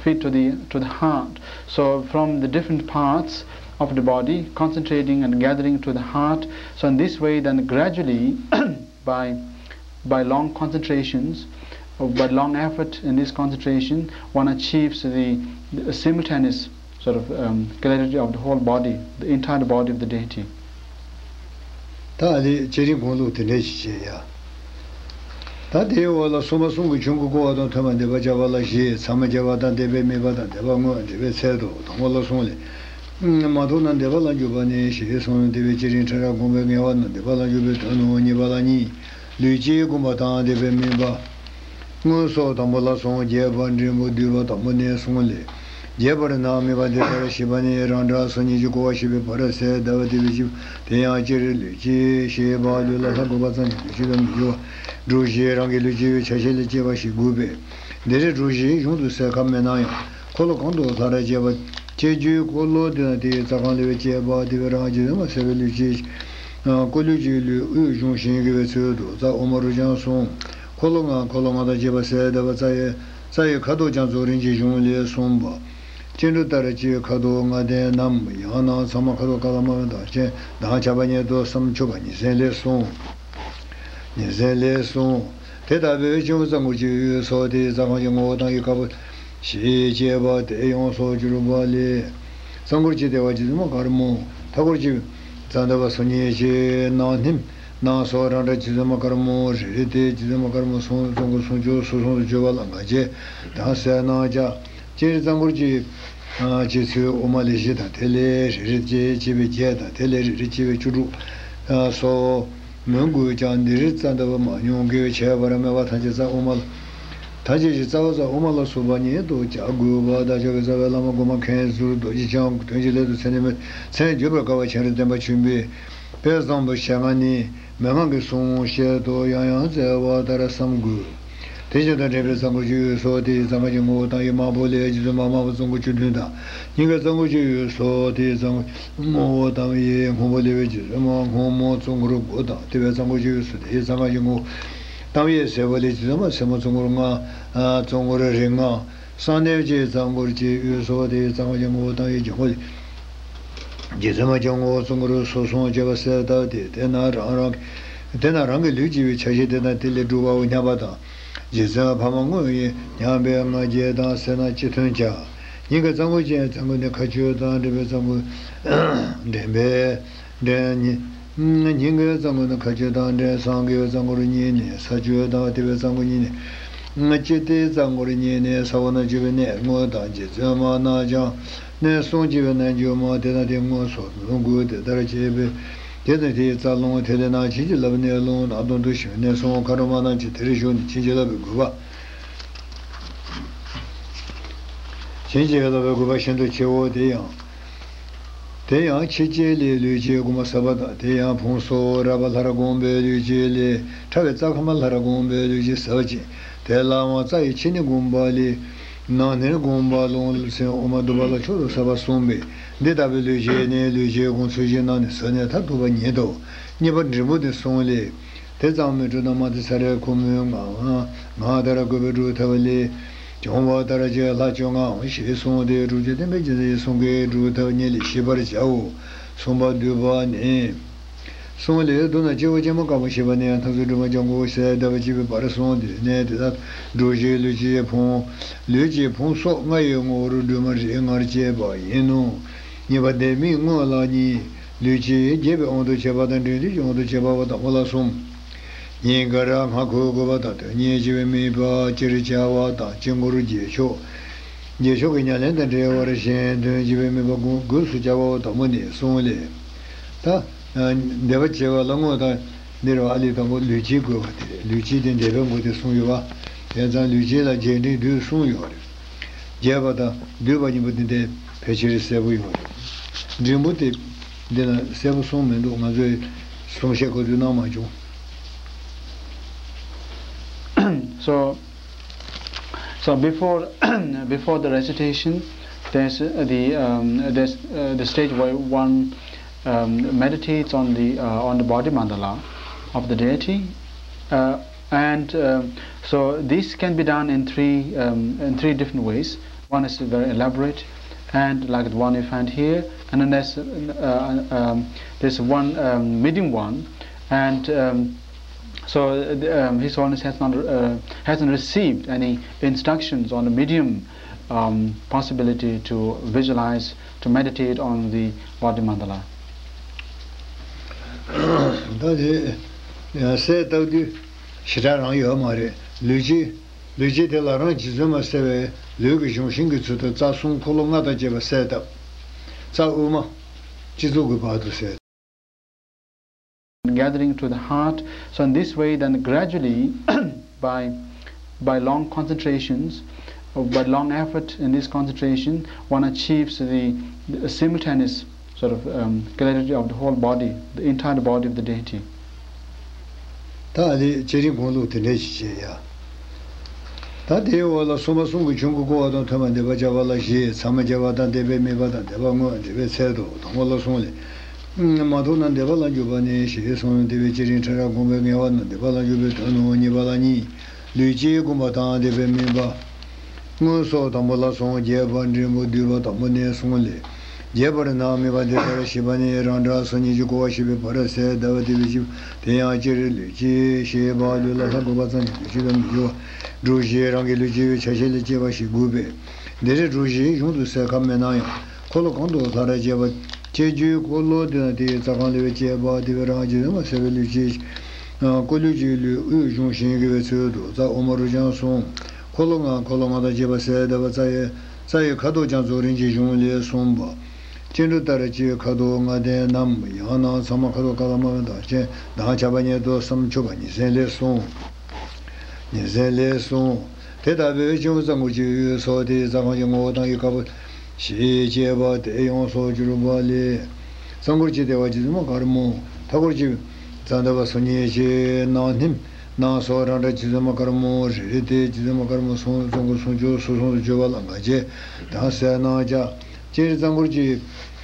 feet to the, to the heart. So from the different parts of the body, concentrating and gathering to the heart. So in this way, then gradually, by, by long concentrations, uh, by long effort in this concentration, one achieves the, the simultaneous sort of, um, clarity of the whole body, the entire body of the deity. ད་ཨ་ནི་བསྐྱེད་རིམ་སྒོམ་ལུགས་དེ་འདྲ་ཞིག་བྱས་ཡ། ད་དེའི་འོག་ལ་སོ་མ་གསུམ་གྱི་ཆོས་སྐུ་བསྐོར་བ་དང་ཐོས་པ་འདེབས་པ་བྱ་བ་ལ་བཞི། ཚད་མ་བྱ་བ་དང་འདས་པའི་དམིགས་པ་དང་འདས་པ་དངོས་འདས་པའི་ཚད་དོ། དང་པོ་ལ་གསུམ་ལས། མ་ཐོབ་ན་འདས་པ་ལ་འཇུག་པ་ནི་ཞེས་གསུངས། འདས་པའི་བསྐྱེད་རིམ་ཕྲ་རགས་སྒོམ་པའི་ངལ་བ་ན་འདས་པ་ལ་འཇུག་པའི་དོན་ནོ། གཉིས་པ་ལ་གཉིས། ལུས་དཀྱིལ་སྒོམ་པ་དང་འདས་པའི་དམིགས་པ། དངོས་སོ། དང་པོ་ལ་གསུམ། རྒྱས་པར་འབྲིང་པོ་བསྡུས་པ་དང་པོ་ནས་གསུམ་ལས། རྒྱས་པར་ན་དམིགས་པ་འདི་ལྟར་བཤད་པ་ནི་རང་སྒྲ་སོ་གཉིས་ཀྱིས་གོ་བར་བྱེད་པའི་བར་གསལ་གདབ་པ་དེ་བས་ཆེ། དེ་ཡང་སྤྱིར་ལུས་དཀྱིལ་ཞེས་པ་ལུས་ལ་ལྷག་དགོས་པ་ཙམ་གྱིས་ལུས་དཀྱིལ་དུ་མི་འགྱུར་བར་སྒྲུབ་བྱེད་རང་གི་ལུས་དཀྱིལ་ཆ་ཤས་ལས་སྐྱེ་བ་ཞིག་དགོས་པས། འདིར་སྒྲུབ་བྱེད་གཞུང་དུ་གསལ་ཁ་མེད་ན་ཡང་འཁོར་ལོ་གང་དུ་ལྷ་རབ་རྒྱས་པ་སྤྱོད་རྒྱུའི་འཁོར་ལོ་དེ་དང་དེའི་རྩ་ཁམས་ལས་སྐྱེས་པ་དེ་བས་རང་རྒྱུད་དུ་མ་གསལ་བའི་ལུས་དཀྱིལ། སྐུ་ལུས་དཀྱིལ་ལུས་དབུས་གཞུང་བཞིན་དགེ་བའི་ཚུལ་དུ་རྩ་དབུ་མ་རུ་ཀྱང་གསུངས། འཁོར་ལོ་ལྔ། འཁོར་ལོ་ལྔ་དང་བཅས་པ་གསལ་གདབ་པ་རྩ་བའི་རྩ་བའི་ཁ་དོག་རྒྱ་མཚོ་རིན་ཆེན་གཞུང་ལས་གསུངས་པ། སྤྱི་འགྲོ་ལྟར་སྤྱིའི་ཁ་དོག་ལྔ་ལྡན་ནམ། ཡང་ན་ཚད་མ་ཁ་དོག་ཀ་ལ་མ་བ་དང་ཅན་དང་ཁྱབ་པ་ཉིད་དུ་བསམ་ཆོག་པ་ཉིན་མཚན་ལས་གསུངས། ཉིན་མཚན་ལས་གསུངས། དེ་ལྟ་བུའི་སྤྱི་བོ་རྩ་འཁོར་གྱི་དབུས་སོགས་དེའི་རྩ་ཁམས་ཀྱི་ངོ་བོ་དང་ཡི་དཀར་པོ་ཞེས་བྱ་བ་སྟེ་ཡོངས་སུ་གྱུར་པ་ལས། རྩ་འཁོར་གྱི་ལྟེ་བ་རྗེ་བཙུན་མ་དཀར་མོ། མཐའ་འཁོར་གྱི་རྩ་འདབ་པ་སོ་གཉིས་ཀྱི་ནང་སྣེམ། ནང་སོགས་རང་འདྲ་རྗེ་བཙུན་མ་དཀར་མོ་རེ་རེ་སྟེ་རྗེ་བཙུན་མ་དཀར་མོ་གསུང་རྩ་འཁོར་སུམ་ཅུ་སོ་གསུམ་དུ་བརྗོད་པ་ལ་ང་རྒྱལ་དང་གསལ་སྣང་བྱ། སྤྱིར་རྩ་འཁོར་གྱི་བྱེད་ཚུལ་དབུ་མ་ལས་བཞི་དང་དེ་ལས་རེ་རེ་བཅས་བྱས་པའི་བརྒྱད་དང་དེ་ལས་རེ་རེ་བཅས་པའི་བཅུ་དྲུག་སོགས་མོས་གུས་ཀྱང་འདིར་རྩ་འདབ་མ་ཉུང་གི་ཁྱད་པར་མེད་པ་ཐམས་ཅད་རྩ་དབུ་མ་ལ། ད་ཅི་ཞིག་རྩ་བ་རྩ་དབུ་མ་ལ་སོགས་པ་ཉིད་དུ་བྱ་དགོས་པ། བདག་ཅག་གི་རྩ་བའི་བླ་མ་གོང་མ་མཁན་ཟུར་རྡོ་རྗེ་འཆང་དོན་གྱི་སླད་དུ་མཚན་ནས་མཚན་བརྗོད་པར་དཀའ་བ་སྤྱན་རས་བསྟན་པ་ཆེན་པོའི་དཔལ་བཟང་པོ་ཞལ་སྔ་ནས་མན་ངག་གི་གསུང་བཤད་དུ་ཡང་ཡང་སྩལ་བ་ལྟར་བསམ་དགོས། དེ་བཞིན་དུ་འདྲེན་པའི་རྩ་འཁོར་གྱི་འོད་སོགས་དེའི་རྩ་འགག་གི་ངོ་བོ་དང་ཡི་དམར་པོ་ལས་རྗེ་བཙུན་མ་དམར་པོ་བཙུན་དགུ་བཅུ་བདུན་དང་། སྙིང་གའི་རྩ་འཁོར་གྱི་འོད་སོགས་དེའི་རྩ་འགག་གི་ངོ་བོ་དམ་ཡི་སྔོན་པོ་ལས་རྗེ་བཙུན་མ་སྔོན་མོ་བཙུན་དགུ་དགུ་དང་། དེ་བས་རྩ་འཁོར་གྱི་འོད་སོགས་དེའི་རྩ་འགག་གི་ངོ་བོ་དམ་ཡི་སེར་པོ་ལས་རྗེ་བཙུན་མ་སེར་མོ་བཙུན་དགུ་ལྔ། བཙུན་དགུ་རིགས་ལྔ། གསང་གནས་ཀྱི་རྩ་འཁོར་གྱི་འོད་སོགས་དེའི་རྩ་འགག་གི་ངོ་བོ་དམ་ཡི་ལྗང་གུ་ལས་རྗེ་བཙུན་མ་ལྗང་གུ་བཙུན་དགུ་རིགས་སུ་གསུངས་བྱས་པ་གསལ་བཏབ་སྟེ། དེས་ན་རང་རང་གི་དེས་ན་རང་གི་ལུས་སྐྱེ་བའི་ཆ་ཤས་དེ་དང་དེ་ལས་གྲུབ་པའོ་སྙམ་པ་དང་། རྗེ་བཙུན་འཕགས་མ་དངོས་ཡིན་སྙམ་པའི་ང་རྒྱལ་དང་སེར་སྣ་ཅི་མཐུན་བྱ། སྙིང་གའི་རྩ་འཁོར་ཅན་རྩ་འགག་ནི་མཁའ་སྤྱོད་དང་འདྲེན་པའི་རྩ་འཁོར། འདྲེན་པའི། འདྲེན་ཉི། སྙིང་གའི་རྩ་འཁོར་ནི་མཁའ་སྤྱོད་དང་འདྲེན། སངས་རྒྱས་པའི་རྩ་འཁོར་གཉིས་ནི་ས་སྤྱོད་དང་། དེ་བས་རྩ་འཁོར་གཉིས་ནི། སྤྱི་ཏི་རྩ་འཁོར་གཉིས་ནི་ས་འོག་ན་སྤྱོད་པའི་གནས་དངོས་དང་། རྗེ་བཙུན་མ་རྣམས་ཀྱང་ནི་གསུང་སྐྱེ་བའི་རྣལ་འབྱོར་མ། དེ་དང་དེའི་དངོས་སུ་འགོད་དེ་ལྟར་བྱས་པས། དེ་ནི་དེའི་རྩ་རླུང་དེ་ལས་ན་བྱིན་གྱིས་བརླབས་ནས་རླུང་ནང་དོན་དུ་ཞུགས་ནས་གསུང་མཁའ་འགྲོ་མ་རྣམས་ཀྱིས་དེར་ཞུགས་ནས་བྱིན་གྱིས་བརླབས་པའི་དགོས་པ། བྱིན་གྱིས་བརླབས་པའི་དགོས་པ་ཤིན་ཏུ་ཆེའོ། དེ་ཡང་། དེ་ཡང་ཕྱི་བསྐྱེད་ལས་ལུས་སྐྱེས་དགོངས་པ་ཟབ་པ་དང་། དེ་ཡང་ཕུང་སོགས་རགས་པ་ལྷར་བསྒོམས་པའི་ལུས་སྐྱེས་ལས། ཕྲ་བའི་རྩ་ཁམས་ལྷར་བསྒོམས་པའི་ལུས་སྐྱེས་ཟབ་ཅིང་། དེ་ལའང་རྩ་ཡི་ཕྱི་ནི་བསྒོམས་པ་ལས། ནང་ནི་བསྒོམས་པ་རླུང་སེམས་དབུ་མ་འདུས་པ་ལ་མཆོག་ཏུ་ཟབ་པ་གསུངས་པས། འདི་ལྟ་བུའི་ལུས་སྐྱེས་ནི་ལུས་སྐྱེས་དགོངས་ཚུལ་བཞིན་གནང་ནས་ཟབ་ནས་མཐར་ཐུག་པ་ཉིད་དོ། གཉིས་པ་འབྲས་བུ་སྟེ་གསུངས་ལས། དེ་ཙམ་མི་འགྲུབ་ན་མ་ཏི་ཚ་རའི་ཁོ་མོའི་ངག་ངག་ལྟར་དགོས་པའི་སྒྲུབ་ཐབས་ལས། བྱུང་བ་ལྟར་བྱས་ལྷ་བཅོ་ལྔའམ་ཞེས་གསུངས་ཏེ། སྒྲུབ་བྱེད་བསྟན་པའི་རྒྱལ་མཚན་གྱི་གསུང་གི་སྒྲུབ་ཐབས་ཉིད་ལས་ཤེས་པར་བྱའོ། གསུངས་པ་བསྡུས་པ་ནི། གསུངས་ལས། མདོར་ན་སྤྱི་བོ་ཅན་མ་དཀར་པོ་ཞེས་པ་ནི་ཡང་ཐུགས་སྲས་སྒྲོལ་མ་ལྗང་གུ་གསལ་གདབ་བྱེད་པའི་བར་གསུངས་ཏེ། ནས་དེ་དག་སྒྲུབ་བྱེད་ལུས་སྐྱེས་ཕུང་། ལུས་སྐྱེས་ཕུང་སོགས་ལྔ་ཡི་ངོ་བོར་སྒྲོལ་མ་རིགས་ལྔར་བསྐྱེད་པ་ཡིན་ནོ། གཉིས་པ་སྟེ་མིག་དངོས་ལ་གཉིས། ལུས་སྐྱེས་རྒྱས་པའི་དབང་དུ་བྱས་པ་དང་། འབྲིང་བསྡུས་ཀྱི་དབང་དུ་བྱས་པའོ། དང་པོ་ལ་གསུམ། སྙིང་གར་སྔགས་འཁོར་དགུ་པ་དང་དོན་གཉིས་བྱེད་པའི་དམིགས་པ་སྤྱིར་བྱ་བ་དང་། དཀྱིལ་འཁོར་རྗེས་ཆོག་རྗེས་ཆོག་གི་ཉམས་ལེན་དང་འབྲེལ་བར་གཞན་དོན་བྱེད་པའི་དམིགས་པ་དགུ་དགོས་སུ་བྱ་བའོ། དང་པོ་ནས་གསུངས་ལས། ད། འདས་པ་བྱེད་པ་ལ་དངོས་དང་། འདིར་བ་ཨ་ལི་དང་པོ་ལུས་སྐྱེས་དགོས་པ་དེ་རེད། ལུས་སྐྱེས་དེ་འདས་པའི་མགོ་དེ་གསུངས་ཡོད་པ། དེ་ཙང་ལུས་སྐྱེས་ལ་རྒྱས་འབྲིང་བསྡུས་གསུངས་ཡོད་རེད། རྒྱས་པ་དང་བསྡུས་པ་གཉིས་པོ་དེ་འདྲའི་ཕལ་ཆེར་གསལ་པོ་ཡོད་རེད། འབྲིང་པོ་དེ་འདི་ན་གསལ་པོ་གསུངས་མི་འདུག་ང་ཚོས་གསུང་བཤད་ག་དུས་གནང་མ་བྱུང་། So, so before, before the recitation, there's, uh, the, um, there's, uh, the stage where one, um, meditates on the, uh, on the body mandala of the deity. Uh, and, um, so this can be done in three, um, in three different ways. One is very elaborate, and like the one you find here, and then there's, uh, um, there's one, um, medium one, and, um, so, uh, the, um, His Holiness has not, uh, hasn't received any instructions on the medium, um, possibility to visualize, to meditate on the body mandala. ད་དེ་ཡང་གསལ་བཏབ་དུས་ཞེ་དྲག་རང་ཡོད་མ་རེད། ལུས་སྐྱེས། ལུས་སྐྱེས་དེ་ལ་རང་རྗེ་བཙུན་མ་གསལ་བའི་ལུས་ཀྱི་གཞུང་ཤིང་གི་ཚུལ་དུ་རྩ་གསུམ་འཁོར་ལོ་ལྔ་དང་བཅས་པ་གསལ་བཏབ། རྩ་དབུ་མ། སྤྱི་གཙུག་གི་བར་དུ་གསལ། Gathering to the heart. So in this way, then gradually, by, by long concentrations, uh, by long effort in this concentration, one achieves the, the simultaneous sort of, um, clarity of the whole body, the entire body of the deity. ད་ཨ་ལས་བསྐྱེད་རིམ་དགོངས་ལུགས་དེ་འདྲ་ཞིག་བྱས་ཡ། ད་དེའི་འོག་ལ་སོ་མ་གསུམ་གྱི་ཆོམ་རྐུན་བསྐོར་བ་དང་ཐོག་མར་འདེབས་པ་བྱ་བ་ལ་བཞི། ཚང་མ་བྱ་བ་དང་འདེབས་པའི་དམིགས་པ་དང་འདེབས་པ་དངོས་འདེབས་པའི་ཚད་དོ། དང་པོ་ལ་གསུངས་ལས། མ་ཐོགས་ན་འདེབས་པ་ལ་འཇུག་པ་ནི་ཞེས་གསུངས། འདེབས་པའི་བསྐྱེད་རིམ་ཕྲ་རགས་བསྒོམ་པའི་ངལ་བ་རྣམས་འདེབས་པ་ལ་འཇུག་པའི་དོན་ནོ། གཉིས་པ་ལ་གཉིས། ལུས་སྐྱེས་བསྒོམ་པ་དང་འདེབས་པའི་དམིགས་པ། དངོས་སོགས་དང་པོ་ལ་གསུངས། རྒྱས་པ་འབྲིང་པོ་བསྡུས་པ་དང་པོ་ནས་གསུངས་ལས། རྒྱས་པར་ནི་དམིགས་པ་འདི་ལྟར་ཤེས་པ་ནི། རང་སྒྲ་སོ་གཉིས་ཀྱིས་བསྐོར་བ་ཤེས་པའི་བར་གསལ་གདབ་པ་དེ་བས་ཤེས་པ། དེ་ཡང་སྤྱིར་ལུས་སྐྱེས་ཞེས་པ་ལུས་ལ་ལྷ་བསྐོར་བ་ཙམ་གྱིས་ལུས་སྐྱེས་ལ་མི་སྦྱོར་བ། སྒྲུབ་བྱེད་རང་གི་ལུས་སྐྱེས་པའི་ཆ་ཤས་ལས་སྐྱེས་པ་ཞིག་དགོས་པས། འདིར་སྒྲུབ་བྱེད་གཞུང་དུ་གསལ་ཁ་མེད་ན་ཡང་། འཁོར་ལོ་གང་དུ་ལྷ་རབ་བསྐྱེད་པ། སྐྱེ་རྒྱུའི་འཁོར་ལོ་དེ་ན་དེའི་རྩ་ཁམས་ལས་སྐྱེས་པ་དེ་བས་རང་རྗེ་བཙུན་མ་གསལ་བའི་ལུས་སྐྱེས། སྐུ་ལུས་ཀྱི་ལུས་དབུས་གཞུང་ཤིང་གི་བའི་ཚུལ་དུ་རྩ་དབུ་མ་རུ་ཀྱང་གསུངས། འཁོར་ལོ་ལྔ། འཁོར་ལོ་ལྔ་དང་བཅས་པ་གསལ་གདབ་པ། རྩ་ཡི་རྩ་ཡི་ཁ་དོག་རྒྱ་མཚོ་རིན་ཆེན་གཞུང་ལས་གསུངས་པ། སྐྱེ་འགྲོ་ལྟར་གྱི་ཁ་དོག་ལྔ་ལྡན་ནམ། ཡང་ན་ཚང་མ་ཁ་དོག་དཀར་ལ་དམར་བའི་མདངས་ཅན་མདངས་ཆགས་པ་ཉིད་དོ་བསམ་ཆོག་པ་ཉིན་མཚན་ལས་གསུངས། ཉིན་མཚན་ལས་གསུངས། དེ་ལྟ་བུའི་སྤྱི་བོ་རྩ་འཁོར་གྱི་དབུས་སོགས་དེའི་རྩ་ཁམས་ཀྱི་ངོ་བོ་དང་ཡི་དཀར་པོ་ཞེས་བྱ་བ་དེ་ཡོངས་སུ་གྱུར་པ་ལས། རྩ་འཁོར་གྱི་ལྟེ་བ་རྗེ་བཙུན་མ་དཀར་མོ། མཐའ་འཁོར་གྱི་རྩ་འདབ་པ་སོ་གཉིས་ཀྱི་ནང་སྣེམ་ནང་སོགས་རང་འདྲ་རྗེ་བཙུན་མ་དཀར་མོ་རེ་རེ་སྟེ་རྗེ་བཙུན་མ་དཀར་མོ་གསུང་རྩ་འཁོར་སུམ་ཅུ་སོ་གསུམ་དུ་བརྗོད་པ་ལ་ང་རྒྱལ་དང་སེར་སྣ་བརྒྱ། སྤྱིར་རྩ་འཁོར་གྱི་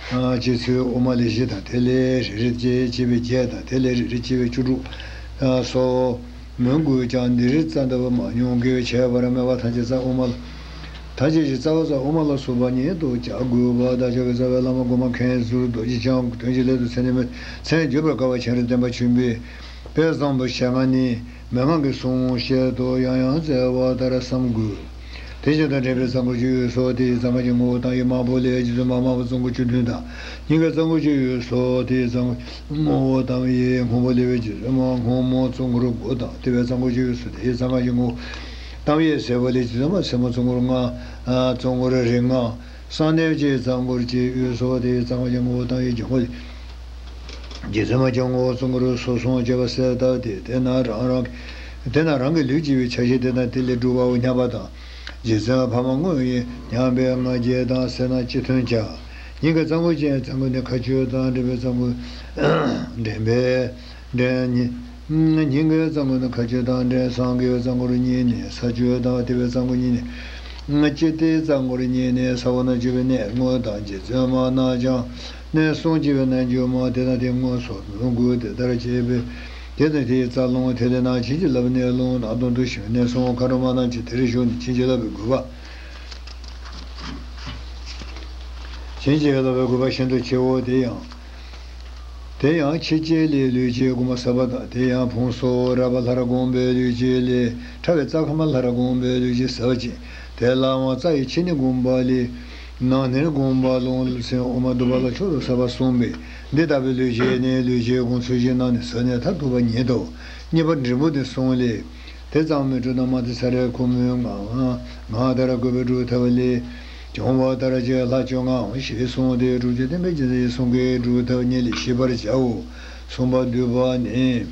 ཨ་སྤྱི་ཚུལ་དབུ་མ་ལས་བཞི་དང་དེ་ལས་རེ་རེ་སྐྱེས་སྐྱེས་པའི་བརྒྱད་དང་དེ་ལས་རེ་རེ་སྐྱེས་པའི་བཅུ་དྲུག་ཨ་སོགས་མོས་གུས་ཀྱང་འདིར་རྩ་འདབ་པ་མང་ཉུང་གི་ཁྱད་པར་མེད་པར་ཐམས་ཅད་རྩ་དབུ་མ་ལ། ཐམས་ཅད་ཀྱི་རྩ་བ་རྩ་དབུ་མ་ལ་སོགས་པ་ཉིད་དུ་བྱ་དགོས་པ་དང་། ཆོས་ཀྱི་རྩ་བའི་བླ་མ་གོང་མ་མཁན་ཟུར་རྡོ་རྗེ་འཆང་དོན་གྱི་སླད་དུ་མཚན་ནས་མཚན་བརྗོད་པར་དཀའ་བ་ཆེན་རབ་བསྟན་པ་ཆེན་པོའི་དཔལ་བཟང་པོའི་ཞལ་སྔ་ནས་མན་ངག་གི་གསུང་བཤད་དུ་ཡང་ཡང་སྩལ་བ་ལྟར་བསམ་དགོས། དེ་བཞིན་དུ་འགྲེལ་པའི་རྩ་འཁོར་གྱི་དབུས་སོགས་དེའི་རྩ་ཁམས་ཀྱི་ངོ་བོ་དང་ཡི་དམར་པོ་ལས་རྗེ་བཙུན་མ་དམར་པོ་རྩ་འཁོར་བཅུ་བདུན་དང་། སྙིང་གའི་རྩ་འཁོར་གྱི་དབུས་སོགས་དེའི་རྩ་ངོ་བོ་དང་ཡི་སྔོན་པོ་ལས་རྗེ་བཙུན་མ་སྔོན་མོ་རྩ་འཁོར་དགུ་དང་། ལྟེ་བའི་རྩ་འཁོར་གྱི་དབུས་སོགས་དེའི་རྩ་ཁམས་ཀྱི་ངོ་བོ་དང་ཡི་སེར་པོ་ལས་རྗེ་བཙུན་མ་སེར་མོ་རྩ་འཁོར་ལྔ། རྩ་འཁོར་རིགས་ལྔ། གསང་གནས་ཀྱི་རྩ་འཁོར་གྱི་དབུས་སོགས་དེའི་རྩ་ཁམས་ཀྱི་ངོ་བོ་དང་ཡི་ལྗང་གུ་ལས་རྗེ་བཙུན་མ་ལྗང་གུ་རྩ་འཁོར་སོ་གསུམ་བྱེད་པ་གསལ་བཏབ་སྟེ། དེ་ན་རང་རང་དེ་ན་རང་གི་ལུས་སྐྱེ་བའི་ཆ་ཤས་དེ་དང་དེ་ལས་གྲུབ་པའོ་སྙམ་པ་དང་། རྗེ་བཙུན་འཕགས་མ་དངོས་ཡིན་སྙམ་པའི་ང་རྒྱལ་དང་སེར་སྣ་སྤྱི་མཐུན་བྱ། སྙིང་གི་རྩ་འཁོར་གྱི་རྩ་འཁོར་ནི་མཁའ་སྤྱོད་དང་འདྲེན་པའི་རྩ་འཁོར་འདྲེན་པའི་འདྲེན་ཉིད། སྙིང་གི་རྩ་འཁོར་ནི་མཁའ་སྤྱོད་དང་འདྲེན། གསང་གི་རྩ་འཁོར་གཉིས་ནི་ས་སྤྱོད་དང་། ལྟེ་བའི་རྩ་འཁོར་གཉིས་ནི་དཀྱིལ་ལྟེ་རྩ་འཁོར་གཉིས་ནི་ས་འོག་ན་སྤྱོད་པའི་གནས་དངོས་དང་། རྗེ་བཙུན་མ་རྣམས་ཀྱང་གནས་གསུམ་སྐྱེ་བའི་རྣལ་འབྱོར་མ། དེ་དང་དེ་དངོས་སུ་མོས་གུས་དེ་ལྟར་བྱས་པས། དེ་དང་དེའི་རྩ་རླུང་དེ་ལས་ནང་བྱིན་གྱིས་བརླབས་ནས་རླུང་ནང་དོན་དུ་ཞུགས་ནས་གསུང་མཁའ་འགྲོ་མ་རྣམས་ཀྱིས་དེར་ཞུགས་ནས་བྱིན་གྱིས་བརླབས་པའི་དགོས་པ། བྱིན་གྱིས་བརླབས་པའི་དགོས་པ་ཤིན་ཏུ་ཆེའོ། དེ་ཡང་། དེ་ཡང་ཕྱི་དཀྱིལ་ལས་ལུས་ཀྱི་དབུ་མ་ཟབ་པ་དང་། དེ་ཡང་ཕུང་སོགས་རལ་པ་ལྷར་བསྒོམས་པའི་ལུས་དཀྱིལ་ལས། ཕྲ་བའི་རྩ་ཁམས་ལྷར་བསྒོམས་པའི་ལུས་དཀྱིལ་ཟབ་ཅིང་དེ་ལའང་རྩ་ཡི་ཕྱི་ནི་བསྒོམས་པ་ལས། ནང་ནི་བསྒོམས་པ་རླུང་སེམས་དབུ་མ་བསྡུ་བ་ལ་མཆོག་ཏུ་ཟབ་པ་གསུངས་པས། འདི་ལྟ་བུའི་ལུས་དཀྱིལ་ནི་ལུས་དཀྱིལ་དགོངས་ཚུལ་གྱི་ནང་ནས་ཟབ་ནས་མཐར་ཐུག་པ་ཉིད་དོ། གཉིས་པ་འབྲས་བུ་སྟེ་གསུངས་ལས། དེ་ཙམ་མི་འགྲུབ་ན་མ་དེ་ས་རའི་ཁོ་མོའི་ངག་ངག་ལྟར་དགོས་པའི་སྒྲུབ་ཐབས་ལས། བྱུང་བ་ལྟར་བྱས་ལྷ་བཅོ་ལྔའམ་ཞེས་གསུངས་ཏེ། སྒྲུབ་བྱེད་བསྟན་པའི་རྒྱལ་མཚན་གྱི་གསུང་གི་སྒྲུབ་ཐབས་ཉིད་ལས་ཤེས་པར་བྱའོ། གསུངས་པ་བསྡུས་པ་ནི།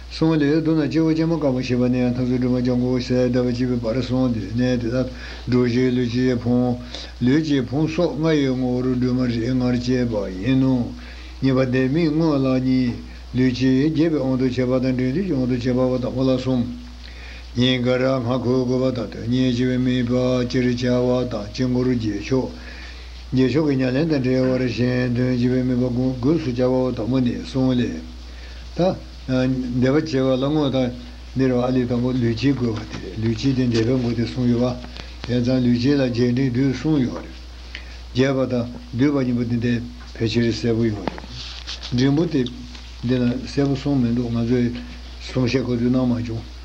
གསུངས་ལས་བསྡུ་ན་སྤྱི་བོ་ཅན་མ་དཀར་པོ་ཞེས་པ་ནས་ཡང་མཐའ་མཇུག་སྒྲོལ་མ་ལྗང་གུ་གསལ་བཏབ་ཅེས་པའི་བར་གསུངས་ཏེ། གནས་དེ་དག་སྒྲུབ་བྱེད་ལུས་ཀྱི་ཕུང་ལུས་ཀྱི་ཕུང་སོགས་ལྔ་ཡི་ངོ་བོར་སྒྲོལ་མ་རིགས་ལྔར་བཅས་པ་ཡིན་ནོ། གཉིས་པ་ལྡེ་མིག་དངོས་ལ་གཉིས། ལུས་ཀྱི་རྒྱས་པའི་དབང་དུ་བྱས་པ་དང་། འབྲིང་བསྡུས་ཀྱི་དབང་དུ་བྱས་པ་བ་དང་པོ་ལ་གསུམ། སྙིང་གར་སྔགས་འཁོར་དགུ་པ་དང་དོན་གཉིས་བྱེད་པའི་དམིགས་པ་ཅེས་བྱ་བ་དང་། དཀྱིལ་འཁོར་རྗེས་ཆོག་རྗེས་ཆོག་གི་ཉམས་ལེན་དང་འབྲེལ་བར་གཞན་དོན་བྱེད་པའི་དམིགས་པ་དགུ་དགུས་སུ་སྦྱར་བའོ། དང་པོ་ནས་གསུངས་ལས། ད་འདས་པ་བྱེད་པ་ལ་དངོས་དང་འདིར་བ་ཨ་ལི་དང་པོ་ལུས་དཀྱིལ་དགོས་པ་དེ་རེད། ལུས་དཀྱིལ་དེ་འདས་པའི་མགོ་དེ་གསུངས་ཡོད་པ། དེ་ཙང་ལུས་དཀྱིལ་ལ་རྒྱས་འབྲིང་བསྡུས་གསུངས་ཡོད་རེད། རྒྱས་པ་དང་བསྡུས་པ་གཉིས་པོ་འདི་འདྲའི་ཕལ་ཆེར་གསལ་པོ་ཡོད་རེད། འབྲིང་པོ་དེ་འདི་ལ་གསལ་པོ་གསུངས་མི་འདུག་ང་ཚོས་གསུང་བཤད་ག་ཚོད་གནང་མ་བྱུང་།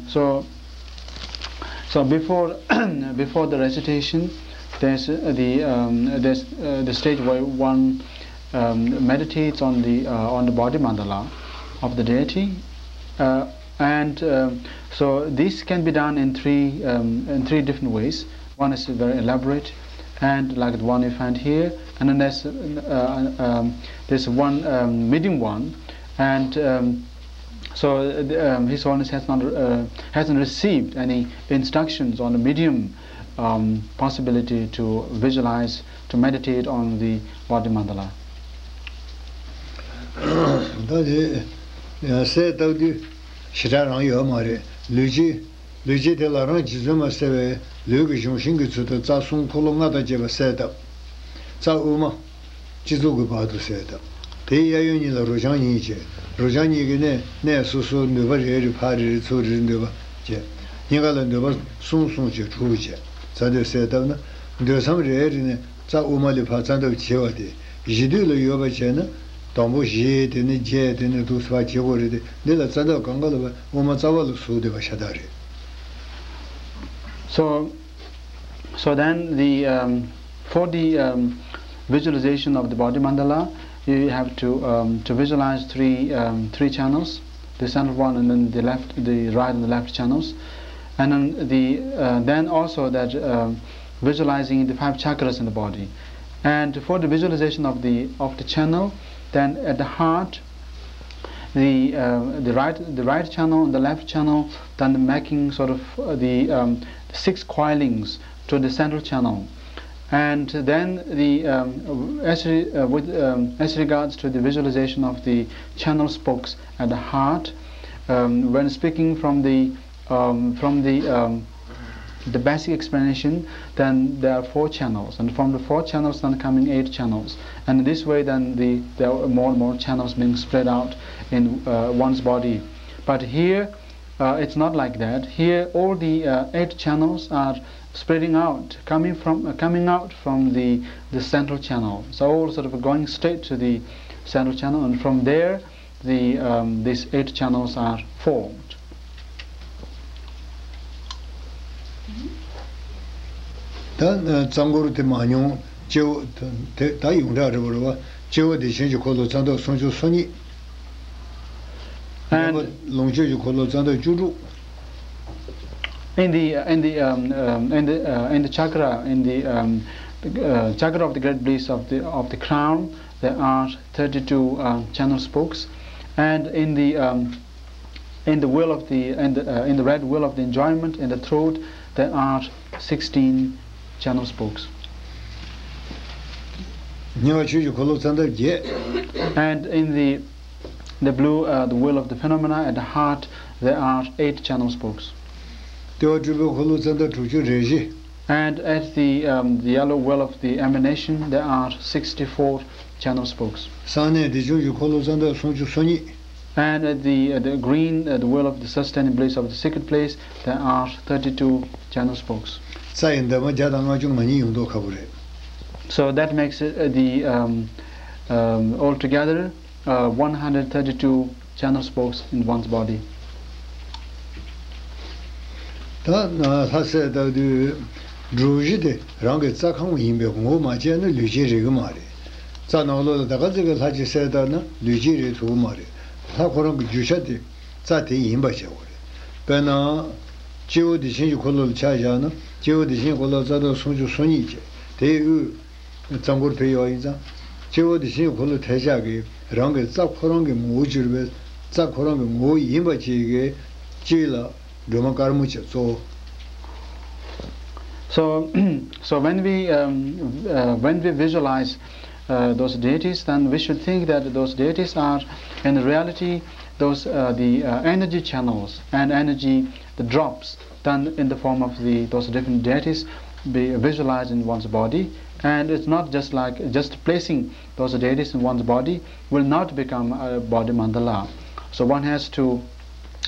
So, so before, before the recitation, there's, uh, the, um, there's, uh, the stage where one, um, meditates on the, uh, on the body mandala of the deity. Uh, and, um, so this can be done in three, um, in three different ways. One is very elaborate, and like the one you find here, and then there's, uh, um, there's one, um, medium one, and, um, so, uh, the, um, His Holiness has not, uh, hasn't received any instructions on the medium, um, possibility to visualize, to meditate on the body mandala. ད་དེ་གསལ་བཏབ་དུས་ཞེ་དྲག་རང་ཡོད་མ་རེད། ལུས་ཀྱི་ལུས་ཀྱི་དེ་ལ་རང་རྗེ་བཙུན་མ་གསལ་བའི་ལུས་ཀྱི་གཞུང་ཤིང་གི་ཚུལ་དུ་རྩ་གསུམ་འཁོར་ལོ་ལྔ་དང་བཅས་པ་གསལ་བཏབ། རྩ་དབུ་མ། སྤྱི་གཙུག་གི་བར་དུ་གསལ་བཏབ། དེའི་གཡས་གཡོན་གཉིས་ལ་རོ་རྐྱང་གཉིས་བྱས། རོ་རྐྱང་གཉིས་ཀྱི་གནས་གནས་སོ་སོར་འདུས་པ་རེ་རེ་ཕར་རེ་རེ་ཚུར་རེ་རེ་འདུས་པ་བྱས། སྙིང་ག་ལ་འདུས་པ་གསུམ་གསུམ་བྱས་དྲུག་བྱས། རྩ་མདུད་གསལ་བཏབ་ན་འདུས་མཚམས་རེ་རེ་ནས་རྩ་དབུ་མ་ལས་ཕར་རྩ་འདབ་བྱེ་བ་སྟེ་བཞི་མདུད་ལ་ཡོད་པ་བྱས་ན། དང་པོ་བཞི་དེ་ནི་བརྒྱད་དེ་ནི་དྲུག་ཕར་བྱེད་དགོས་རེད་དེ། འདི་ལ་རྩ་འདབ་གང་ག་ལ་བ་དབུ་མ་རྩ་བ་ལ་ཟུག་བསྡད་པ་ཤ་སྟག་རེད། So, so then the, um, for the, um, visualization of the body mandala, you have to, um, to visualize three, um, three channels, the center one and then the left, the right and the left channels, and then the, uh, then also that, um, visualizing the five chakras in the body. And for the visualization of the, of the channel, then at the heart, the uh, the right the right channel and the left channel, then making sort of uh, the um, six coilings to the central channel, and then the um, as re, uh, with um, as regards to the visualization of the channel spokes at the heart, um, when speaking from the um, from the um, the basic explanation, then there are four channels, and from the four channels, then coming eight channels, and this way, then the there are more and more channels being spread out in uh, one's body. But here, uh, it's not like that. Here, all the uh, eight channels are spreading out, coming from uh, coming out from the the central channel. So all sort of going straight to the central channel, and from there, the um, these eight channels are formed. ད་རྩ་འཁོར་དེ་མ་མྱོང་། སྤྱི་བོ་དེ་ད་ཡོངས་གྲགས་རེད་པ། རེད་པ། སྤྱི་བོ་བདེ་ཆེན་གྱི་འཁོར་ལོ་རྩ་འདབ་སུམ་ཅུ་སོ་གཉིས། ལུང་སྤྱོད་ཀྱི་འཁོར་ལོ་རྩ་འདབ་བཅུ་དྲུག In the in the um, um, in the uh, in the chakra in the um, the, uh, chakra of the great bliss of the of the crown, there are thirty-two um, channel spokes, and in the um, in the wheel of the in the, uh, in the red wheel of the enjoyment in the throat, there are sixteen channel spokes. ཉེ་བ་ཆོས་ཀྱི་འཁོར་ལོ་རྩ་འདབ་བརྒྱད། And in the the blue, uh, the wheel of the phenomena at the heart, there are eight channel spokes. ལྟེ་བ་སྤྲུལ་པའི་འཁོར་ལོ་རྩ་འདབ་དྲུག་ཅུ་རེ་བཞི། And at the, um, the yellow wheel of the emanation, there are sixty-four channel spokes. གསང་གནས་བདེ་སྐྱོང་གི་འཁོར་ལོ་རྩ་འདབ་སུམ་ཅུ་སོ་གཉིས། And at the, uh, the green, uh, the wheel of the sustained bliss of the secret place, there are thirty-two channel spokes. རྩ་ཡི་འདབ་མ་བརྒྱ་དང་ལྔ་བཅུ་ང་གཉིས་ཡོང་མདོག་ཁ་པོ་རེད། So that makes it, uh, the, um, um, altogether, uh, one hundred thirty-two channel spokes in one's body. ད་ལྷ་སྲས་ལྟ་དུས་གྲུ་བཞི་དེ་རང་གི་རྩ་ཁམས་ཡིན་པས་ངོ་བོ་མ་བཅད་ན་ལུས་ཅན་རེད་གི་མ་རེད། རྩ་ནང་ལོགས་ལ་ད་ག་ཚོད་ཀྱི་ལྷ་ཅིག་གསལ་བཏབ་ན་ལུས་ཅན་རེད་ཐུབ་གི་མ་རེད། ལྷ་ཁོ་རང་གི་རྒྱུ་ཆ་དེ་རྩ་དེ་ཡིན་པ་བྱེད་དགོས་རེད། དཔེར་ན། སྤྱི་བོ་བདེ་ཆེན་གྱི་འཁོར་ལོ་ལ་ཆ་བཞག་ན་སྤྱི་བོ་བདེ་ཆེན་འཁོར་ལོ་རྩ་འདབ་སུམ་ཅུ་སོ་གཉིས་བྱས་དེའི་དབུས། རྩ་འཁོར་དེ་ཡོད་ཡིན་ཙང་། སྤྱི་བོ་བདེ་ཆེན་འཁོར་ལོ་ཐལ་ལྕག་གིས་རང་གི་རྩ་ཁོ་རང་གི་ངོ་བོ་གྱུར་པའི་རྩ་ཁོ་རང་གི་ངོ་བོ་ཡིན་པ་ཅིག་གིས་གཅིག་ལ་སྒྲོལ་མ་དཀར་མོ་བྱས་གཙོ་བོ། So, so when we um, uh, when we visualize uh, those deities, then we should think that those deities are, in reality, those uh, the uh, energy channels and energy the drops done in the form of the those different deities be visualized in one's body, and it's not just like just placing those deities in one's body will not become a body mandala. So one has to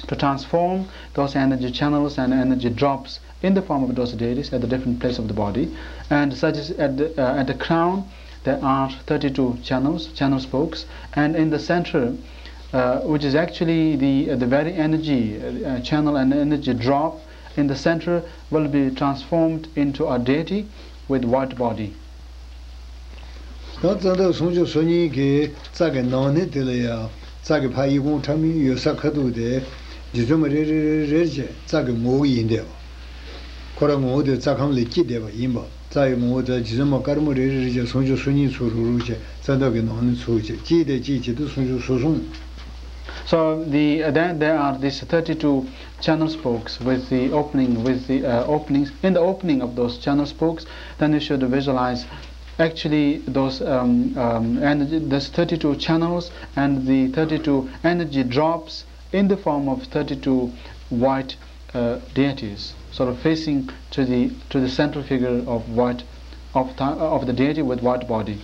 to transform those energy channels and energy drops in the form of those deities at the different place of the body, and such as at the, uh, at the crown there are thirty-two channels, channel spokes, and in the center, uh, which is actually the uh, the very energy uh, channel and energy drop in the center will be transformed into a deity with white body. ད་རྩ་འདབ་སུམ་ཅུ་སོ་གཉིས་ཀྱི་རྩ་གི་ནང་ནས་དེ་ལ་ཡ་རྩ་གི་ཕ་ཡི་གུང་ཁྲ་མིན་ཡོད་ས་ཁ་ཐུག་དེ་རྗེ་བཙུན་མ་རེ་རེ་རེ་རེ་བྱས་རྩ་གི་ངོ་བོ་ཡིན་བསྡད་པ། ཁོ་རང་ངོ་བོ་དེ་རྩ་ཁམས་ལས་སྐྱེས་བསྡད་པ་ཡིན་པ། རྩ་ཡི་ངོ་བོ་དེ་རྗེ་བཙུན་མ་དཀར་མོ་རེ་རེ་རེ་བྱས་སུམ་ཅུ་སོ་གཉིས་ཚུར་རུག་རུག་བྱས་རྩ་འདབ་ཀྱི་ནང་ནས་ཚུར་བྱས་གཅིག་དེ་གཅིག་བྱེད་དུས་སུམ་ཅུ་སོ་གསུམ། So the then there are these thirty-two channel spokes with the opening, with the uh, openings. In the opening of those channel spokes, then you should visualize actually those um, um, energy, those thirty-two channels and the thirty-two energy drops in the form of thirty-two white uh, deities, sort of facing to the to the central figure of white of, of the deity with white body.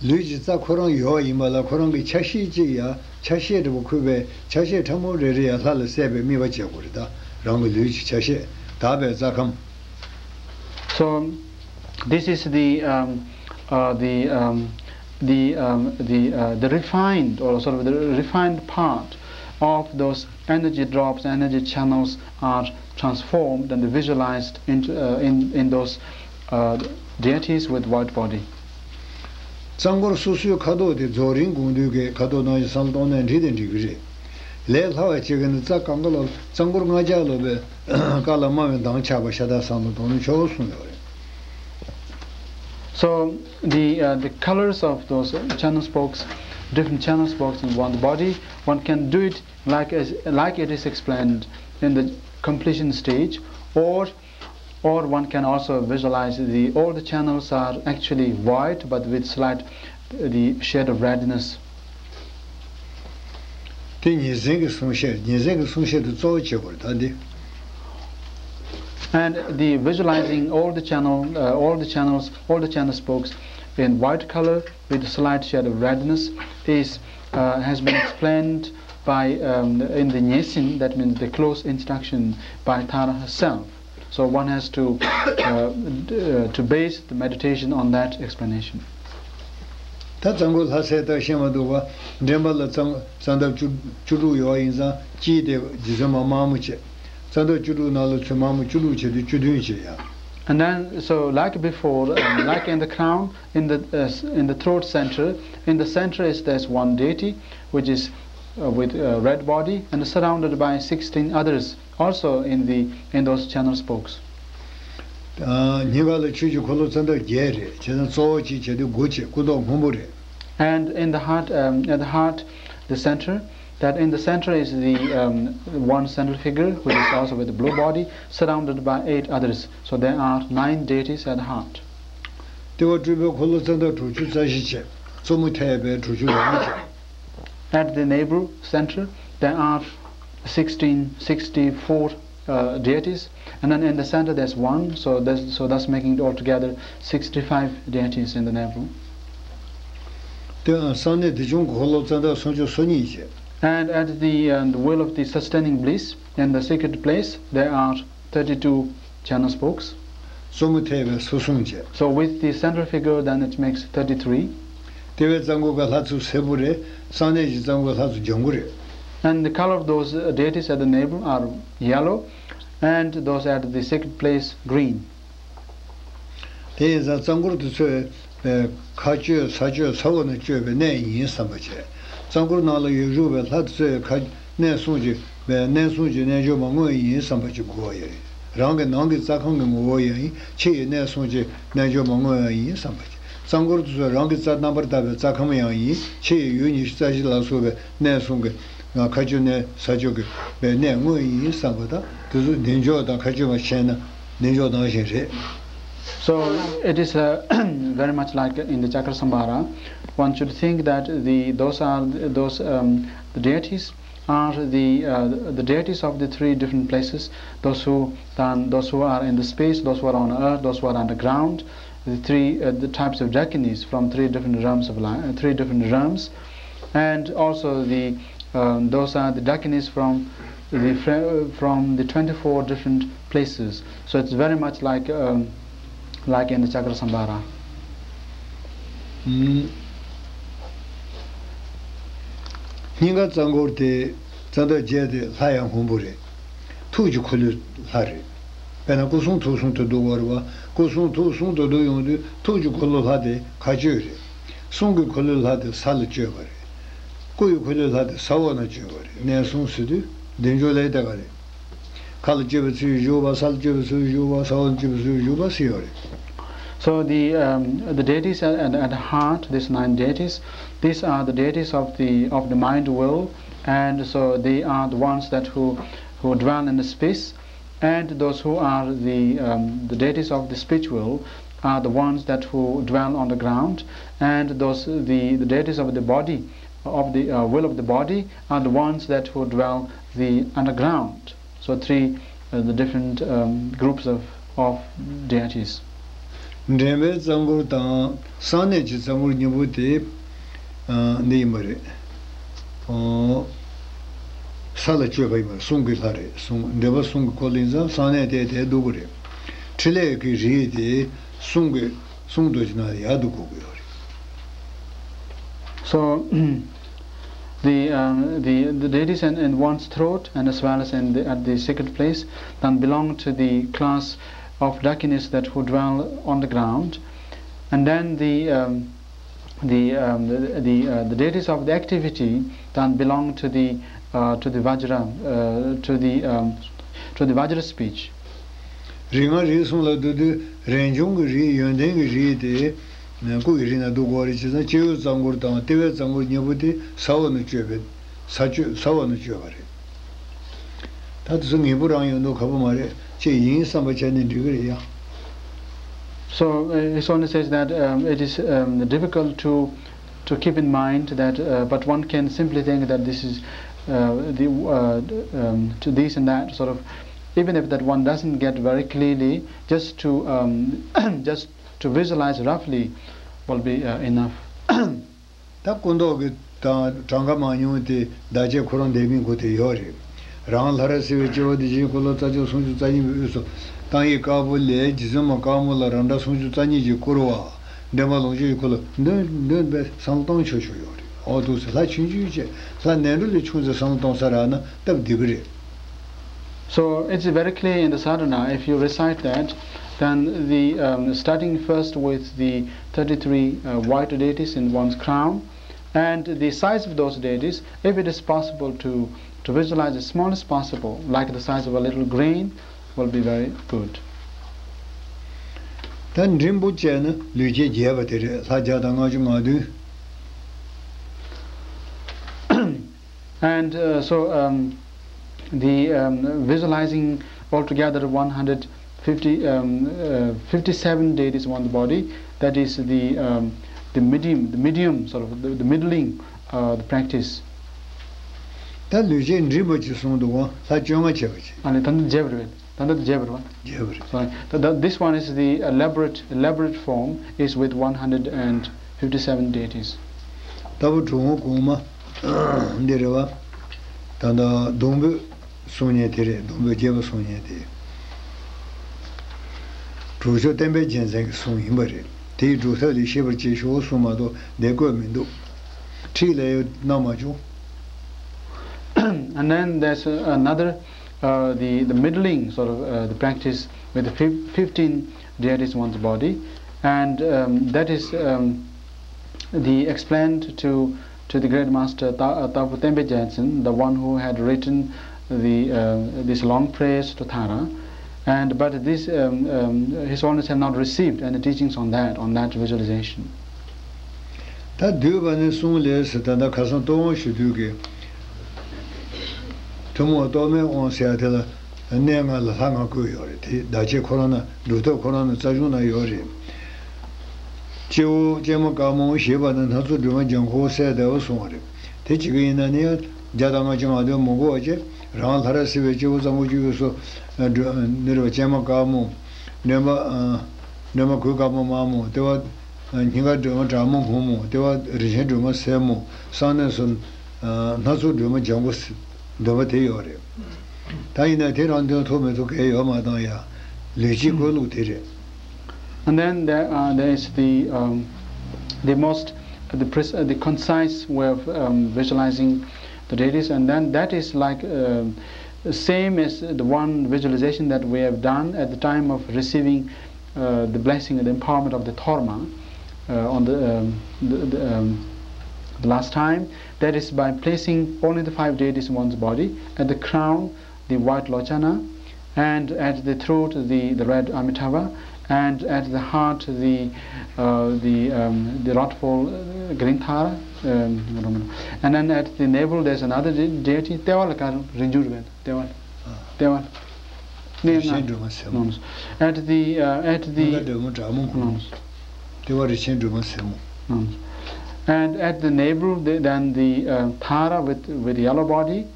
ལུས་ཀྱི་རྩ་ཁོ་རང་ཡོད་ཡིན་པ་ལ་ཁོ་རང་གི་ཆ་ཤས་གཅིག་ཡ་ཆ་ཤས་འདྲ་པོ་ཁུར་བའི་ཆ་ཤས་ཕྲ་མོ་རེ་རེ་ཡ་ལྷ་ལ་གསལ་བའི་དམིགས་པ་བྱེད་དགོས་རེད་ད། རང་གི་ལུས་ཀྱི་ཆ་ཤས་དག་པའི་རྩ་ཁམས། So this is the um, uh, the um, the um, the uh, the refined or sort of the refined part of those energy drops, energy channels are transformed and visualized into uh, in in those uh, deities with white body. རྩ་འཁོར་སོ་སོའི་ཁ་དོག་དེ་རྫོགས་རིམ་དགོངས་འདུས་ཀྱི་ཁ་དོག་ནང་བཞིན་བསམ་བློ་གཏོང་ནས་འགྲིག་དང་འགྲིག་གི་རེད། ལས་སླ་བ་བྱེད་ཀྱི་ནི་རྩ་གང་ག་ལ་རྩ་འཁོར་ལྔ་ཆ་ལོ་པའི་ཀ་ལ་དམར་བའི་མདངས་ཆགས་པ་ཤ་སྟག་བསམ་བློ་གཏོང་ན་ཆོག་གསུངས་ཡོད་རེད། So the uh, the colors of those channel spokes different channel spokes in one body, one can do it like as, like it is explained in the completion stage, or or one can also visualize the all the channels are actually white but with slight the shade of redness. དེ་ཉིན་མཚན་གྱི་གསུང་བཤད། ཉིན་མཚན་གྱི་གསུང་བཤད་དེ་གཙོ་བོ་བྱེད་དགོས་རེད་ད་འདི། And the visualizing all the channel, uh, all the channels, all the channel spokes in white color with a slight shade of redness is uh, has been explained by um, in the Nyesen, that means the close introduction by Tara herself. So one has to uh, d- uh, to base the meditation on that explanation. ད་གཙང་པོ་ལྷ་སའི་རྟགས་ཤེས་མ་འདུག་བ། འདྲེན་པ་ལ་གཙང་གཙང་འདབ་བཅུ་བཅུ་དྲུག་ཡོད་པ་ཡིན་ཙང་དཀྱིལ་དེ་རྗེ་བཙུན་མ་དམར་མོ་བྱས། གཙང་འདབ་བཅུ་དྲུག་ནང་ལ་ཚུར་དམར་མོ་བཅུ་དྲུག་བྱས་ཏེ་བཅུ་བདུན་བྱས་ཡ། And then, so like before, um, like in the crown, in the uh, in the throat center, in the center is there's one deity, which is uh, with a red body and surrounded by sixteen others, also in the in those channel spokes. ཉིན་ག་ལ་ཆོས་ཀྱི་འཁོར་ལོ་ཙམ་དག་བརྒྱད་རེད། བྱས་ཙང་གཙོ་བོ་གཅིག་བྱས་ཏེ་དགུ་བྱས། སྐུ་མདོག་སྔོན་པོ་རེད། And in the heart, um, at the heart, the center, that in the center is the um, one central figure, which is also with the blue body, surrounded by eight others. So there are nine deities at the heart. ལྟེ་བ་སྤྲུལ་པའི་འཁོར་ལོ་ཙམ་དག་དྲུག་ཅུ་རྩ་བཞི་བྱས། གཙོ་མོ་ཐེག་པའི་དྲུག་ཅུ་རེ་ལྔ་བྱས། At the navel center, there are sixteen, sixty-four uh, deities, and then in the center there's one, so, there's, so thus making it altogether sixty-five deities in the navel. དེའང་གསང་གནས་བདེ་སྐྱོང་གི་འཁོར་ལོ་ཙམ་དག་སུམ་ཅུ་སོ་གཉིས་བྱས། And at the, uh, the wheel of the sustaining bliss in the secret place, there are thirty-two channel spokes. གཙོ་མོ་ཐེག་པའི་སོ་གསུམ་བྱས། So with the central figure, then it makes thirty-three. ལྟེ་བའི་རྩ་འཁོར་གྱི་ལྷ་ཚོ་སེར་པོ་རེད། གསང་གནས་ཀྱི་རྩ་འཁོར་ལྷ་ཚོ་ལྗང་གུ་རེད། And the color of those uh, deities at the navel are yellow, and those at the secret place, green. དེ་ཡིན་ཙང་རྩ་འཁོར་དེ་ཚོས་མཁའ་སྤྱོད་ས་སྤྱོད་ས་འོག་ན་སྤྱོད་པའི་གནས་ཡིན་བསམ་པ་བྱས། རྩ་འཁོར་ནང་ལ་ཡོད་བཞུགས་པའི་ལྷ་དེ་ཚོས་མཁའ་གནས་གསུམ་གྱི་གནས་གསུམ་གྱི་རྣལ་འབྱོར་མ་དངོས་ཡིན་བསམ་པ་ཅིག་དགོས་པ་ཡིན། རང་གི་ནང་གི་རྩ་ཁམས་ཀྱི་ངོ་བོ་ཡང་ཡིན། ཕྱི་ཡི་གནས་གསུམ་གྱི་རྣལ་འབྱོར་མ་དངོས་ཡང་ཡིན་བསམ་པ་ཅིག་རྩ་འཁོར་དེ་ཚོ་རང་གི་རྩ་རྣམ་པར་དག་པའི་རྩ་ཁམས་ཡང་ཡིན། ཕྱི་ཡི་ཡུལ་ཉི་ཤུ་རྩ་བཞི་ལ་སོགས་པའི་གནས་གསུམ་གྱི་མཁའ་སྤྱོད་གནས་ས་སྤྱོད་ཀྱི་པའི་གནས་དངོས་ཡིན་བསམ་པ་དང་། དེ་ཚོ་བདེ་འཇོག་དང་མཁའ་སྤྱོད་མ་ཤེས་ན་བདེ་འཇོག་ནང་བཞིན་རེད། So it is uh, very much like in the Chakrasambhara. One should think that the those are those um, the deities are the uh, the deities of the three different places. Those who then those who are in the space, those who are on earth, those who are underground. The three uh, the types of dakinis from three different realms of life, uh, three different realms, and also the um, those are the dakinis from the fr- from the twenty-four different places. So it's very much like um, like in the Chakrasambhara. སྙིང་ག་རྩ་འཁོར་དེ་རྩ་འདབ་བརྒྱད་དེ་ལྷ་ཡང་སྔོན་པོ་རེད། ཐུགས་ཀྱི་འཁོར་ལོའི་ལྷ་རེད། དཔེར་ན་སྐུ་གསུང་ཐུགས་གསུམ་དུ་འདུ་བར་བ། སྐུ་གསུང་ཐུགས་གསུམ་དུ་འདུ་ཡོང་དུས་ཐུགས་ཀྱི་འཁོར་ལོ་ལྷ་དེ་མཁའ་སྤྱོད་རེད། གསུང་གི་འཁོར་ལོའི་ལྷ་དེ་ས་ལ་སྤྱོད་པ་རེད། སྐུ་ཡི་འཁོར་ལོའི་ལྷ་དེ་ས་འོག་ན་སྤྱོད་པ་རེད། གནས་གསུམ་ཟེར་དུས་བདེ་འཇོག་ལས་དེ་ག་རེད། མཁའ་ལ་སྤྱོད་པའི་ཚུལ་བཞུགས་པ། ས་ལ་སྤྱོད་པའི་ཚུལ་བཞུགས་པ། ས་འོག་ལ་སྤྱོད་པའི་ཚུལ་བཞུགས་པ་ཟེར་ཡོད་རེད། So the um, the deities at, at, at heart, these nine deities, these are the deities of the of the mind will, and so they are the ones that who who dwell in the space, and those who are the um, the deities of the spiritual are the ones that who dwell on the ground, and those the, the deities of the body of the uh, will of the body are the ones that who dwell the underground. So three uh, the different um, groups of, of deities. འདྲེན་པའི་རྩ་འཁོར་དང་གསང་གནས་ཀྱི་རྩ་འཁོར་གཉིས་པོ་དེ་འདི་ཡིན་པ་རེད། ས་ལ་སྤྱོད་པ་ཡིན་པ་རེད། གསུང་གི་ལྷ་རེད། གསུང་འདྲེན་པ་གསུང་གི་འཁོར་ལོ་ཡིན་ཙང་གསང་གནས་དེ་དེ་འདུག་གི་རེད། ཕྲིན་ལས་ཀྱི་རིགས་དེ་གསུང་གི་གསུང་རྡོ་རྗེ་ནང་ལ་ཡར་འདུག་དགོས་ཀྱི་ཡོད་རེད། So the, um, the, the deities in, in one's throat and as well as in the, at the secret place then belong to the class of dakinis that who dwell on the ground. And then the, um, the, um, the, the, uh, the deities of the activity then belong to the, uh, to the Vajra, uh, to the, um, to the Vajra speech. རིགས་ལྔ་རིགས་གསུམ་ལ་འདུ་དུས་རས་ཆུང་གི་རིགས། ཡོན་ཏན་གྱི་རིགས་དེ་ སྐུ་ཡི་རིང་ན་འདུག་དགོས་རེད། བྱས་ཙང་སྤྱི་བོའི་རྩ་འཁོར་དང་ལྟེ་བའི་རྩ་འཁོར་གཉིས་པོ་དེ་ས་འོག་ནས་བཅོས་པའི་ས་བཅོས་ས་འོག་ནས་བཅོས་པ་རེད། ད་དེ་ཚོ་ངེས་པོ་རང་ཡོད་མདོག་ཁ་པོ་མ་རེད། ཅེས་ཡིན་བསམ་པ་བྱས་ནས་འགྲིག་གི་རེད་ཡ། So, uh, His Holiness says that um, it is um, difficult to to keep in mind that, uh, but one can simply think that this is uh, the uh, um, to this and that sort of, even if that one doesn't get very clearly, just to um, just to visualize roughly will be uh, enough. ད་སྐུ་མདོག་གི་དང་གྲངས་ཀ་མང་ཉུང་དེ་བདག་བསྐྱེད་ཁོ་རང་འདེབས་མིན་གོ་དེ་ཡོད་རེད། རང་ལྷ་རབ་གསལ་བའི་སྤྱི་བོ་དེ་བཞིན་འཁོར་ལོ་རྩ་རྒྱུད་སུམ་ཅུ་རྩ་གཉིས་པའི་དབུས་སུ་བཏང་ཡིག་དཀར་པོ་ལས་རྗེ་བཙུན་མ་དཀར་མོ་ལ་རང་འདྲ་སུམ་ཅུ་རྩ་གཉིས་ཀྱིས་བསྐོར་བ། འདྲེན་པ་ལོངས་སྤྱོད་ཀྱི་འཁོར་ལོ་འདོན་འདོན་པའི་བསམ་བློ་གཏོང་ཆོག་ཆོག་ཡོད་རེད། ཨོ་འདུག་སེ་ལྷ་ཆུང་ཆུང་བྱས་ལྷ་ནས་འགྲོ་ལས་ཆུང་ཙེ་བསམ་བློ་གཏོང་ས་རག་ན་སྟབས་བདེ་གི་རེད། So it's very clear in the sadhana, if you recite that, then the um, starting first with the thirty-three uh, white deities in one's crown, and the size of those deities, if it is possible to, to visualize as small as possible, like the size of a little grain, will be very good. ད་འབྲིང་པོ་བྱས་ན་ལུས་སྐྱེས་རྒྱས་པ་དེ་རེད། ལྷ་བརྒྱ་དང་ལྔ་བཅུ་ང་བདུན། And uh, so um, the um, visualizing altogether one hundred fifty, um, uh, fifty-seven deities on the body, that is the, um, the medium, the medium sort of the, the middling uh, the practice. ད་ལུས་སྐྱེས་འབྲིང་པོ་ཅིག་གསུངས་འདུག་ག་ལྷ་བཅོ་ལྔ་བྱས་པ་ཅིག་ཨ་ནི་ད་འདི་རྒྱས་པ་རེད། ད་ལྟ་རྒྱས་པ་རེད་བ། རྒྱས་པ་རེད། Sorry. ད་ལྟ་this one is the elaborate, elaborate form is with one hundred fifty-seven deities. ལྟ་བུ་གྲུབ་དབང་གོང་མ་འདི་རེད་བ། ད་ལྟ་སྡོང་པོའི་གསུང་མཁན་དེ་རེད། སྡོང་པོའི་རྒྱས་པ་གསུང་མཁན་དེ། གྲུབ་མཆོག་བསྟན་པའི་རྒྱལ་མཚན་གྱི་གསུང་ཡིན་པ་རེད། དེའི་སྒྲུབ་ཐབས་ལས་ཤེས་པར་བྱེད་ཤོག་གསུངས་མ་གཏོགས་འདིར་བཀོད་མི་འདུག་ཁྲིད་ལ་ཡོད་གནང་མ་བྱུང་། And then there's uh, another, uh, the, the middling sort of uh, the practice with the fif- fifteen deities one's body, and um, that is um, the explained to to the great master Ta- uh, Tapu Tembe Gyaltsen, the one who had written the uh, this long prayers to Thara, and but this um, um, his holiness had not received any teachings on that on that visualization. ད་འདུས་པ་ནི་གསུང་ལས་ཟེར། ད་ལྟ་ཁ་སང་ལྟོ་དབང་ཞུ་དུས་ཀྱི་ཐུན་མོང་རྟོག་མེད་དབང་ཟེར་ཡ་དེ་ལ་གནས་ལྔ་ལ་ལྷ་ལྔ་བཀོད་ཡོད་རེད། དེ་བདག་བསྐྱེད་ཁོ་རང་ན་སྒྲུབ་ཐབས་ཁོ་རང་ན་རྩ་གཞུང་ན་ཡོད་རེད། སྤྱི་བོ་ཀྱེ་མ་དཀར་མོ་ཞེས་པ་ནི་སྣ་ཚོགས་སྒྲོན་མ་ལྗང་ཁུ་གསལ་ལྡན་པ་གསུངས་པ་རེད། དེ་བྱེད་ཀྱི་ཡིན་ན་ནི་ཡང་བརྒྱ་དང་ལྔ་བཅུ་ང་བདུན་མི་དགོས་པ་བྱས། རང་ལྷ་རབ་གསལ་བའི་སྤྱི་བོ་རྩ་འཁོར་བཅུ་པའི་སོ་འདི་རེད་བ། ཀྱེ་མ་དཀར་མོ། འདྲེན་པ་འདྲེན་པ་གོས་དཀར་མོ་དམར་མོ། ལྟེ་བ་སྙིང་ག་སྒྲོལ་མ་གྲགས་མོ་གོང་མོ། ལྟེ་བ་རིན་ཆེན་སྒྲོལ་མ་སེར་མོ། གསང་གནས་སུ་སྣ་ཚོགས་སྒྲོལ་མ་ལྗང་གུ་འདོན་པ་དེ་ཡོད་རེད། ད་ཡིན་ན་དེ་རང་འདོན་ཐུབ་མི་ཐུབ་གལ་ཡོད་མ་གཏོགས་ཡ། ལུས་སྐྱེས་བཀོད་ལུགས་དེ་རེད། And then there, uh, there is the um, the most the, pres- uh, the concise way of um, visualizing the deities, and then that is like um, same as the one visualization that we have done at the time of receiving uh, the blessing and the empowerment of the Torma uh, on the, um, the, the, um, the last time. That is by placing only the five deities in one's body, at the crown the white lochana, and at the throat the, the red Amitabha, and at the heart the uh, the um, the wrathful uh, Grintha, um, and then at the navel there's another de- deity, Tevalakar Rinjurven, Teval, Teval. རིན་ཆེན་སྒྲོལ་མ་སེར་མོ། At the uh, at the སྙིང་ག་སྒྲོལ་མ་གྲགས་མོ་གོང་མོ། ལྟེ་བ་རིན་ཆེན་སྒྲོལ་མ་སེར་མོ། And at the navel, the, then the uh, Thara with, with yellow body,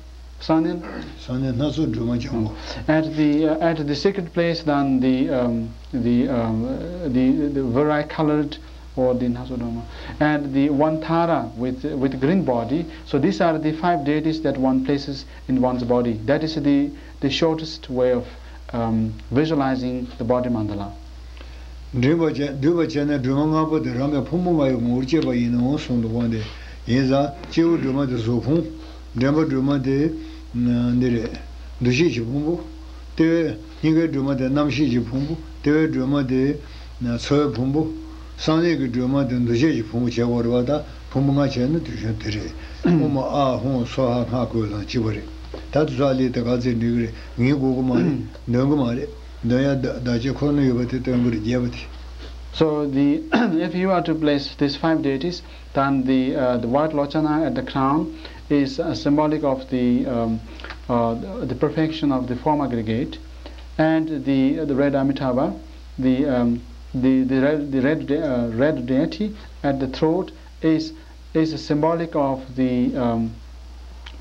Sanil. གསང་གནས་སྣ་ཚོགས་སྒྲོལ་མ་ལྗང་གུ། At the uh, at the secret place, then the um, the um, the the varicolored or the Nasodama, and the one Thara with with green body. So these are the five deities that one places in one's body. That is the the shortest way of um, visualizing the body mandala. འདུས་པ་བྱས་འདུས་པ་བྱས་ན་སྒྲོལ་མ་ལྔ་པོ་དེ་རང་གི་ཕུང་པོ་ལྔ་ཡི་ངོ་བོར་སྐྱེས་པ་ཡིན་ནོ་གསུངས་འདུག་པ། འདི་ཡིན་ཙང་སྤྱི་བོ་སྒྲོལ་མ་དེ་གཟུགས་ཕུང་། འདྲེན་པ་སྒྲོལ་མ་དེ་འདི་རེད། འདུ་ཤེས་ཀྱི་ཕུང་པོ། ལྟེ་བའི་སྙིང་གའི་སྒྲོལ་མ་དེ་རྣམ་ཤེས་ཀྱི་ཕུང་པོ། ལྟེ་བའི་སྒྲོལ་མ་དེ་ཚོར་བའི་ཕུང་པོ། གསང་གནས་ཀྱི་སྒྲོལ་མ་དེ་འདུ་བྱེད་ཀྱི་ཕུང་པོ་བྱེད་དགོས་རེད་པ། ད་ཕུང་པོ་ལྔ་བྱས་ན་དུས་གཞན་དེ་རེད། ཨོཾ་ཨཱཿ་ཧཱུྃ་སྭཱ་ཧཱ་ལྔ་བཀོད་དང་གཅིག་པ་རེད། ད་དུས་ཚོད་ལས་དེ་ག་ཚོད་འགྲིག་གི་རེད། ངས་དགོས་ཀྱི་མ་རེད། འདོན་གྱི་མ་རེད། འདོན་ཡ་བདག་བདག་བསྐྱེད་ཁོ་ན་ཡོད་པ་དེ་སྟོན་གྱི་རེད། རྒྱས་པ་དེ། So the if you are to place these five deities, then the uh, the white lochana at the crown is uh, symbolic of the um, uh, the perfection of the form aggregate, and the the red Amitabha, the um, the the red the red, de- uh, red deity at the throat is is symbolic of the um,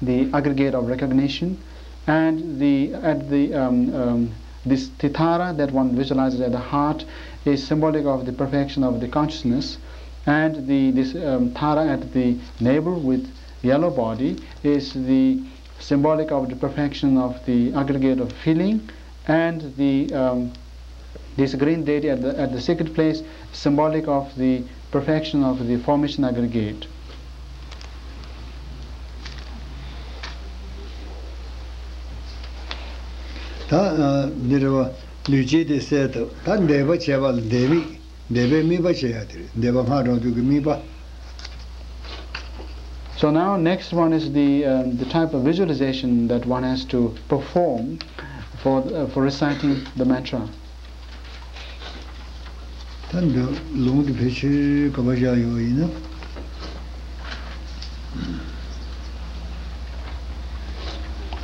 the aggregate of recognition, and the at the um, um, this Tithara that one visualizes at the heart is symbolic of the perfection of the consciousness, and the this um, Thara at the navel with yellow body is the symbolic of the perfection of the aggregate of feeling, and the um, this green deity at the, at the second place, symbolic of the perfection of the formation aggregate. ད་འདི་རེད་བ། ལུས་བྱད་དེ་གསལ་བཏབ། ད་འདས་པ་བྱས་པ་ལ་འདས་མིག་འདས་པའི་དམིགས་པ་བྱེད་ཡ་དེ་རེད། འདས་པ་སྔར་དྲང་དུས་ཀྱི་དམིགས་པ། So now next one is the um, the type of visualization that one has to perform for uh, for reciting the mantra. ད་འདི་ལུང་དེ་ཕལ་ཆེར་ག་པར་བཞག་ཡོད་ཡིན་ན།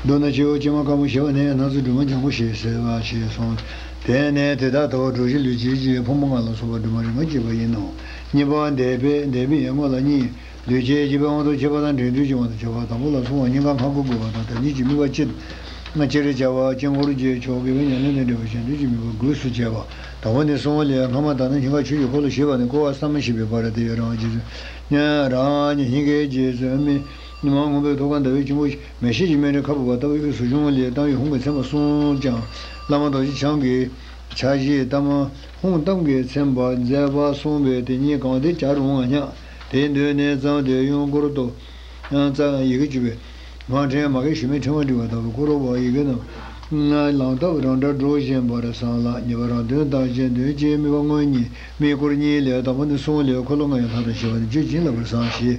མདོར་ན་སྤྱི་བོ་སྐྱེས་མ་དཀར་མོ་ཞེས་པ་ནས་སྣ་ཚོགས་སྒྲོལ་མ་ལྗང་གུ་ཞེས་ཟེར་བ་ཞེས་གསུངས། དེ་ནས་དེ་དག་ཐོག་གྲུ་བཞི་ལུས་བྱད་ཀྱི་ཕུང་པོ་ལྔ་ལ་སོགས་པ་སྒྲོལ་མ་རིམ་པ་བརྒྱུད་པ་ཡིན་ནོ། གཉིས་པ་འདས་པའི་འདས་པའི་ཡར་ངོ་ལ་གཉིས། ལུས་བྱད་བརྒྱུད་པའི་དབང་དུ་བྱས་པ་དང་འབྲིང་བསྡུས་ཀྱི་དབང་དུ་བྱས་པ། དང་པོ་ལ་སོགས་པ་སྙིང་ག་ཁ་དགུ་དགོས་པ་དང་། དེ་གཉིས་ཀྱི་དམིགས་པ་སྤྱི། སྤྱིར་བྱ་བ་དཀྱིལ་འཁོར་རྗེས་ཆོག་དགེ་བའི་ཉམས་ལེན་དང་འབྲེལ་བའི་གཞན་དོན་གྱི་དམིགས་པ་དགོས་སུ་བྱས་པ། དང་པོ་ནི་གསུངས་པ་ལས། སྔ་མ་ལྟར་ན་སྙིང་ག་ཆོས་ཀྱི་འཁོར་ལོ་ཞེས་པ་ནི་བསྐོར་བ་བསམ་ཞེས་པའི་བར་ཏེ། རང་རང་སྙིང་གའི་རྗེས་སུ་མི་མ་ངུ་བའི་ཐུགས་ཀར་ཟླ་བའི་དཀྱིལ་འཁོར་མེ་ཤེལ་གྱི་སྨན་རིའི་ཁ་སྦུབས་པ་ལྟ་བུའི་དབུས་སུ་བྱུང་བ་ལས། གཏམ་ཡུལ་ཧཱུྃ་གིས་མཚན་པ་གསུངས་ཀྱང་། བླ་མ་རྡོ་རྗེ་འཆང་གི་ཕྱག་བཞེས་གཏམ་ཧཱུྃ་གཏམ་གྱིས་མཚན་པ་མཛད་པ་གསུངས་པས། དེ་ཉིད་གང་དེ་བྱར་འོང་བ་སྙམ། དེ་འདོད་ནས་བརྩམས་ཏེ་གཡོན་སྐོར་དུ། ཡང་རྩ་ཡི་གེ་བཅུ་པའི་མ་ཕྲེང་མ་གའི་ཞུ་མིག་ཕྲེང་བ་བསྒྲིགས་པ་ལྟ་བུ་བསྐོར་བ། ཡི་གེ་རྣམས་ལམ་ཐབས་རང་འདྲ་སྒྲོག་བཞིན་པར་བསམ་ལ། གཉིས་པ་རང་དོན་དང་གཞན་དོན་གྱི་དམིགས་པ་དངོས་གཉིས་དམིགས་སྐོར་གཉིས་ལས། དང་པོ་ནི་གསུངས་ལས། འཁོར་ལོ་ལྔ་ཡི་ལྷ་དང་ཞི་བ་ནི་རྒྱུད་བྱིན་བརླབ་པར་བསམ་ཞེས་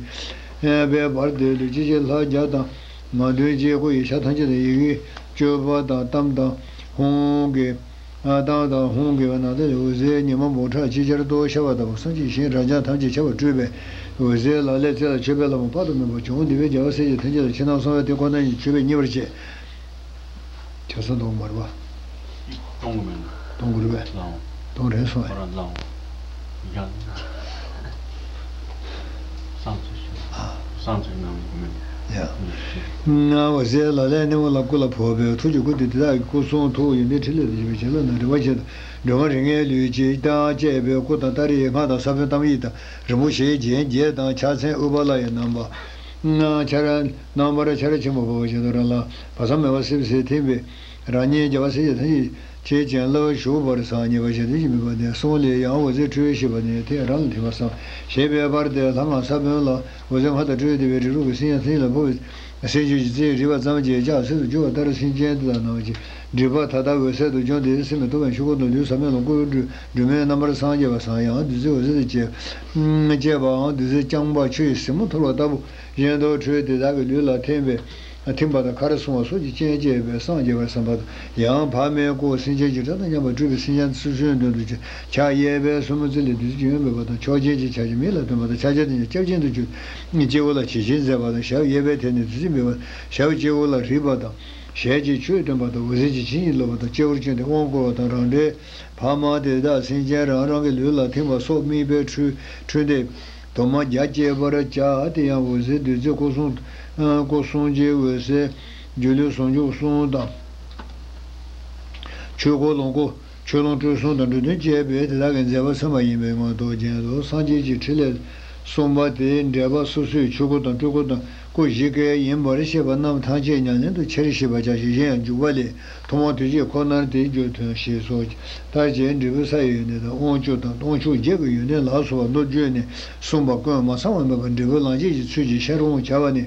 པའི་བར་དེ་ལུས་བྱད་ཀྱི་ལྷ་བརྒྱ་དང་མ་བདུན་གྱིས་སྐུ་ཡི་ཆ་ཐམས་ཅད་དང་ཡི་གེ་བཅུ་པ་དང་གཏམ་དང་ཧཱུྃ་གི་གཏམ་དང་ཧཱུྃ་གི་ནང་དུ་འོད་ཟེར་ཉི་མ་འབུམ་ཕྲག་ཅིག་ཅར་དུ་ཤར་བ་ལྟ་བུ། སངས་རྒྱས་ཞིང་རབ་འབྱམས་ཐམས་ཅད་ཁྱབ་པར་སྤྲུལ་པའི་འོད་ཟེར་ལག་ལེན་རྩེ་ལ་མཆོད་པའི་ལྷ་མོ་དཔག་ཏུ་མེད་པ་བྱུང་། འདུས་པའི་རྒྱལ་བ་སྲས་ཀྱི་ཐམས་ཅད་ལ་ཕྱི་ནང་གསང་བའི་དེ་ཁོ་ན་ཉིད་མཆོད་པས་མཉེས་པར་བྱས། ཆ་ཚང་གཏོང་གི་མ་རེད་པ། གཏོང་གི་མེད་ན། གཏོང་གི་རེད་པས། ལའོ། གཏོང་རན་སོང་བས། ཁོ་རང་ལའོ། ཡང་། སང་ཚོད་ཤོད། ཨ། སང་ཚོད་ནང་གི་མེད། ཡ། ང་འོད་ཟེར་ལག་ལེན་ནི་འོ་ལ་སྐུ་ལ་ཕོག་པའི་ཐུགས་ཀྱི་སྐུ་དེ་དེ་དག་གི་སྐུ་གསུང་ཐུགས་ཡོན་ཏན་ཕྲིན་ལས་དང་བཅས་པའི་བྱིན་རླབས་རྣམས་རིམ་པ་བཞིན་དུ་སྒྲོལ་མ་རིགས་ལྔའི་ལུས་ཀྱི་དང་བཅས་པའི་སྐུ་དང་སྟ་རེའི་སྔགས་དང་ས་བོན་གཏམ་དབྱེ་དང་རིང་པོ་ཞེས་རྒྱན་བརྒྱད་དང་ཕྱག་མཚན་ཨུཏྤ་ལ་ཡི་རྣམ་པ། ཆ་ར་རྣམ་པར་ཆ་ར་ཆེན་པོ་འབར་བ་བཞིན་དུ་རང་ལ་བ་ཚང་མེད་པར་སིབ་སིབ་ཐིམ་པས། རང་ཉིད་རྒྱལ་བ་སྲས་བཅས་ཐམས་ཅད་ཀྱི་བྱིན་རླབས་ཞུགས་པར་བསམ། མཉེས་པར་བྱས་ཏེ་ཞིང་མི་འབར་ནས་གསུངས་ལས། ཡང་འོད་ཟེར་འཕྲོས་ཞེས་པ་ནས་དེ་རང་ལ་ཐིམ་པར་བསམ་ཞེས་པའི་བར་དེར་ལྷ་སྔགས་ས་བོན་ལ་འོད་ཟེར་སྔར་ལྟར་འཕྲོས་ཏེ་བའི་རིགས་དྲུག་གི་སེམས་ཅན་ཐམས་ཅད་ལ་ཕོག་པས། སེམས་ཅན་གྱི་རྩིས་རིག་པ་ཙམ་གྱིས་ལྕགས་སྲེག་ཏུ་འགྱུར་བ་ལྟར་སེམས་ཅན་དེ་དག་རྣམས་ཀྱི་སྒྲིབ་པ་མཐའ་དག་འོད་གསལ་དུ་བྱུང་སྟེ་སེམས་ཀྱི་སྟོབས་ཡང་ཆོས་སྐུ་དང་ལུས་ས་བོན་ལ་བསྐུར། སྒྲོལ་མའི་རྣམ་པར་སངས་རྒྱས་པར་བསམ། ཡང་བདུད་རྩི་འོད་ཟེར་དང་བཅས་བཅས་པའང་བདུད་རྩི་རྐྱང་པ་ཆུ་ཡི་ཟེ་མོ་འཐོར་བ་ལྟ་བུ་བཞིན་དུ་འཕྲོས་དེ་དག་གི་ལུས་ལ་ཐིམ་པས། ཐིམ་པ་དང་ཁ་རས་བསྲུང་བ་སོགས་ཀྱི་རྐྱེན་བྱས་པས་སངས་རྒྱས་པར་བསམ་པ་དང་། ཡང་བག་མེད་སྐུ་སེམས་ཅན་གྱི་སྒྲ་དང་མཉམ་པར་སྤྲུལ་པའི་སེམས་ཅན་སོ་སོའི་མདུན་དུ་ཕྱག་གཡས་པས་སོར་མོ་བཙུགས་ལས་བདུད་རྩི་ཡོན་འབེབས་པ་དང་། མཆོག་སྦྱིན་གྱི་ཕྱག་རྒྱ་མིག་ལ་སྟོན་པ་དང་། ཕྱག་རྒྱ་དེ་ཉིད་སྐྱབས་སྦྱིན་དུ་གྱུར། སྤྱི་བོ་ལ་བྱིན་ཅིང་མཛད་པ་དང་། ཞབས་གཡས་པའི་ཐད་ནས་བདུད་རྩི་འབེབས་པ། ཞབས་སྤྱི་བོ་ལ་རིག་པ་དང་། ཞལ་གྱིས་ཆོས་སྟོན་པ་དང་། འོད་ཟེར་གྱིས་བྱིན་གྱིས་རློབ་པ་དང་། སྤྱི་བོར་བྱོན་ཏེ་དབང་བསྐུར་བ་དང་། རང་འདྲའི་བག་མ་དེ་དག་སེམས་ཅན་རང་རང་གི་ལུས་ལ་ཐིམ་པ་སོགས་དམིགས་པའི་འཕྲོས་འཕྲོས་ཏེ། དུ་མ་རྒྱ་བསྐྱེད་པར་བྱ། དེ་ཡང་འོད་ཟེར་བདུད་རྩི་སྐུ་གསུང་སྐུ་གསུང་གི་འོད་ཟེར་སྒྱུ་ལུས་ཟུང་འཇུག་གསུམ་དང་། ཆོས་འཁོར་ལོངས་སྐུ་ཆོས་ལོངས་སྤྲུལ་གསུམ་དང་འགྲོ་དོན་བཅས་པས་དེ་དག་གི་མཛད་པ་མཚོན་པ་ཡིན་པའི་ངོ་བོ་རྒྱན་དུ། སངས་རྒྱས་ཀྱི་ཕྲིན་ལས་གསུམ་པ་དེའི་འགྲེལ་པ། སོ་སོའི་ཆོས་སྐུ་དང་སྤྲུལ་སྐུ་དང་སྐུ་བཞི་ཀའི་ཡིན་པར་བཤད་པ་རྣམས་ཐམས་ཅད་ཉམས་ལེན་དུ་འཆར་ཞེས་པ་ཀྱང་ཞེས་གཞན་ཡང་འཇུག་པ་ལས། ཐུན་མོང་དུས་གཅིག་ཁོ་ནར་དེའི་རྒྱུ་མཐུན་ཞེས་སོགས་ལྟར་བྱས། འབྲས་བུ་ས་ཡི་ཡོན་ཏན་དང་། དབང་ཕྱུག་དང་དབང་ཕྱུག་བརྒྱད་ཀྱི་ཡོན་ཏན་ལ་སོགས་པ་མདོ་བརྒྱུད་ནས་གསུངས་པ་ཀུན་མ་ཚང་བ་མེད་པར་འབྲས་བུ་ལམ་བྱེད་ཀྱི་ཚུལ་གྱིས་ཤར་འོང་བྱ་བ་ནི།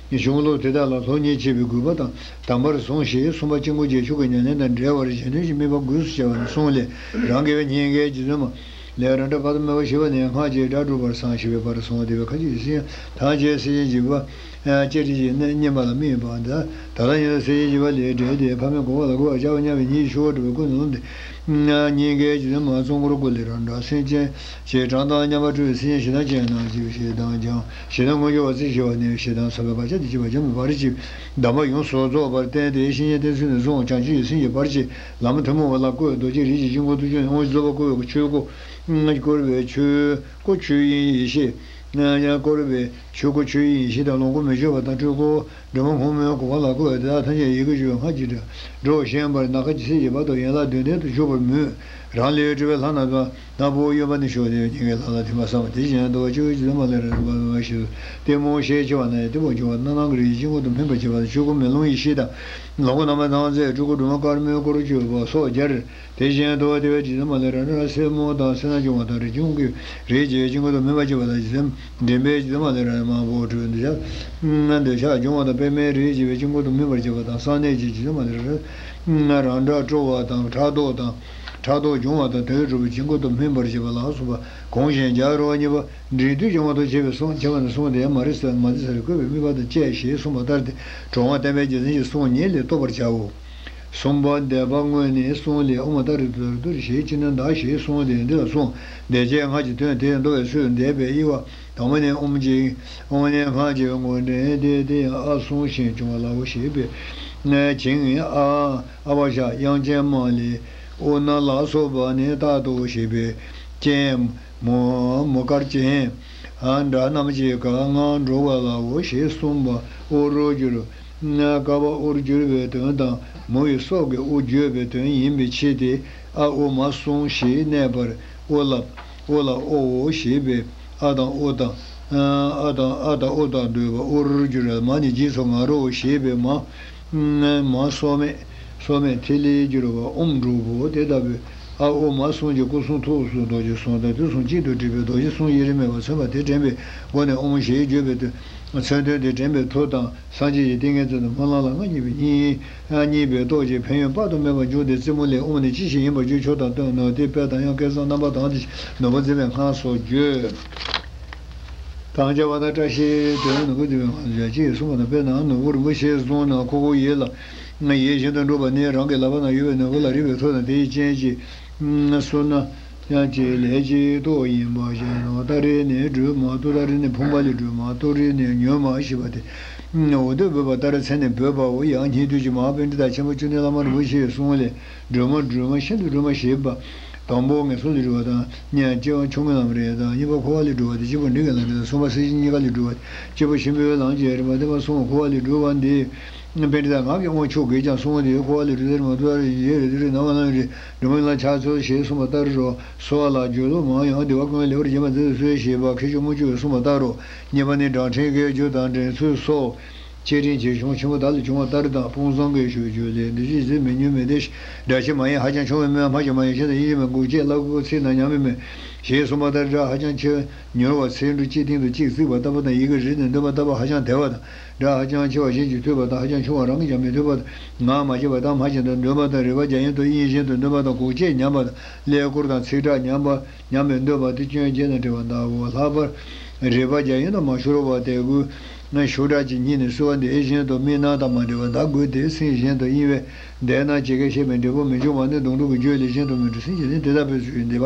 གཞུང་ལུགས་དེ་དག་ལ་སློབ་གཉེར་བྱེད་པའི་དགོས་པ་དང་དམ་པར་བཟུང་ཞེས། གསུམ་པ་དཀྱིལ་འཁོར་རྗེས་ཆོག་གི་ཉམས་ལེན་དང་འབྲེལ་བར་གཞན་དོན་གྱི་དམིགས་པ་དགོས་སུ་བྱ་བ་ནི་གསུངས་ལས། རང་དགེ་བའི་སྙིང་གའི་རྗེ་བཙུན་མ་ལས། རང་འདྲ་དཔག་ཏུ་མེད་པ་ཞེས་པ་ནས། སྔགས་ཀྱི་སྒྲ་སྒྲོགས་པར་བསམ་ཞེས་པའི་བར་གསུངས་ཏེ། བའི་ཁ་ཅིག་སེམས་ཐམས་ཅད་སེམས་ཅན་འཇིགས་པ། ལྕེ་རིགས་ཀྱི་གནས་བསྙེན་པ་ལ་དམིགས་པ་འདི། ད་ལྟ་ཉིད་ལ་སྲས་བཞི་བཞི་པ་ལས་འབྲས་ཏེ། ཕ་མའི་གོ་འཕང་ལ་འགོད་པར་བྱ་བ་སྙམ་པའི་ཉིད་ཀྱི་ཆུ་བོ་འགྲོ་བའི་ཀུན་ཏུ་ལོངས་ཏེ། སྙིང་གའི་རྗེ་བཙུན་མ་ཙོང་ཁར་བཀོད་ལས་རང་འདྲ་སེམས་ཅན་ཞེས་གྲངས་དང་མཉམ་པར་སྤྲུལ་པའི་སེམས་ཅན་ཞེ་སྡང་ཅན་རྣམས་ཞེས་པའི་ཞེ་སྡང་སྦྱང་། ཞེ་སྡང་མངོན་གྱུར་བ་རྩིས་ཞེས་པ་ནི་ཞེ་སྡང་ཚོགས་པའི་བར་ཆད་དེ་བྱེད་པ་སྦྱང་བའི་བར་ཆད་གདམས་པ་ཡོངས་སུ་རྫོགས་པར་བསྟན་ཏེ། བཤེས་གཉེན་བསྟེན་ཚུལ་ནི་གསུངས། བྱང་ཆུབ་ཀྱི་སེམས་ཀྱི་བར་ཆད་ལམ་ཐུན་མོང་བ་ལ་བཀོད། རྡོ་རྗེ་རིགས་ཀྱི་དཀྱིལ་འཁོར་དུ་བྱོན་ནས་དབང་ཕྱུག་རྫོགས་པ་བསྐོར་བའི་ཆོས་སྐུ། བསྐོར་བའི་ཆོས་སྐུ་ཆོས་དབྱིངས་ཡེ་ཤེས། བསྐོར་བའི་ཆོས་སྐུ་ཆོས་དབྱིངས་ཡེ་ཤེས་དང་ལོངས་སྐུ་མི་བསྐྱོད་པ་དང་སྤྲུལ་སྐུ་སྒྲོལ་མ་ཕོ་མོའི་གོ་འཕང་ལ་བཀོད་དེ་དག་ཐམས་ཅད་ཡི་གེ་བཅུ་ལྔ་གཅིག་ཏུ་སྒྲོག་བཞིན་པར། ནམ་མཁའ་ཇི་སྲིད་ཀྱི་བར་དུ་ཡན་ལག་བདུན་ལྡན་དུ་བཞུགས་པར་མོས། རང་ལུས་སྤྲུལ་པའི་ལྷ་རྣམས་དང་། ནག་པོ་གཡོན་པ་ནས་བཞུགས་ཏེ་སྙིང་གའི་ལྷ་ལ་ཐིམ་པར་བསམ། དེ་བཞིན་དུ་སྤྱི་བོའི་རྗེ་བཙུན་མ་ལས་རབ་ཏུ་བབས་པ་ཞེས་སོ། གཏི་མུག་ཞེས་བྱ་བ་ནི་གཏི་མུག་སྦྱོང་བ་རྣམ་སྣང་གི་རིགས་ཀྱི་དཀྱིལ་འཁོར་དུ་སྨིན་པར་བྱེད་པ་དང་། ཆོས་སྐུ་མེ་ལོང་ཡེ་ཤེས་དང་། ལོངས་སྐུ་རྣམ་པར་སྣང་མཛད་སྤྲུལ་སྐུ་སྒྲོལ་མ་དཀར་མོའི་སྐུ་རུ་གྱུར་པ་སོགས་སྦྱར། དེ་བཞིན་དུ་བདེ་བའི་རྗེ་བཙུན་མ་ལས་རབ་ཏུ་སེར་མོ་དང་སེར་སྣ་སྦྱོང་བ་དང་རིགས་ཆུང་གི་རིགས་ཀྱི་དཀྱིལ་འཁོར་དུ་སྨིན་པར་བྱེད་པ་དང་། རྗེ་བཙུན་འདྲེན་པའི་རྗེ་བཙུན་མ་ལས་རབ་ཏུ་མང་པོ་སྤྲུལ་འདི་ཕྱག་འདོད་ཆགས་སྦྱོང་བ་དང་པདྨའི་རིགས་བྱེ་བའི་དཀྱིལ་འཁོར་དུ་སྨིན་པར་བྱེད་པ་དང་། གསང་གནས་ཀྱི་རྗེ་བཙུན་མ་ལས་རབ་ཏུ་རང་འདྲ་སྤྲོ་བ་དང་ཕྲག་དོག་དང་ཕྲག་དོག་སྦྱོང་བ་དང་དོན་གྲུབ་པའི་དཀྱིལ་འཁོར་དུ་སྨིན་པར་བྱེད་པ་ལ་སོགས་པ་གོང་བཞིན་སྦྱར་རོ། གཉིས་པ་འབྲིང་བསྡུས་སྦྱོང་བ་དང་བཅས་པའི་གསུང་བྱ་བ་ནི་གསུངས་ཏེ། མ་རི་སི་མ་ཏི་ས་རི་བཀོད་པའི་དམིགས་པ་དང་བཅས་ཞེས་གསུངས་པ་ལྟར་ཏེ། དྲང་བ་བསྟན་པའི་རྒྱལ་མཚན་གྱི་གསུང་ཉིད་ལས་རྟོགས་པར་བྱའོ། གསུམ་པ་བཟླས་པ་དངོས་ནི་གསུང་ལས། ཨོཾ་ཏཱ་རེ་ཏུཏྟཱ་རེ་ཏུ་རེ་ཞེས་བྱས་ནས་བཟླ་ཞེས་གསུངས་ཏེ། འདི་ལ་གསུངས། བཟླས་བྱའི་སྔགས་ཀྱི་དོན་དེ་མདོ་བའི་ཚུལ་བཟླས་པའི་དབྱེ་བ། དང་པོ་ནི་ཨོཾ་གཅིག་ཨོཾ་ནི་སྔགས་ཀྱི་མགོ་འདྲེན་ཏེ། དེ་ཡང་ཨ་གསུང་ཞིང་སྐྱོང་བ་ལའོ་ཞེས་པས་ཅིང་། ཨ་ཨ་བ་ཤ་དབྱངས་ཅན་མ་ལས། ཨོ་ན་ལ་སོགས་པ་ནི་རྟག་ཏུ་ཞེས་པས་ཅན། མོ་མོ་དཀར་ཅན། ཨ་འདྲ་རྣམས་ཀྱི་ག་ང་འགྲོ་བ་ལའོ་ཞེས་གསུངས་པ། ཨོ་རུ་གྱུར། ཀ་བ་ཨོ་རུ་གྱུར་པའི་དོན་དང་། མོ་ཡི་སྲོག་གི་ཨོ་བརྗོད་པའི་དོན་ཡིན་པའི་ཕྱིར་ཏེ། ཨ་ཨོ་མ་གསུང་ཞེས་གནས་པར། ཨོ་ལ་ཨོ་ལ་ཨོའོ་ཞེས་པས། ཨ་དང་ཨོ་དང་། ཨ་དང་ཨ་དང་ཨོ་དང་འདོད་པ། ཨོ་རུ་གྱུར་པའི་མ་ནི་རྗེས་སུ་ང་རོ་ཞེས་པས་མ། མ་སྲོག་མེད། སྲོག་མེད་ཐིག་ལེར་གྱུར་པ་ཨོཾ་འབྲུག་པོ་དེ་ལྟ་བུའི། ཨ་ཨོ་མ་གསུང་གི་སྐུ་གསུང་ཐུགས་སུ་རྡོ་རྗེ་གསུང་དང་དུས་གསུམ་གཅིག་ཏུ་སྒྲིལ་བའི་རྡོ་རྗེ་གསུང་ཡེ་རེ་མེད་པར་མཚོན་པ་དེ་དྲན་པའི་སྒོ་ནས་ཨོཾ་ཞེས་བརྗོད་པའི་དོན། མཚོན་དོན་དེ་དྲན་པའི་མཐུ་དང་། སངས་རྒྱས་ཀྱི་ཏིང་ངེ་འཛིན་དང་སྨོན་ལམ་ལ་མངའ་བརྙེས་པའི་གཉིས། མངའ་བརྙེས་པའི་སྟོབས་ཀྱིས་ཕན་ཡོན་དཔག་ཏུ་མེད་པ་འབྱུང་སྟེ། རྩེ་མོ་ལས། ཨོཾ་ནི་ཅི་ཞིག་ཡིན་པར་བརྗོད་ཆོག་དང་སྟོན་ནོ། དེ་དཔེ་དང་ཡང་སྐལ་བཟང་རྣམ་པ་དང་དེ་བཞིན་ནོར་བུ་འཛིན་པའི་སྔགས་སོགས་བརྗོད། དང་བཅས་པ་དང་བཀྲ་ཤིས་དོན་ནོར་བུ་འཛིན་པའི་སྔགས་སོགས་བརྗོད་ཅེས་གསུངས་པ་དང་། དཔེར་ན་ནོར་བུ་རིན་པོ་ཆེ་བཟུང་ན་ཁོ་བོ་ཡིད་ལ་ཡིད་བཞིན་དུ་འགྲུབ་པ་ནི། རང་གི་ལག་པ་ན་ཡོད་པའི་ནོར་བུ་ལ་རེག་པའི་མཐུ་དང་དེའི་རྐྱེན་གྱིས། གསོལ་ན་ཡང་ཅིག་ལས་ཀྱི་རྟོགས་ཡིན་པ་བཞིན་ནོ། ཏཱ་རེ་ནི་སྒྲོལ་མ། ཏུཏྟཱ་རེ་ནི་ཕོངས་པ་ལས་སྒྲོལ་མ། ཏུ་རེ་ནི་མྱུར་མ་ཞེས་པ་སྟེ། འོ་དོད་འབོད་པ་ལྟར་མཚན་ནི་འབོད་པའོ། ཡང་སྙན་བསྡུས་ཀྱི་མ་པཎྜི་ཏ་ཆེན་པོ་བཅུ་གཉིས་བླ་མ་རིན་པོ་ཆེའི་གསུང་ལས། སྒྲོལ་མ་སྒྲོལ་མ་ཤིན་ཏུ་སྒྲོལ་མ་ཞེས་པ། དང་པོ་ངན་སོང་ལས་སྒྲོལ་བ་དང་། གཉིས་ཆོས་མངོན་ལམ་རེ་དང་། གཉིས་པ་འཁོར་བ་ལས་སྒྲོལ་བ་དང་། གཅིག་པ་འབྲིང་གི་ལམ་རེ་དང་། གསུམ་པ་སེམས་ཅན་གཉིས་ཀ་ལས་སྒྲོལ་བ་དང་། གཅིག་པ་ཆེན་པོའི་ལམ་གྱི་རིམ་པ་བསྟན་པ་གསུམ། འཁོར་བ་ལས་སྒྲོལ་བ་འདི་པཎྜི་ཏ་ངག་གི་དབང་ཕྱུག་གིས་ཀྱང་གསུངས་ཏེ། འཁོར་བ་ལས་སྒྲོལ་ཏེ་རིམ་པ་ཏུ་རེ་ཡེ་རེ་ཏུ་རེ་ནམ་ལམ་རེ་སྒྲོལ་མ་ལ་ཕྱག་འཚལ་ཞེས་གསུངས་པ་ལྟར་རོ། གསོལ་བ་ལ་སྦྱོར་ལུགས་མང་ཡང་དེ་བ་ཀུན་ལེགས་པར་བརྗོད་པ་མཛད་དུ་གསོལ་ཞེས་པ་མཁས་མཆོག་དངུལ་ཆུ་གིས་གསུངས་པ་ལྟར་རོ། གཉིས་པ་ནི་སྒྲ་ཕྲེང་གི་རྒྱུ་དང་འདྲེན་ཚུལ་སོགས། བསྐྱེད་རིམ་གྱི་གཞུང་ཆེན་པོ་དག་ལས་བྱུང་བ་ལྟར་དང་། དཔུང་བཟང་གི་ཞུ་རྒྱུད་ལས། འདི་ཕྱི་ཟིལ་མི་ཉུང་མི་བདེ་ཞིང་། སྒྲ་ཆེ་མ་ཡིན་ཧ་ཅང་ཆུང་བས་སྨྲས། སྨྲ་ཆེ་མ་ཡིན་ཤིན་ཏུ་ཡིད་ཆེས་མིན། འགུགས་བྱེད་བླ་གོས་ཚིག་དང་མཉམ་པས་སྨྲས། ཞེས་གསུངས་པ་ལྟར། སྒྲ་ཧ་ཅང་ཆེ་མྱུར་བ་ཚིག་འབྲུ་གཅིག་སྟེང་དུ་གཅིག་བརྩིགས་པ་ལྟ་བུ་དང་། ཡི་གེ་རིལ་ནས་འདོན་པ་ལྟ་བུ་ཧ་ཅང་དལ་བ་དང་། སྒྲ་ཧ་ཅང་ཆེ་བ་གཞན་གྱིས་ཐོས་པ་དང་། ཧ་ཅང་ཆུང་བ་རང་གིས་ཀྱང་མི་ཐོས་པ་དང་། ངག་མ་བརྗེད་པ་དང་། སྨྲ་བཞིན་དུ་འདོན་པ་དང་། རིག་པ་རྒྱ་ཡན་དུ་དབྱིངས་བཞིན་དུ་འདོན་པ་དང་། འགུགས་བྱེད་ཉམས་པ་དང་། ཀླད་ཀོར་དང་ཚིག་གྲགས་ཉམས་པ། ཉམས་པའི་འདོད་པ་དེ་སྐྱོན་བརྒྱད་དང་བྲལ་བ་འདའོ། ལྷག་པར་རིག་པ་རྒྱ་ཡན་དུ་མ་ཤོར་བ་དེ་དགོས། ཤུགས་དྲག་ཅིང་སྙིང་ནས་བསིལ་བ་འདི་ཨེ་གཞན་དུ་མི་སྣང་དང་མ་འདྲེས་པ་འདའ་དགོས་ཏེ། སེམས་གཞན་དུ་གཡེང་བས་འདས་ན་ཇི་སྐད་བཤད་པའི་འབྲས་བུ་མི་འབྱུང་བ་ནི། སྡོང་གྲོགས་ཀྱི་རྒྱུད་ལས་གཞན་དུ་མི་འགྲོ། སེམས་ཀྱི་ནི་དེ་ལྟ་བས་ཚུལ་འདི་པ་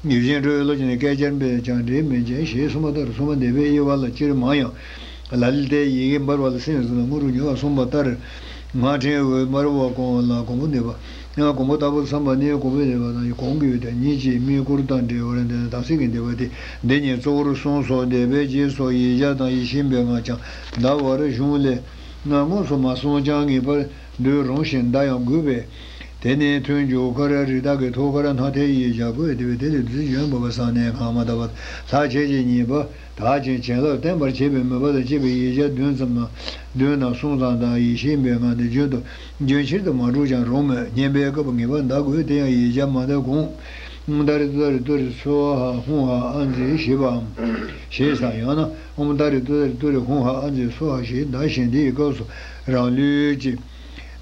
ཡུལ་ཅན་འགྲོ་བའི་བློ་ཅན་ནི་སྐད་ཆར་འབད་ཀྱང་འབྲེལ་མེད་ཅིང་ཞེས་གསུངས་པ་ལྟར། གསུངས་པ་འདི་པའི་དབྱེ་བ་ལ་སྤྱིར་མང་ཡང་། ལ་ལས་ཏེ་ཡི་གེ་འབར་བ་ལ་སེམས་ཟུང་དུ་དངོས་གྲུབ་མྱུར་བར་གསུངས་པ་ལྟར། སྔགས་ཕྲེང་འོད་འབར་བ་གོང་ལ་གོང་བུ་འདེབས་པ། ཡང་གོང་བུ་ལྟ་བུར་བསམ་པ་ནི་གོང་བུ་འདེབས་པ་དང་གོང་གི་འོད་དང་ཉིད་ཀྱིས་དམིགས་སྐོར་དང་འབྲེལ་བར་འདོད་ན་དམ་ཚིག་གི་འདེབས་པ་སྟེ། འདི་ཉིད་གཙོ་བོར་གསུངས་སོ། འདེབས་པའི་རྗེས་སུ་ཡིག་བརྒྱ་དང་ཡིད་བཞིན་པའི་སྔགས་ཀྱང་བཟླ་བར་གཞུང་ལས། སྔགས་དངོས་སུ་མ་གསུངས་ཀྱང་ངེས་པར་འདོད་རུང་ཞིང་བཟླ་ཡང་དགོས་པས། དེ་ནི་མཐུན་འཇུག་མཁར་རི་དྭགས་ཀྱི་ཐུགས་ཀར་སྣང་མཐའི་ཡིག་བརྒྱ་དགོས་ཏེ། དེ་ལས་བདུད་རྩི་འབྱུང་བ་བསམས་ནས་སྔགས་མ་བཟླ་བར་ལྷག་བཅས་ཀྱི་ཉེས་པ་དག་ཅིང་བྱིན་རླབས་བརྟན་པར་བྱེད་པའི་མོས་པ་དང་བཅས་པའི་ཡིག་བརྒྱ་བདུན་ཙམ་ན་བདུན་ན་གསུམ་ཙམ་དང་ཡིད་བཞིན་པའི་སྔགས་འདི་རྒྱུན་དུ་རྒྱུན་ཆེར་དུ་མ་སྒྲུབ་ཀྱང་རུང་མོད། བསྙེན་པའི་སྐབས་ངེས་པར་བཟླ་དགོས། དེ་ཡང་ཡིག་བརྒྱ་མ་བཟླ་གོང་། ཏཱ་རེ་ཏུཏྟཱ་རེ་ཏུ་རེ་སྭཱ་ཧཱ་ཧཱུྃ་ཧ་ཨ་ཛཿ་ཞེས་པའམ། ཞེས་དང་ཡང་ན་ཨོཾ་ཏཱ་རེ་ཏུཏྟཱ་རེ་ཏུ་རེ་ཧཱུྃ་ཧ་ཨ་ཛཿ་སྭཱ་ཧཱ་ཞེས་བཟླ་ཞིང་། འདི་ཡི་སྐབས་སུ་རང་ལུས་ཀྱི་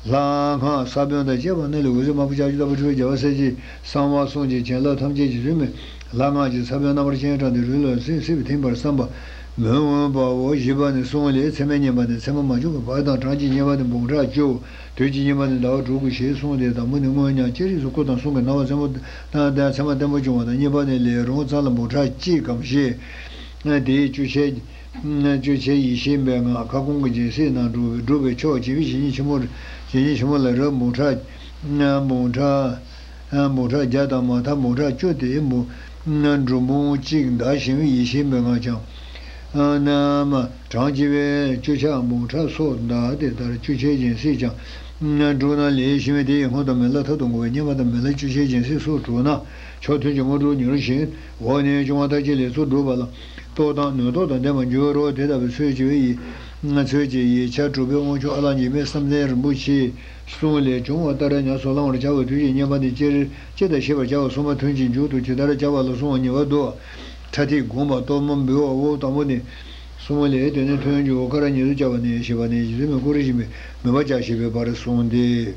ལྷ་སྔགས་ས་བོན་དང་བཅས་པ་རྣམས་ལས་འོད་ཟེར་དམར་པོ་ལྕགས་ཀྱུ་ལྟ་བུ་འཕྲོས་པས་རྒྱལ་བ་སྲས་བཅས་གསང་བ་གསུམ་གྱི་བྱིན་རླབས་ཐམས་ཅད་ཀྱིས་བཟོད་མེད་ལྷ་སྔགས་ཀྱི་ས་བོན་རྣམ་པར་སྤྱན་དྲངས་ཏེ་རོ་ལངས་ཏེ་སྲིད་པའི་ཐིམ་པར་བསམ་པ། མོས་མངོན་པའོ། བཞི་པ་ནི་གསུངས་ལས། ཚད་མས་བསྙེན་པ་ནི་ཚད་མ་མ་བྱུང་བའི་བར་དང་། གྲངས་ཀྱིས་བསྙེན་པ་ནི་འབུམ་ཕྲག་བཅུ། དུས་ཀྱིས་བསྙེན་པ་ནི་ཟླ་བ་དྲུག་གི་ཞེས་གསུངས་ཏེ། དང་པོ་ནི་སྔོན་མྱ་ངན་ལས་རིགས་སུ་བཀུར་དང་གསུང་གི་རྣ་བ་གསན་པོ་དང་ཚད་མ་བརྟན་པོ་བྱུང་བ་དང་། གཉིས་པ་ནི་ལས་རུང་ཙམ་ལ་འབུམ་ཕྲག་གཅིག་གམ་ཞེས། དེའི་བཅུ་ཆའི་བཅུ་ཆའི་ཡེ་ཤེས་པའི་ངང་ཁ་སྐོང་གི་སྦྱིན་སྲེག་རྣམས་སྒྲུབ་པའི་སྒྲུབ་པའི་མཆོག་བྱེད་པའི་བཤེས་གཉེན་ཆེན་མོ། བཤེས་གཉེན་ཆེན་མོ་ལ་རབ་འབུམ་ཕྲག་འབུམ་ཕྲག་འབུམ་ཕྲག་བརྒྱ་དང་མ་མཐའ་འབུམ་ཕྲག་བཅུ་དེ་འབུམ་འབྲུ་འབུམ་གཅིག་བཟླས་ཞིང་ཡེ་ཤེས་པའི་ངང་བགྱང་། ན་མ། གྲངས་ཀྱིས་བཅུ་ཆ་འབུམ་ཕྲག་སོགས་བཟླས་ཏེ་ལྟར་བཅུ་ཆའི་སྦྱིན་སྲེག་ཀྱང་སྒྲུབ་ན་ལེགས་ཞེས་པས། དེ་ཡི་སྔོན་དུ་མི་ལ་ཐབ་ཏུ་བསྔོ་བའི་བསྙེན་པ་དང་། མི་ལ་བཅུ་ཆའི་སྦྱིན་སྲེག་སོགས་གྲུབ་ན་མཆོག་ཐུན་གྱི་དངོས་གྲུབ་མྱུར་ཞིང་། འོག་ནས་བྱུང་བ་ལྟར་གྱི་ལེགས་ཚོགས་སྒྲུབ་པ་ལ་སྟོབས་དང་ནུས་སྟོབས་དང་ལྡན་པར་འགྱུར་རོ། དེ་ལྟ་བུའི་ཚུལ་གྱིས་ཡི་ཚུལ་གྱིས་ཡིད་ཆེས་གྲུབ་པའི་དབང་ཕྱུག་ཨ་ལགས་འཇིགས་མེད་བསམ་གཏན་རིན་པོ་ཆེའི་གསུང་ལས་བྱུང་བ་ལྟར་ཉམས་སུ་བླང་བར་བྱ་བའི་ཐུགས་རྗེ་བསྙེན་པ་ནི་ཅི་ཅི་ལྟར་ཤེས་པར་བྱའོ། གསུམ་པ་ཐུན་གྱི་མཇུག་ཏུ་ཇི་ལྟར་བྱ་བ་ལ་གསུང་བ་ཉེ་བར་བསྡུ། ཕྲ་ཐིག་དགོངས་པ་སྟོབས་མ་འབུལ་བའོ། དང་པོ་ནི། གསུམ་པ་ལས་དེ་ནས་ཐུན་གྱི་འོག་ཀ་ར་ཉིད་དུ་བྱ་བ་ནས་ཞེས་པ་ནས་རྗེ་བཙུན་མའི་སྐུ་རིམ་བཞིན་པའི་མོས་པ་བྱ་ཞེས་པའི་བར་གསུངས་ཏེ།